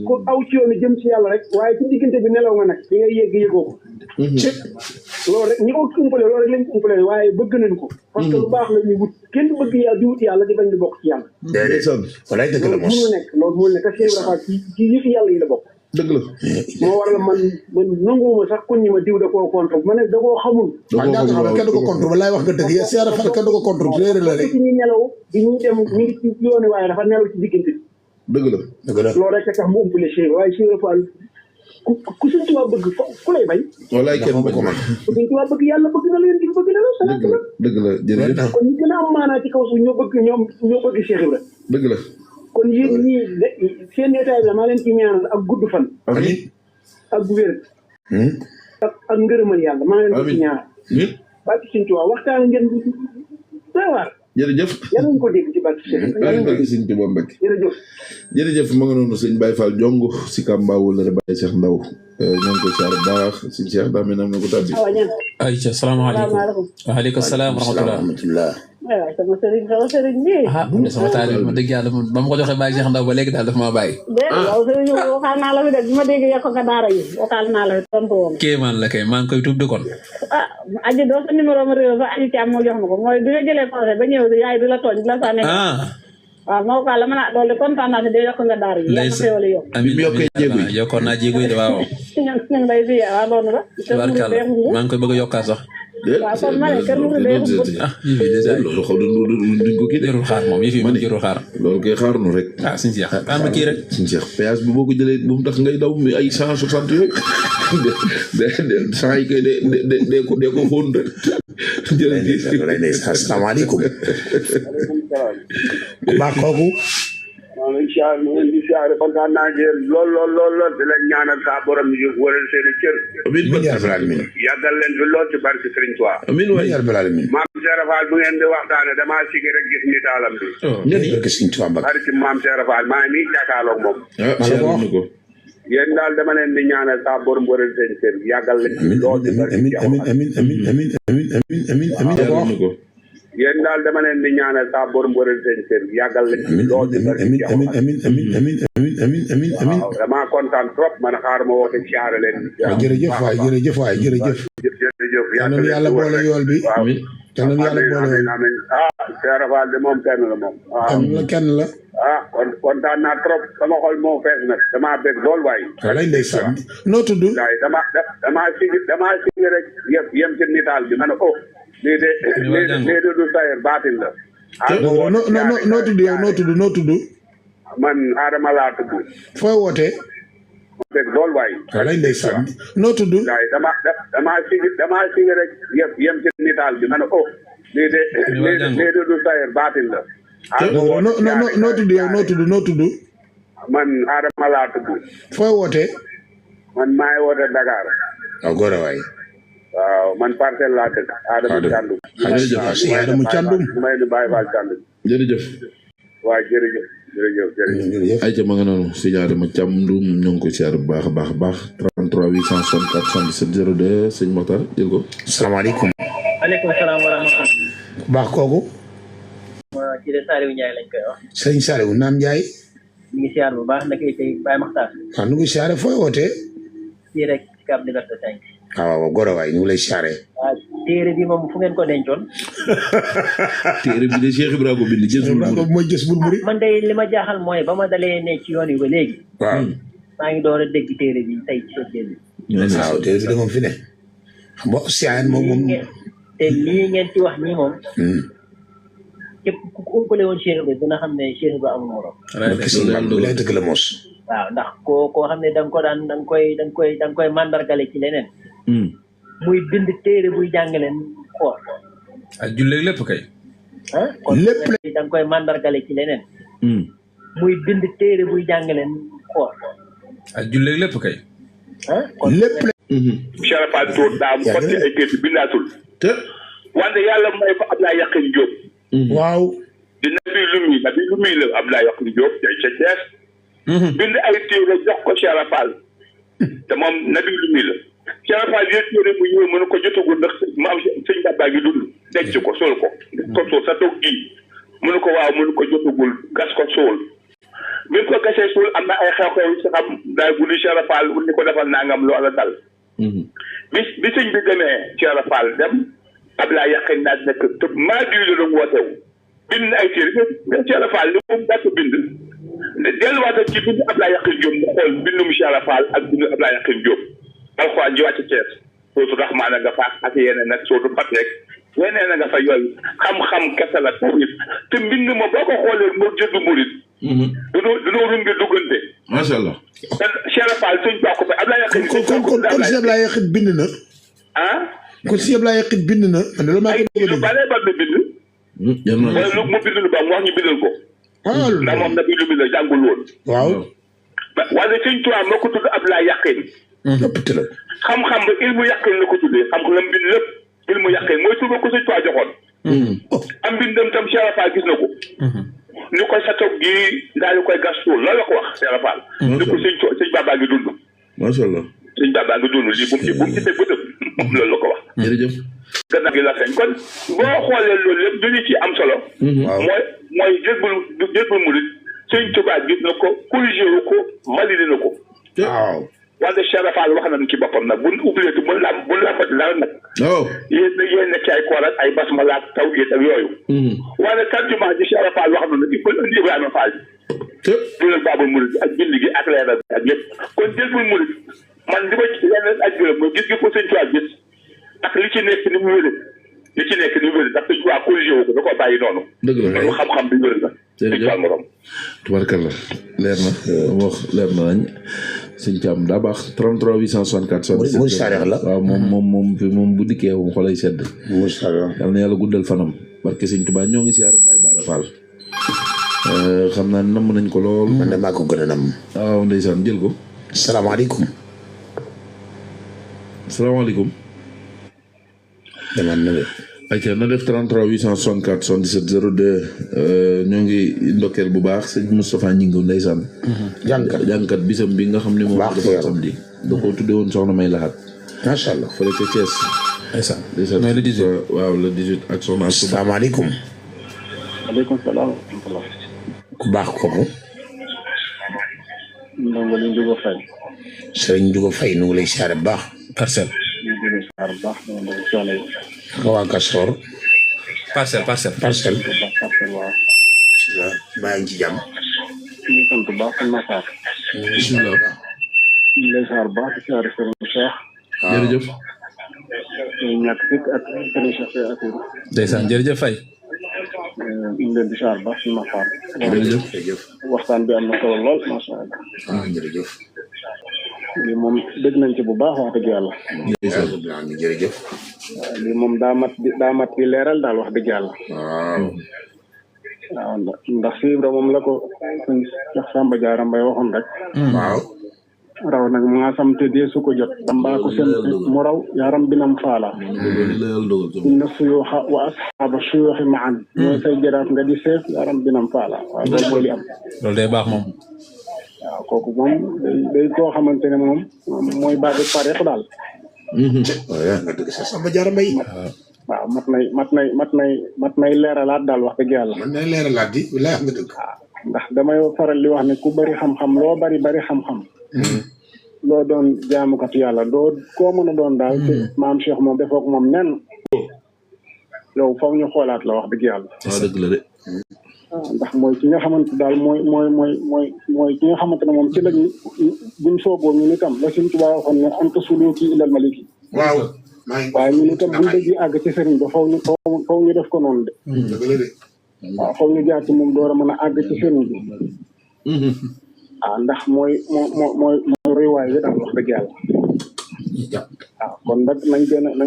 ku aw ci yoonu jëm ci yàlla rek waaye ci diggante bi nelaw nga nag di ngay yegg yëgoo ko. loolu rek ñi ko umpale loolu rek lañ ko umpale waaye bëgg nañ ko. parce que lu baax la ñuy wut kenn du bëgg yàlla di wut yàlla di bañ di bokk ci yàlla. déedéet walaay dëgg la mos. loolu nekk loolu mënul nekk Cheikh Rafa ci yëfi yàlla yi la bokk. dëgg la. moo waral man nanguwuma sax kun ñi ma diw da koo contre ma ne da koo xamul. waaw ñaata xam ne kenn du ko contre walaay wax nga dëgg ya Cheikh Rafa kenn du ko contre réer la rek. ci ñi nelaw bi ñuy dem ñu ngi ci yooni waaye dafa nelaw ci diggante bi. dëgg la. dëgg la. loolu rek tax mu umpale Cheikh waaye Cheikh Rafa ku Sëñ Tuubaa bëgg ku lay bañ. walaay kenn bañ ma. Sëñ Tuubaa bëgg yàlla bëgg na leen di bëgg na leen salaat la. dëgg la jërëjëf. kon ñu gën a am maanaa ci kaw suuf ñoo bëgg Cheikh Ibra. dëgg la. kon yéen ñii seen état bi maa leen ci ñaanal ak gudd fan. amiin. ak wér. ak ngërëmal yàlla maa leen ci ñaanal. barke Sëñ Tuubaa waxtaan ngeen doy waar. jërëjëf. yàlla ñu ko dégg ci barke Cheikh. barke Sëñ Tuubaa Mbàkke. jërëjëf. jërëjëf ma nga noonu sëñ Baye Fall Jong si Kamba wala Baye Cheikh Ndaw ñoo ngi koy saar baax sëñ Cheikh daa mel ne am na ko tàbbi. ayca salaamaaleykum. waaleykum salaam wa rahmatulah. waaw sama sëriñ bi. sama taalibe ma dëgg yàlla ba ma ko joxee Baye Cheikh Ndaw ba léegi daal daf maa bàyyi. yow sëriñ bi waxaal naa la fi de bi ma dégg yokk nga daara yi waxaal naa la fi tontu woon. kéemaan la kay maa ngi koy tuub de kon. aji doo sa numéro ma réew sa aji ci am moo jox ma ko mooy bi nga jëlee conseil ba ñëw si yaay di la tooñ di la sànni. waaw moo ko la mën a doole kontaan naa si de yokk nga daara yi. amiin yokkoon naa jéego yi de waaw. ñu ngi lay fi waaw loolu la. tubaarkàlla maa ngi koy bëgg a yokkaat sax. waaw kon ma ne kër mu ngi loolu xaw duñ ko kii de. jërul xaar moom yëf yi moom jërul xaar. loolu kay xaar nu rek. suñu Cheikh am na kii rek. suñu Cheikh péage bi boo ko jëlee bu mu tax ngay daw mi ay 160 yooyu. saa yi kay de ko fóon rek. jërëjëf asalaamaaleykum. ku baax kooku. maa ngi leen di siyaare kontaan naa ngeen lool di leen ñaanal saa borom ñu wëral seen i cër. amiin yàggal leen fi lool ci barke Serigne Touba. amiin waay maam Cheikh Rafal bu ngeen di waxtaane damaa sigi rek gis ni taalam bi. barke Serigne Touba Mbacke. barke maam Cheikh Rafal maa ngi nii jàkkaarloog moom. ko. yéen daal dama leen di ñaanal saa borom wëral seen cër yàggal leen fi lool ci barke amiin yéen daal dama leen di ñaanal saa borom bëral seen kër yàggal leen. amin waaw damaa kontaan trop man xaar ma woote siyaare leen. jërëjëf waay jërëjëf yàlla boole yool bi waaw yàlla yàlla boole yool amiin Cheikh Rafal de moom kenn la moom. waaw kenn la kontaan naa trop sama xol moo fees nag damaa bég lool waay. walay ndeysaan noo tudd. waay damaa sigi rek yem ci nitaal bi ma ne lii de du sayer baatin la. noo tudd yow noo tudd. man Adama laa tudd. fooy wootee. dégg lool waay. walay ndeysaan noo tudd. waay damaa sigi rek yem ci nitaal bi ma ne lii de du sayer baatin la. noo tudd yow noo tudd. man Adama laa tudd. fooy wootee. man maay woote Dakar. waaw góor waay. waaw man parcelle laa dëkk. Adama Thiandoum. Adama Thiandoum. may nu Baye Fall Thiandoum. jërëjëf. waaw jërëjëf. ay ca ma nga noonu sëñ Adama Thiandoum ñoo ngi ko siyaar bu baax a baax 33 864 77 02 sëñ Mokhtar jël ko. salaamaaleykum. aleykum salaam wa rahmatulah. baax kooku. ci de Saliou Ndiaye lañ koy wax. sëñ Saliou naam Ndiaye. ñu ngi siyaar bu baax nag tey Baye Makhtar. waaw nu ngi siyaare fooy wootee. fii rek ci Cap Liberté 5. waaw góor waay ñu ngi lay siyaare. waaw téere bi moom fu ngeen ko dencoon. téere bi de Cheikh Ibrahima ko bind jës bul mooy jës bul muri. man de li ma jaaxal mooy ba ma dalee ne ci yoon yi ba léegi. waaw maa ngi door a dégg téere bi tey ci sa génn. waaw téere bi de moom fi ne. xam nga siyaan moom. te lii ngeen ci wax nii moom. képp ku ëppale woon Cheikh Ibrahima dina xam ne Cheikh Ibrahima amul morom. lay dëgg la mos. waaw ndax koo xam ne da nga koy mandargale ci leneen. muy bind téere buy jàngaleen xool. ak julleeg lépp kay. kon lépp da nga koy mandargale ci leneen. muy bind téere buy jàngaleen xool. ak julleeg lépp kay. kon lépp. Cheikh Rafal Tour daa mu xotti ay kayit bindaatul. wante yàlla may fa Abdoulaye Yakhine Diop. waaw. di nabi lu muy la Abdoulaye Yakhine Diop day ca Thiès. bind ay téere jox ko Cheikh Rafal. te moom nabi lu muy la. Cheikh Rafal yéen téere bu ñëw mënu ko jotagul ndax maam sëñ Baba gi dund denc ko suul ko. ko suul sa toog gii mënu ko waaw mënu ko jotagul gas ko suul. bi ko gasee suul am na ay xew-xew yu si xam daay bu ni Cheikh Rafal ni ko defal nangam loola dal. bi sëñ bi demee Cheikh Rafal dem Abdoulaye Yakhine naaj nekk te maa diw la doon wootewu bind ay téere mais Cheikh Rafal li moom daa ko bind delluwaat ci bind Abdoulaye Yakhine Diop mu xool bindum Cheikh Rafal ak bindu Abdoulaye Yakhine Diop alxuraan ji wàcc Thiès sootu Rahmaan nga fa ak yeneen nag sootu Fatek yeneen nga fa yooyu xam-xam kese la tawit te mbind ma boo ko xoolee moo jënd murit dunoo run nga duggante macha allah Cheikh Rafal suñ bokk fa Abdoulaye Yakhine kon si Abdoulaye Yakhine bind na kon si Abdoulaye Yakhine bind na loolu maa ngi lu bare ba bind wala lu mu bind lu ba mu wax ñu bindal ko ndax moom nabi lu mi la jàngul woon waaw waaye sëñ Tuubaa moo ko tudd Abdoulaye Yakhine xam-xam ba ilmu Yakhine la ko tuddee xam-xam lam bind lépp ilmu Yakhine mooy tuba ko sëñ Tuubaa joxoon am bindam tam Cheikh Rafal gis na ko ni koy sa toog gi daal di koy gas suul loolu la ko wax Cheikh Rafal ni ko sëñ Baba gi dund macha allah sëñ Baba gi dund lii bu mu ci teg bëtëm moom loolu la ko wax jërëjëf gannaaw gi la feeñ kon boo xoolee loolu lépp du ñu ci am solo mooy jëlbul murit sëñ Tuubaa gis na ko corrigé wu ko validé na ko waaw wante Cheikh Rafal wax nañ ci boppam nag buñ ubbileetu buñ làmbat dara nag yéen nekk ci ay koor ak ay basmala ak taw ak yooyu wante tarjumaa ji Cheikh Rafal wax na nag il faut indi Ibrahima Fall dulal baabul murit ak bind gi ak leeral ak lépp kon jëlbul murit man li ma leneen ak juróom mooy gis gi ko sëñ Tuubaa gis ak li ci nekk ni mu wéré ndax sëñ Tuubaa corrigé wu ko da koo bàyyi noonu dëgg la loolu xam-xam bi wér na sëñ Tuubaa morom tubarkalla leer na wax leer na nañ sëñ Thiam daa baax 33 864 mu sareex la waaw moom bu dikkee moom xolay sedd mu sareex yal na yàlla guddal fanam barke sëñ Tuubaa ñoo ngi siyaar Baye Bara Fall xam naa namm nañ ko lool man de maa ko gën a namm waaw ndeysaan jël ko salaamaaleykum salaamaaleykum demaan na de ayca na def 33 864 77 02 ñoo ngi ndokkeel bu baax sëñ Moustapha Ñingo ndeysaan jàngkat bisam bi nga xam ne moom dafa samedi da ko tudde woon soxna may laxat macha allah fële ca Thiès ndeysaan ndeysaan mooy le 18 waaw le 18 ak soxna Asuba. salaamaaleykum. waaleykum salaam wa rahmatulah. ku baax kooku. ndongo li Ndiouga Faye. Sëriñ Ndiouga Faye nu ngi lay siyaare bu baax. parcelle ñu ngi lay siyaar bu baax ñu ngi lay coono yi. nga waa Kastoor. parcelle parcelle. bu baax parcelle waaw. waaw maa ngi ci jàmm. ñu ngi sant bu baax sëñ Massar. bisimilah. ñu ngi lay siyaar bu baax di siyaare sëriñ Cheikh. jërëjëf. ñu ñàkk fekk ak sëriñ Cheikh ak ndeysaan jërëjëf Faye ñu ngi leen di siyaar bu baax sëñ Massar. jërëjëf. waxtaan bi am na solo lool macha allah. jërëjëf. lii moom dégg nañ ci bu baax wax dëgg yàlla. jërëjëf. lii moom daa mat di leeral daal wax dëgg yàlla. waaw. ndax fibre moom la ko sëñ Cheikh Samba Diarra Mbaye waxoon rek. waaw. raw nag mu nga sam te dee su ko jot. dambaa ko seen mu raw yaram binam faala. inna suyuuxa wa asxaaba suyuuxi maan. ñooy say jaraaf nga di seef yaram binam faala. waaw loolu mooy li am. loolu day baax moom waaw kooku moom day koo xamante ne moom mooy baax bi pareex daal. waaw nga dëgg sa Samba Diarra Mbaye. waaw mat nay leeralaat daal wax dëgg yàlla. man nay leeralaat di walaay nga dëgg. ndax damay faral di wax ne ku bari xam-xam loo bari xam-xam. loo doon jaamukatu yàlla doo koo mën a doon daal. te maam Cheikh moom defoo ko moom nen. yow faw ñu xoolaat la wax dëgg yàlla. waaw dëgg la de. ndax mooy ki nga xamante daal mooy ki nga xamante ne moom ci lañu buñ sooboo ñu ni tam la Sëriñ Tuubaa waxoon ne anta suluki ilal maliki. waaw. waaye ñu ni tam buñ dëggee àgg ci sëriñ ba faw ñu def ko noonu de. dëgg la de. waaw faw ñu jaar ci moom door a mën a àgg ci sëriñ bi. ndax mooy réewaay bi daal wax dëgg yàlla. waaw kon nag nañ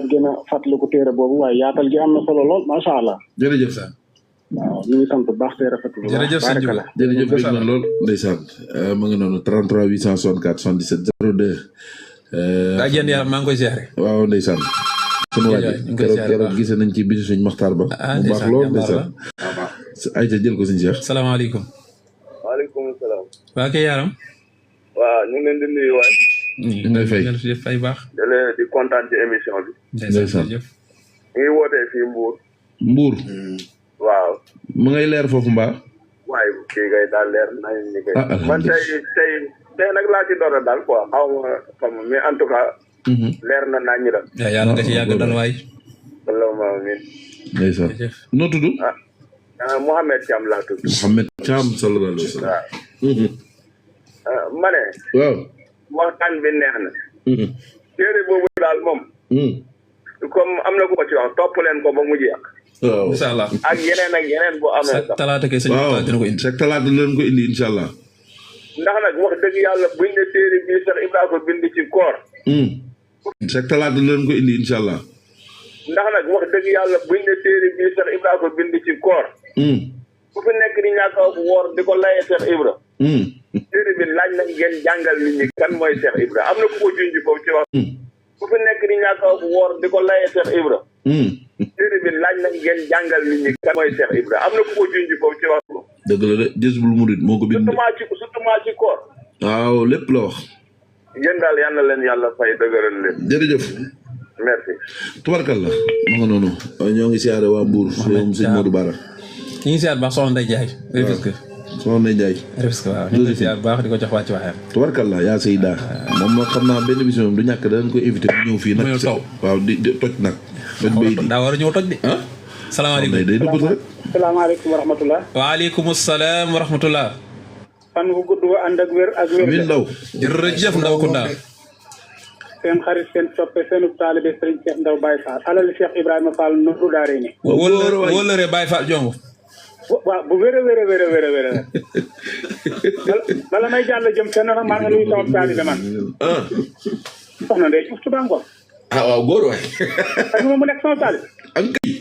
gën a fàttaliku téere boobu waaye yaatal gi am na solo lool macha allah. jërëjëf sa waaw ñu ngi sant bu baax te rafetlu bu baax. jërëjëf sëñ Ndiouga jërëjëf bëgg na lool ndeysaan ma nga noonu 33 864 77 02. daa jënd yàlla maa ngi koy ziare. waaw ndeysaan sunu waaj keroog gise nañ ci bisu suñ Maxtaar ba mu baax lool ndeysaan ayca jël ko suñ Cheikh. salaamaaleykum. waaleykum salaam. waa kay yaram. waaw ñu ngi leen di nuyu waay. ñu ngi lay fay baax. di kontaan ci émission bi. ndeysaan ñu ngi wootee fii Mbour. Mbour. waaw. mu ngay leer foofu mbaa. waaye kii kay daal leer nañ ni kay. man tey nag laa ci door a daal quoi xaw ma mais en tout cas. leer na nañ ñi la. waaw yàlla nga ci yàgg dal waay. allahumma amiin. ndeysaan noo tudd. Mouhamed Thiam laa tudd. Mouhamed Thiam sallallahu alayhi wa sallam. waaw. ma ne. waaw. waxtaan bi neex na. téere boobu daal moom. comme am na ku ko ci wax topp leen ko ba mu jeex. waaw incha allah ak yeneen bu amee sax. talaata kay sëñ bi dina ko indi. chaque talaata leen ko indi incha allah. ndax nag wax dëgg yàlla buñ ne téere bii sax Ibrahima bind ci koor. chaque talaata leen ko indi incha allah. ndax nag wax dëgg yàlla buñ ne téere bii sax Ibrahima bind ci koor. ku fi nekk di ñàkk a woor di ko layee Cheikh Ibra. téere bi laaj na ngeen jàngal nit ñi kan mooy Cheikh Ibra am na ku ko junj foofu ci wax. ku fi nekk di ñàkk a woor di ko layee Cheikh Ibra. téere bi laaj na ngeen jàngal nit ñi kan mooy Cheikh Ibra am na ku ko junj foofu ci wax. dëgg la de Jazbul Murid moo ko bind. surtout ci koor. waaw lépp la wax. yéen daal yal na leen yàlla fay dëgëral leen. jërëjëf. merci. tubarkalla ma nga noonu ñoo ngi siyaare waa Mbour moom sëñ Modou Bara. ñu ngi siyaar baax soxna Ndeye Ndiaye. Rufisque soxna Ndeye Ndiaye. Rufisque waaw ñu ngi siyaar baax di ko jox wàcc waxeem. tubarkalla yaa Seyda moom nag xam naa benn bis moom du ñàkk danañ ko invité mu ñëw fii nag. waaw di toj nag. toj bay di daa war a ñëw toj di. salaamaaleykum day dëgg rek. salaamaaleykum wa rahmatulah. waaleykum salaam wa rahmatulah. fan wu gudd wa ànd ak wér ak wér. amiin Ndaw. jërëjëf Ndaw Kounda. seen xarit seen soppe seenu taalibe Serigne Cheikh Ndaw Baye Fall alal Cheikh Ibrahima Fall Nourou Daarayni. wóolare Baye Fall jongo. waaw bu wér a wér. bala may jàll jëm fenn nag maa ngi nuyu sama taalibe man. soxna Ndeye Diouf Touba Ngor. waaw góor waay. ak moom mu nekk sama taalibe. ak kay.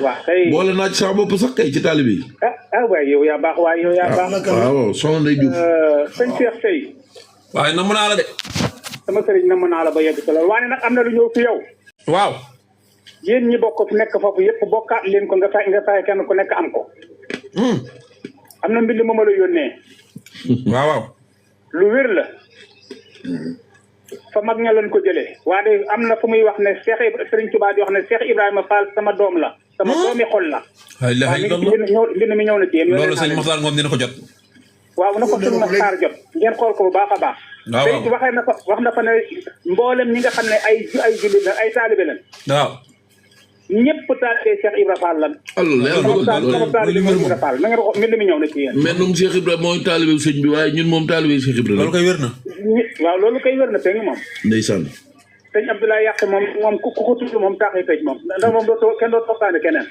waaw kay. boole naa ci sama bopp sax kay ci taalibe yi. waaye yow yaa baax waaye yow yaa baax. waaw soxna Ndeye Diouf. sëñ Cheikh Sey. waaye namm naa la de. sama sëriñ namm naa la ba yegg ci loolu waaye nag am na lu ñëw fi yow. waaw. yéen ñi bokk fi nekk foofu yëpp bokkaat leen ko nga fay kenn ku nekk am ko. am na mbind ma la yónnee. waaw. lu wér la. fa mag ña leen ko jëlee waaye am na fu muy wax ne Serigne Touba di wax ne Cheikh Ibrahima Fall sama doom la sama doomi xol la. mbind mi ñëw na ci yéen. loolu sëñ Moxtaar moom dina ko jot. waaw na ko sëñ Moxtaar jot ngeen xool ko bu baax a baax. waaw waxee na ko wax na fa ne mboolem ñi nga xam ne ay jullit la ay taalibe lañ. waaw. ñëpp taalibe Cheikh Ibrahima Fall lan. sama taalibe Cheikh Ibrahima Fall na ngeen ko mbind mi ñëw na ci yéen. mais ñoom Cheikh Ibrahima mooy taalibe sëñ bi waaye ñun moom taalibe Cheikh Ibrahima. loolu koy wér na. waaw loolu koy wér na tey moom. ndeysaan. sëñ Abdoulaye Yàq moom ku ko tudd moom taaxee tëj moom ndax moom kenn doo toxtaane keneen.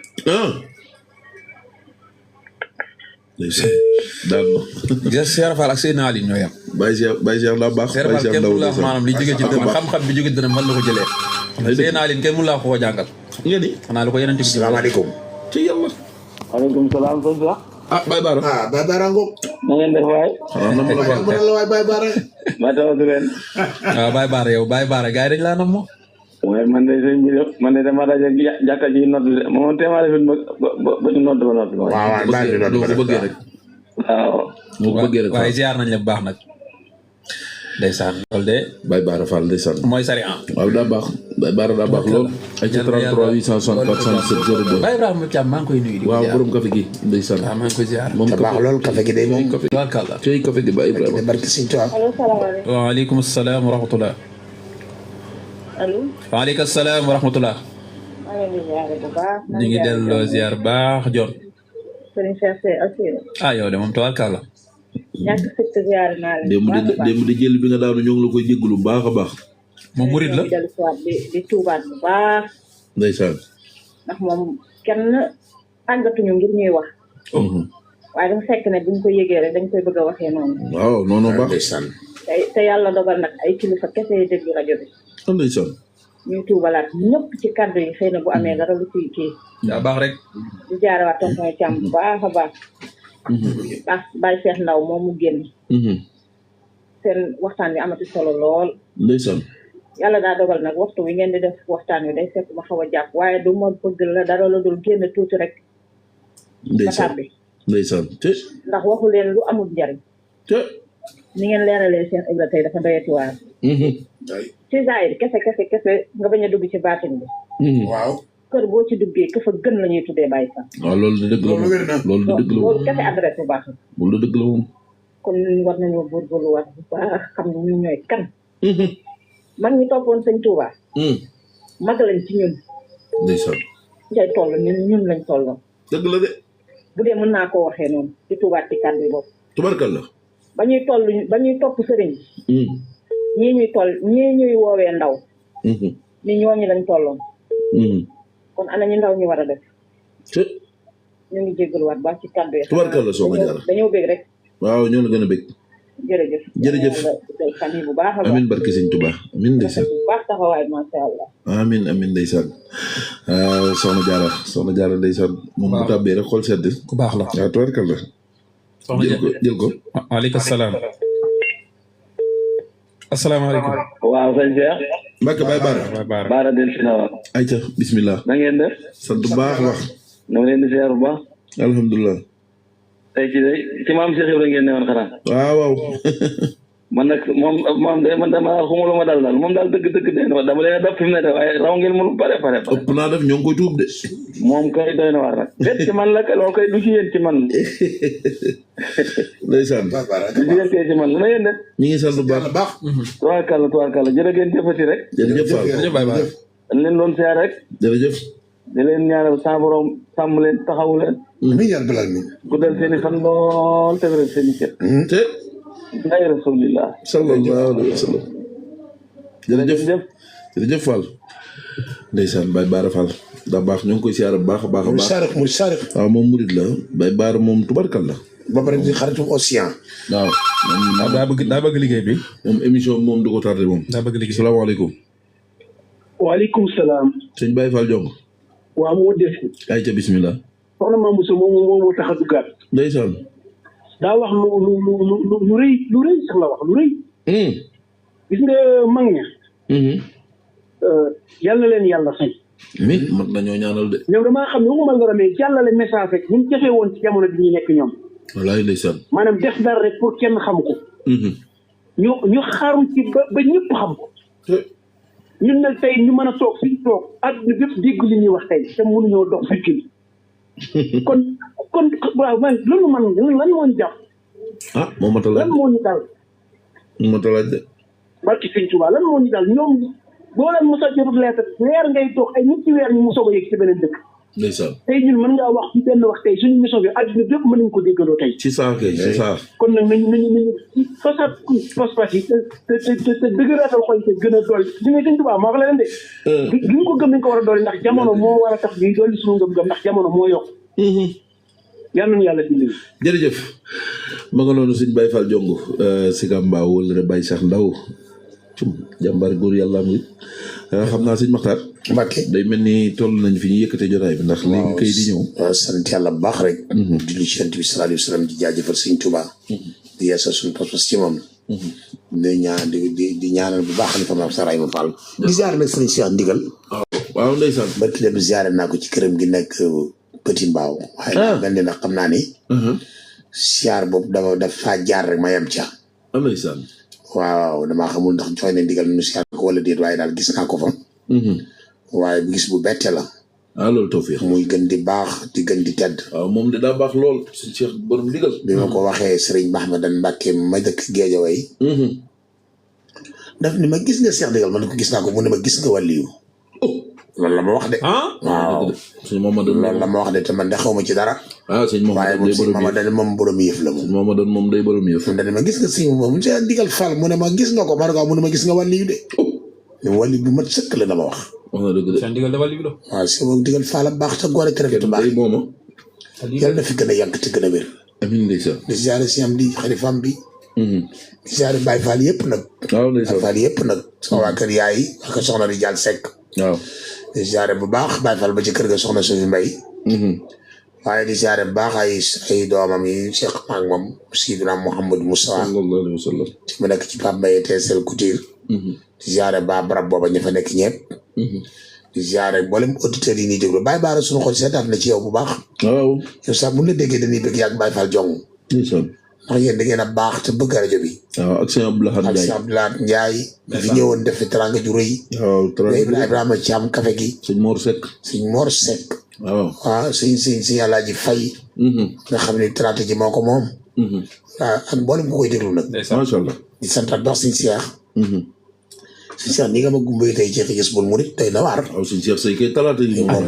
daal ma. gis Cheikh Fall ak Seydina Ali ñoo yam. Baye Cheikh daa baax. Cheikh Fall kenn mu la maanaam li jóge ci dënam xam-xam bi jóge dënam man la ko jëlee. Seydina Ali kenn mu la ko jàngal. nga ni xanaa lu ko yeneen ci. salaamaaleykum. ci yàlla. waaleykum salaam. Baye Bara. Baye Bara ngoog. na ngeen def waay. na la waay Baye Bara. ma tawatu leen. waaw Baye Bara yow Baye Bara gars yi dañ laa nam moom. waaye man de sëñ bi man de dama daje jàkka ji nodd de moom téeméer defit ba ñu nodd ba nodd. waaw ko bëggee rek. waaw. moo ko bëggee rek waaye ziar nañ la bu baax nag. ndeysaan loolu de. Baye Bara Fall ndeysaan. mooy sari an. waaw daa baax. Baye Bara daa baax lool. ay ci 33 864 77 02. Baye Ibrahima Thiam maa ngi koy nuyu. waaw borom café gi ndeysaan. waaw maa ngi koy ziar. moom baax lool café gi day moom. café café gi Baye Ibrahima. barke Sëñ Tuubaa. allo salaamaaleykum. waaleykum salaam wa rahmatulah. allo. waaleykum salaam wa rahmatulah. maa ngi leen di ziar bu baax. ñu ngi delloo ziar baax Dior. Serigne Cheikh Seye Assiré. ah yow de moom tawarkalla. ñàkk fekk ziar naa leen bu baax a baax démb de jël bi nga daanu ñoo ngi la koy jégalu bu baax a baax. moom murid la di tuubaat bu baax. ndeysaan. ndax moom kenn tàggatuñu ngir ñuy wax. waaye dafa fekk ne buñ ko yëgee rek dañ koy bëgg a waxee noonu. waaw noonu baax. ndeysaan. te yàlla dogal nag ay kilifa kese déglu rajo bi. ndeysaan. ñuy tuubalaat ñëpp ci kàddu yi xëy na bu amee dara lu ciy kii. daa baax rek. di jaarewaat tonton Thiam bu baax a baax. ndax Baye Cheikh Ndaw moom mu génn. seen waxtaan wi amati solo lool. ndeysaan. yàlla daa dogal nag waxtu wi ngeen di def waxtaan wi day fekk ma xaw a jàpp waaye du ma bëgg la dara la dul génn tuuti rek. ndeysaan bi ndeysaan te. ndax waxu leen lu amul njariñ. te. ni ngeen leeralee Cheikh Ibra tey dafa doyati waar. ci zaahir kese nga bañ a dugg ci baatin bi. waaw. kër boo ci duggee ka fa gën la ñuy tuddee Baye Fall. waaw loolu de dëgg la moom loolu de dëgg la moom loolu kese adresse bu baax la. loolu de dëgg la moom. kon ñun war nañoo góorgóorluwaat bu baax xam ne ñun ñooy kan. mag ñi toppoon sëñ Touba. mag lañ ci ñun. ndeysaan. ngay toll ñun lañ tolloon. dëgg la de. bu dee mën naa koo waxee noonu di tuubaat ci kàddu yi boobu. tubarkalla. ba ñuy topp sëriñ. ñii ñuy woowee ndaw. ni ñooñu lañ tolloon. kon ana ñu ndaw ñu war a def. ñu ngi jégaluwaat baax ci kàddu yi. tubarkalla soxna Jaara dañoo bég rek. waaw ñoo la gën a bég. jërëjëf. fan yi bu baax a baax. amiin barke Sëñ Tuubaa amiin ndeysaan. bu baax taxawaay macha allah. amiin ndeysaan. soxna Jaara ndeysaan. moom bu tàbbee rek xool sedd. ku baax la waaw tubarkalla. jël ko. waaleykum salaam. asalaamaaleykum. waaw sëñ Cheikh. Mbacke Baye Bara. Bara del si na waaw. ayca bismillah. na ngeen def. sant bu baax wax. na leen di ziar bu baax. alhamdulilah. tey ci maam Cheikh Ibrahima ngeen ne woon xanaa. waaw. man nag moom de man dama xamul ma daal moom daal dëgg de dama leen a dab fi mu ne de waaye raw ngeen mënu pare. ëpp naa def ñoo ngi koy tuub de. moom kay doy na waar nag. déet ci man la loolu kay du ci yéen ci man. ndeysaan. du ci yéen kay ci man na yéen def. ñu ngi sant bu baax. tubaarkàlla jërë ngeen jëfati rek. jërëjëf Fall jërëjëf Baye Bara. dañ leen doon siyaar rek. jërëjëf. di leen ñaanal sa borom sàmm leen taxawu leen. amiin yaa rabbal aalamiin. guddal seen i fan lool te wéral seen i cër. te. ngay rasulillah. sallallahu alayhi wa sallam. jërëjëf Fall. ndeysaan Baye Bara Fall daa baax ñoo ngi koy siyaar bu baax a baax a baax. muy saarix. waaw moom murid la Baye Bara moom tubarkal la. ba pare di xaritu océan. waaw. daa bëgg liggéey bi. moom émission moom du ko tardé moom. daa bëgg liggéey. salaamaaleykum. waaleykum salaam. sëñ Baye Fall Jong. waaw moo def. ayca bismillah. soxna Mame Bousso moo tax a duggaat. ndeysaan. daa wax lu rëy sax la wax lu rëy. gis nga mag ña. yal na leen yàlla fay. mi mag nañoo ñaanal de. ñoom damaa xam ne waxuma la dara mais jàllale message rek ñu jafe woon ci jamono bi ñu nekk ñoom. wallaay ndeysaan. maanaam def dara rek pour kenn xam ko. ñu xaaru ci ba ñëpp xam ko ñun nag tey ñu mën a toog fi ñu toog àdduna bépp dégg li ñuy wax tey te mënuñoo dox fikki kon waaw man loolu lan moo ñu jàpp moo ma talaaj lan moo ñu dal moo ma talaaj de barki sëñ Tuubaa lan moo ñu dal ñoom boo leen mos a jotut lettre weer ngay toog ay ñetti weer ñu mosoo ko yëg ci beneen dëkk ndeysaan tey ñun mën ngaa wax ci benn wax tey suñu mission bi àdduna bépp mën nañu ko déggandoo tey ci saa kay ci saa kon nag nañu façade pas-pas yi te dëgëraatal xoy te gën a dolli li nga sëñ Tuubaa moo wax la leen de gi ñu ko gëm nañ ko war a dolli ndax jamono moo war a tax ñuy dolli suñu ngëm-ngëm ndax jamono moo yokk yal nañu yàlla dimbali jërëjëf ma nga noonu sëñ Baye Fall Jong si Gambaaw wala re Baye Cheikh Ndaw cum jàmbaar góor yàlla am xam naa sëñ Maxtaar Mbacke day mel ni toll nañ fi ñu yëkkate jotaay bi ndax léegi kay di ñëw waaw sant yàlla bu baax rek julli ci Yonent bi sallallahu alayhi wa sallam di jaajëfal sëñ Touba di yeesal suñu pas-pas ci moom di ñaanal bu baax xalifa maam Sara Ibrahima Fall di ziare nag sëñ Cheikh Ndigal waaw ndeysaan barki dem ziare naa ko ci këram gi nekk Petit Mbaaw waaye naa mel ni nag xam naa ni ziar boobu dafa jaar rek ma yem ca ndeysaan waaw damaa xamul ndax joxe na ndigal nu ziar ko wala déet waaye daal gis naa ko fa waaye gis bu bette la loolu tawfiix muy gën di baax di gën di tedd waaw moom de daa baax lool si Cheikh borom ndigal bi ma ko waxee Serigne Mahmadan Mbacke ma dëkk Géejawaay daf ni ma gis nga Cheikh Ndigal ma ne ko gis naa ko mu ne ma gis nga wàlliyu loolu la ma wax de waaw sëñ Mamadou loolu la ma wax de te man de xaw ma ci dara sëñ Mamadou waaye moom Mamadou moom borom yëf la moom Mamadou moom day borom yëf dane ma gis nga sëñ moom Cheikh Ndigal Fall mu ne ma gis nga ko ma ne ko mu ne ma gis nga wàlliyu de wàlliyu bu mat sëkk la dama wax wax na dëgg de Cheikh Ndigal da wàlliyu la waaw si moom Ndigal Fall baax te góor te rafet baax mooma yàlla na fi gën a yàgg te gën a wér amiin ndeysaan di ziare si am di xalifam bi di ziare Baye Fall yëpp nag waaw ndeysaan Baye Fall yëpp nag sama waa kër yaay ak soxna di Dial Seck waaw di ziare bu baax Baye Fall ba ci kër ga soxna Sofi Mbaye waaye di ziare bu baax ay doomam yi Cheikh maak moom Sidina Mouhamadou Moustapha sallallahu alayhi wa sallam ci mu nekk ci Pape Mbaye Teesel Couture di ziare ba barab booba ña fa nekk ñëpp di ziare mboolem auditeurs yi ñuy déglu Baye Baara suñu xol seetaat na ci yow bu baax waaw yow sax mun la déggee dañuy bëgg yàgg Baye Fall Jong ndeysaan ndax yéen da ngeen a baax te bëgg rajo bi waaw ak sëñ Abdoulaye ak sëñ Abdoulaye Ndiaye fi ñëwoon def fi teranga ju rëy waaw Ibrahima Thiam café gi sëñ Mor Seck waaw sëñ Alaaji Fay nga xam ne traité ji moo ko moom waaw ak mboolem ku koy déglu nag macha allah di santaat baax sëñ Cheikh ni nga ma gumbay tey ci gis bul murit tey na waar waaw sëñ Cheikh Sey kay talaata yi moom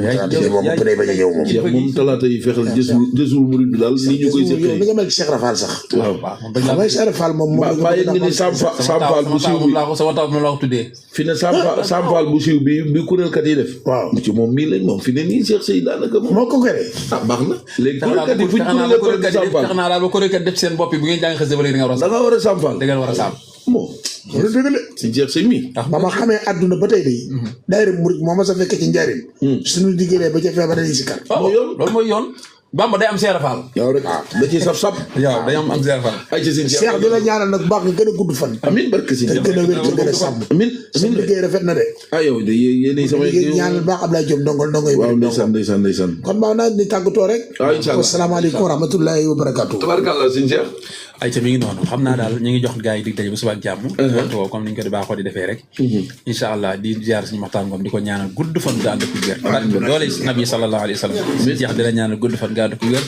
ëpp nay bañ a ñëw moom Cheikh moom talaata yi fexeel jësul murit bi daal ni ñu koy yow ni nga mel Cheikh Rafal sax waaw xam nga Cheikh Rafal moom bàyyi nga ni Sampal bu siiw bi sama taw moom laa ko tuddee fi ne Sampal bu siiw bi kuréelkat yi def waaw ci moom mii lañ moom fi ne nii Cheikh Sey daanaka moom moo ko gëree baax na léegi kuréelkat yi fuñ kuréelkat Sampal tax naa daal ba kuréelkat def seen bopp bi bu ngeen jàng xës ba léegi da nga war a Sampal da ngeen war a saam bon loolu dëgg la si Cheikh Sey mii ba ma xamee àdduna ba tey day daayira murit moo ma sa fekk ci njariñ suñu liggéeyee ba ca feebar dañuy si kar loolu mooy yoon Bamba day am Cheikh Rafal yow rek da ciy sab yow day am Cheikh Rafal ay ci seen Cheikh di la ñaanal nag baax nga gën a gudd fan amiin barke si te gën a wér te gën a sàmm amiin liggéey rafet na de yow de yéen sama ñaanal baax Ablaye Diop ndongo yi waaw ndeysaan kon baax naa ni tàggatoo rek inshallah asalaamaaleykum wa rahmatullahi wa barakatuh tabarkallah sëñ Cheikh ay ca mi ngi noonu xam naa daal ñu ngi jox gars yi dig daje ba suba ak jàmm waxtu woo comme ni ñu ko di baaxoo di defee rek incha allah di ziar suñu waxtaan ngoom di ko ñaanal gudd fan nga ànd ak wér doole nabi sallallahu alayhi wa sallam jeex di la ñaanal gudd fan nga ànd ak wér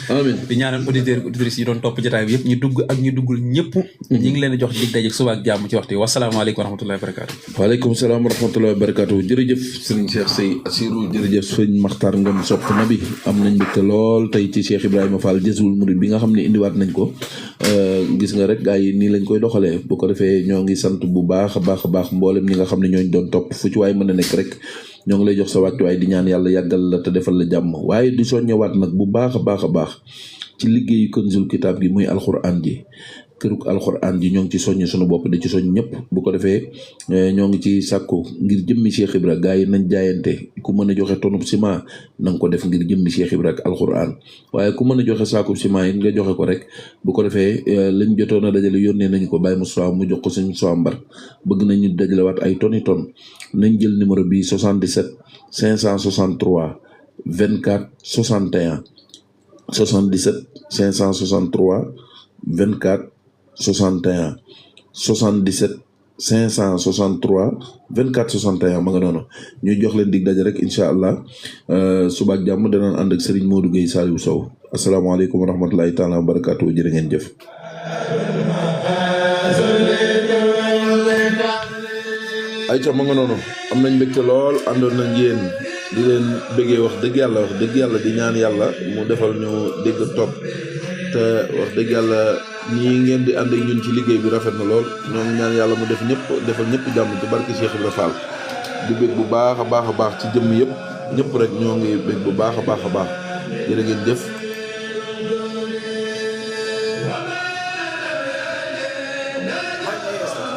di ñaanal auditeurs auditrices yi doon topp jotaay bi yëpp ñu dugg ak ñu duggul ñëpp ñi ngi leen di jox dig daje suba ak jàmm ci waxtu yi wasalaamaaleykum wa rahmatullahi wa barakatu waaleykum salaam wa rahmatullahi wa barakatu jërëjëf sëriñ Cheikh Sey Assirou jërëjëf sëñ Maxtaar Ngom sopp nabi am nañ mbégte lool tey ci Cheikh Ibrahima Fall Jazboul Mouride bi nga xam ne indiwaat nañ ko gis nga rek yi nii lañ koy doxalee bu ko defee ñoo ngi sant bu baax a baax mboolem ñi nga xam ne ñooñ doon topp fu ci waay mën a nekk rek ñoo ngi lay jox sa wàccu waay di ñaan yàlla yàggal la te defal la jàmm waaye di soññewaat nag bu baax a baax ci liggéeyu Kanzul Kitab gi muy alxuraan ji këruk alxuraan ji ñoo ngi ci soññ sunu bopp di ci soññ ñëpp bu ko defee ñoo ngi ci sàkku ngir jëmmi Cheikh Ibra gaa yi nañ jaayante ku mën a joxe tonub ciment na nga ko def ngir jëmmi Cheikh Ibra ak alxuraan waaye ku mën a joxe saakub ciment yi nga joxe ko rek bu ko defee lañ jotoon a dajale yónnee nañu ko Baye Moussa mu jox ko suñu Mbar bëgg nañu dajalewaat ay toni ton nañ jël numéro bi 77 563 24 61 77 563 24 61 77 563 24 61 ma nga noonu ñu jox leen dig daje rek incha allah suba ak jàmm danañ ànd ak Serigne Modou Gueye Saliou Sow asalaamaaleykum wa rahmatulahi taala wa barakaatu jërë ngeen jëf. ayca ma nga noonu am nañ mbégte lool àndoon nañ yéen di leen bëggee wax dëgg yàlla di ñaan yàlla mu defal ñu dégg topp te wax dëgg yàlla ñii ngeen di ànd ak ñun ci liggéey bi rafet na lool ñoo ngi ñaan yàlla mu defal ñëpp jàmm ci barke Cheikh Ibra Fall di bëgg bu baax a baax ci jëmm yëpp ñëpp rek ñoo ngi bëgg bu baax a baax jërë ngeen jëf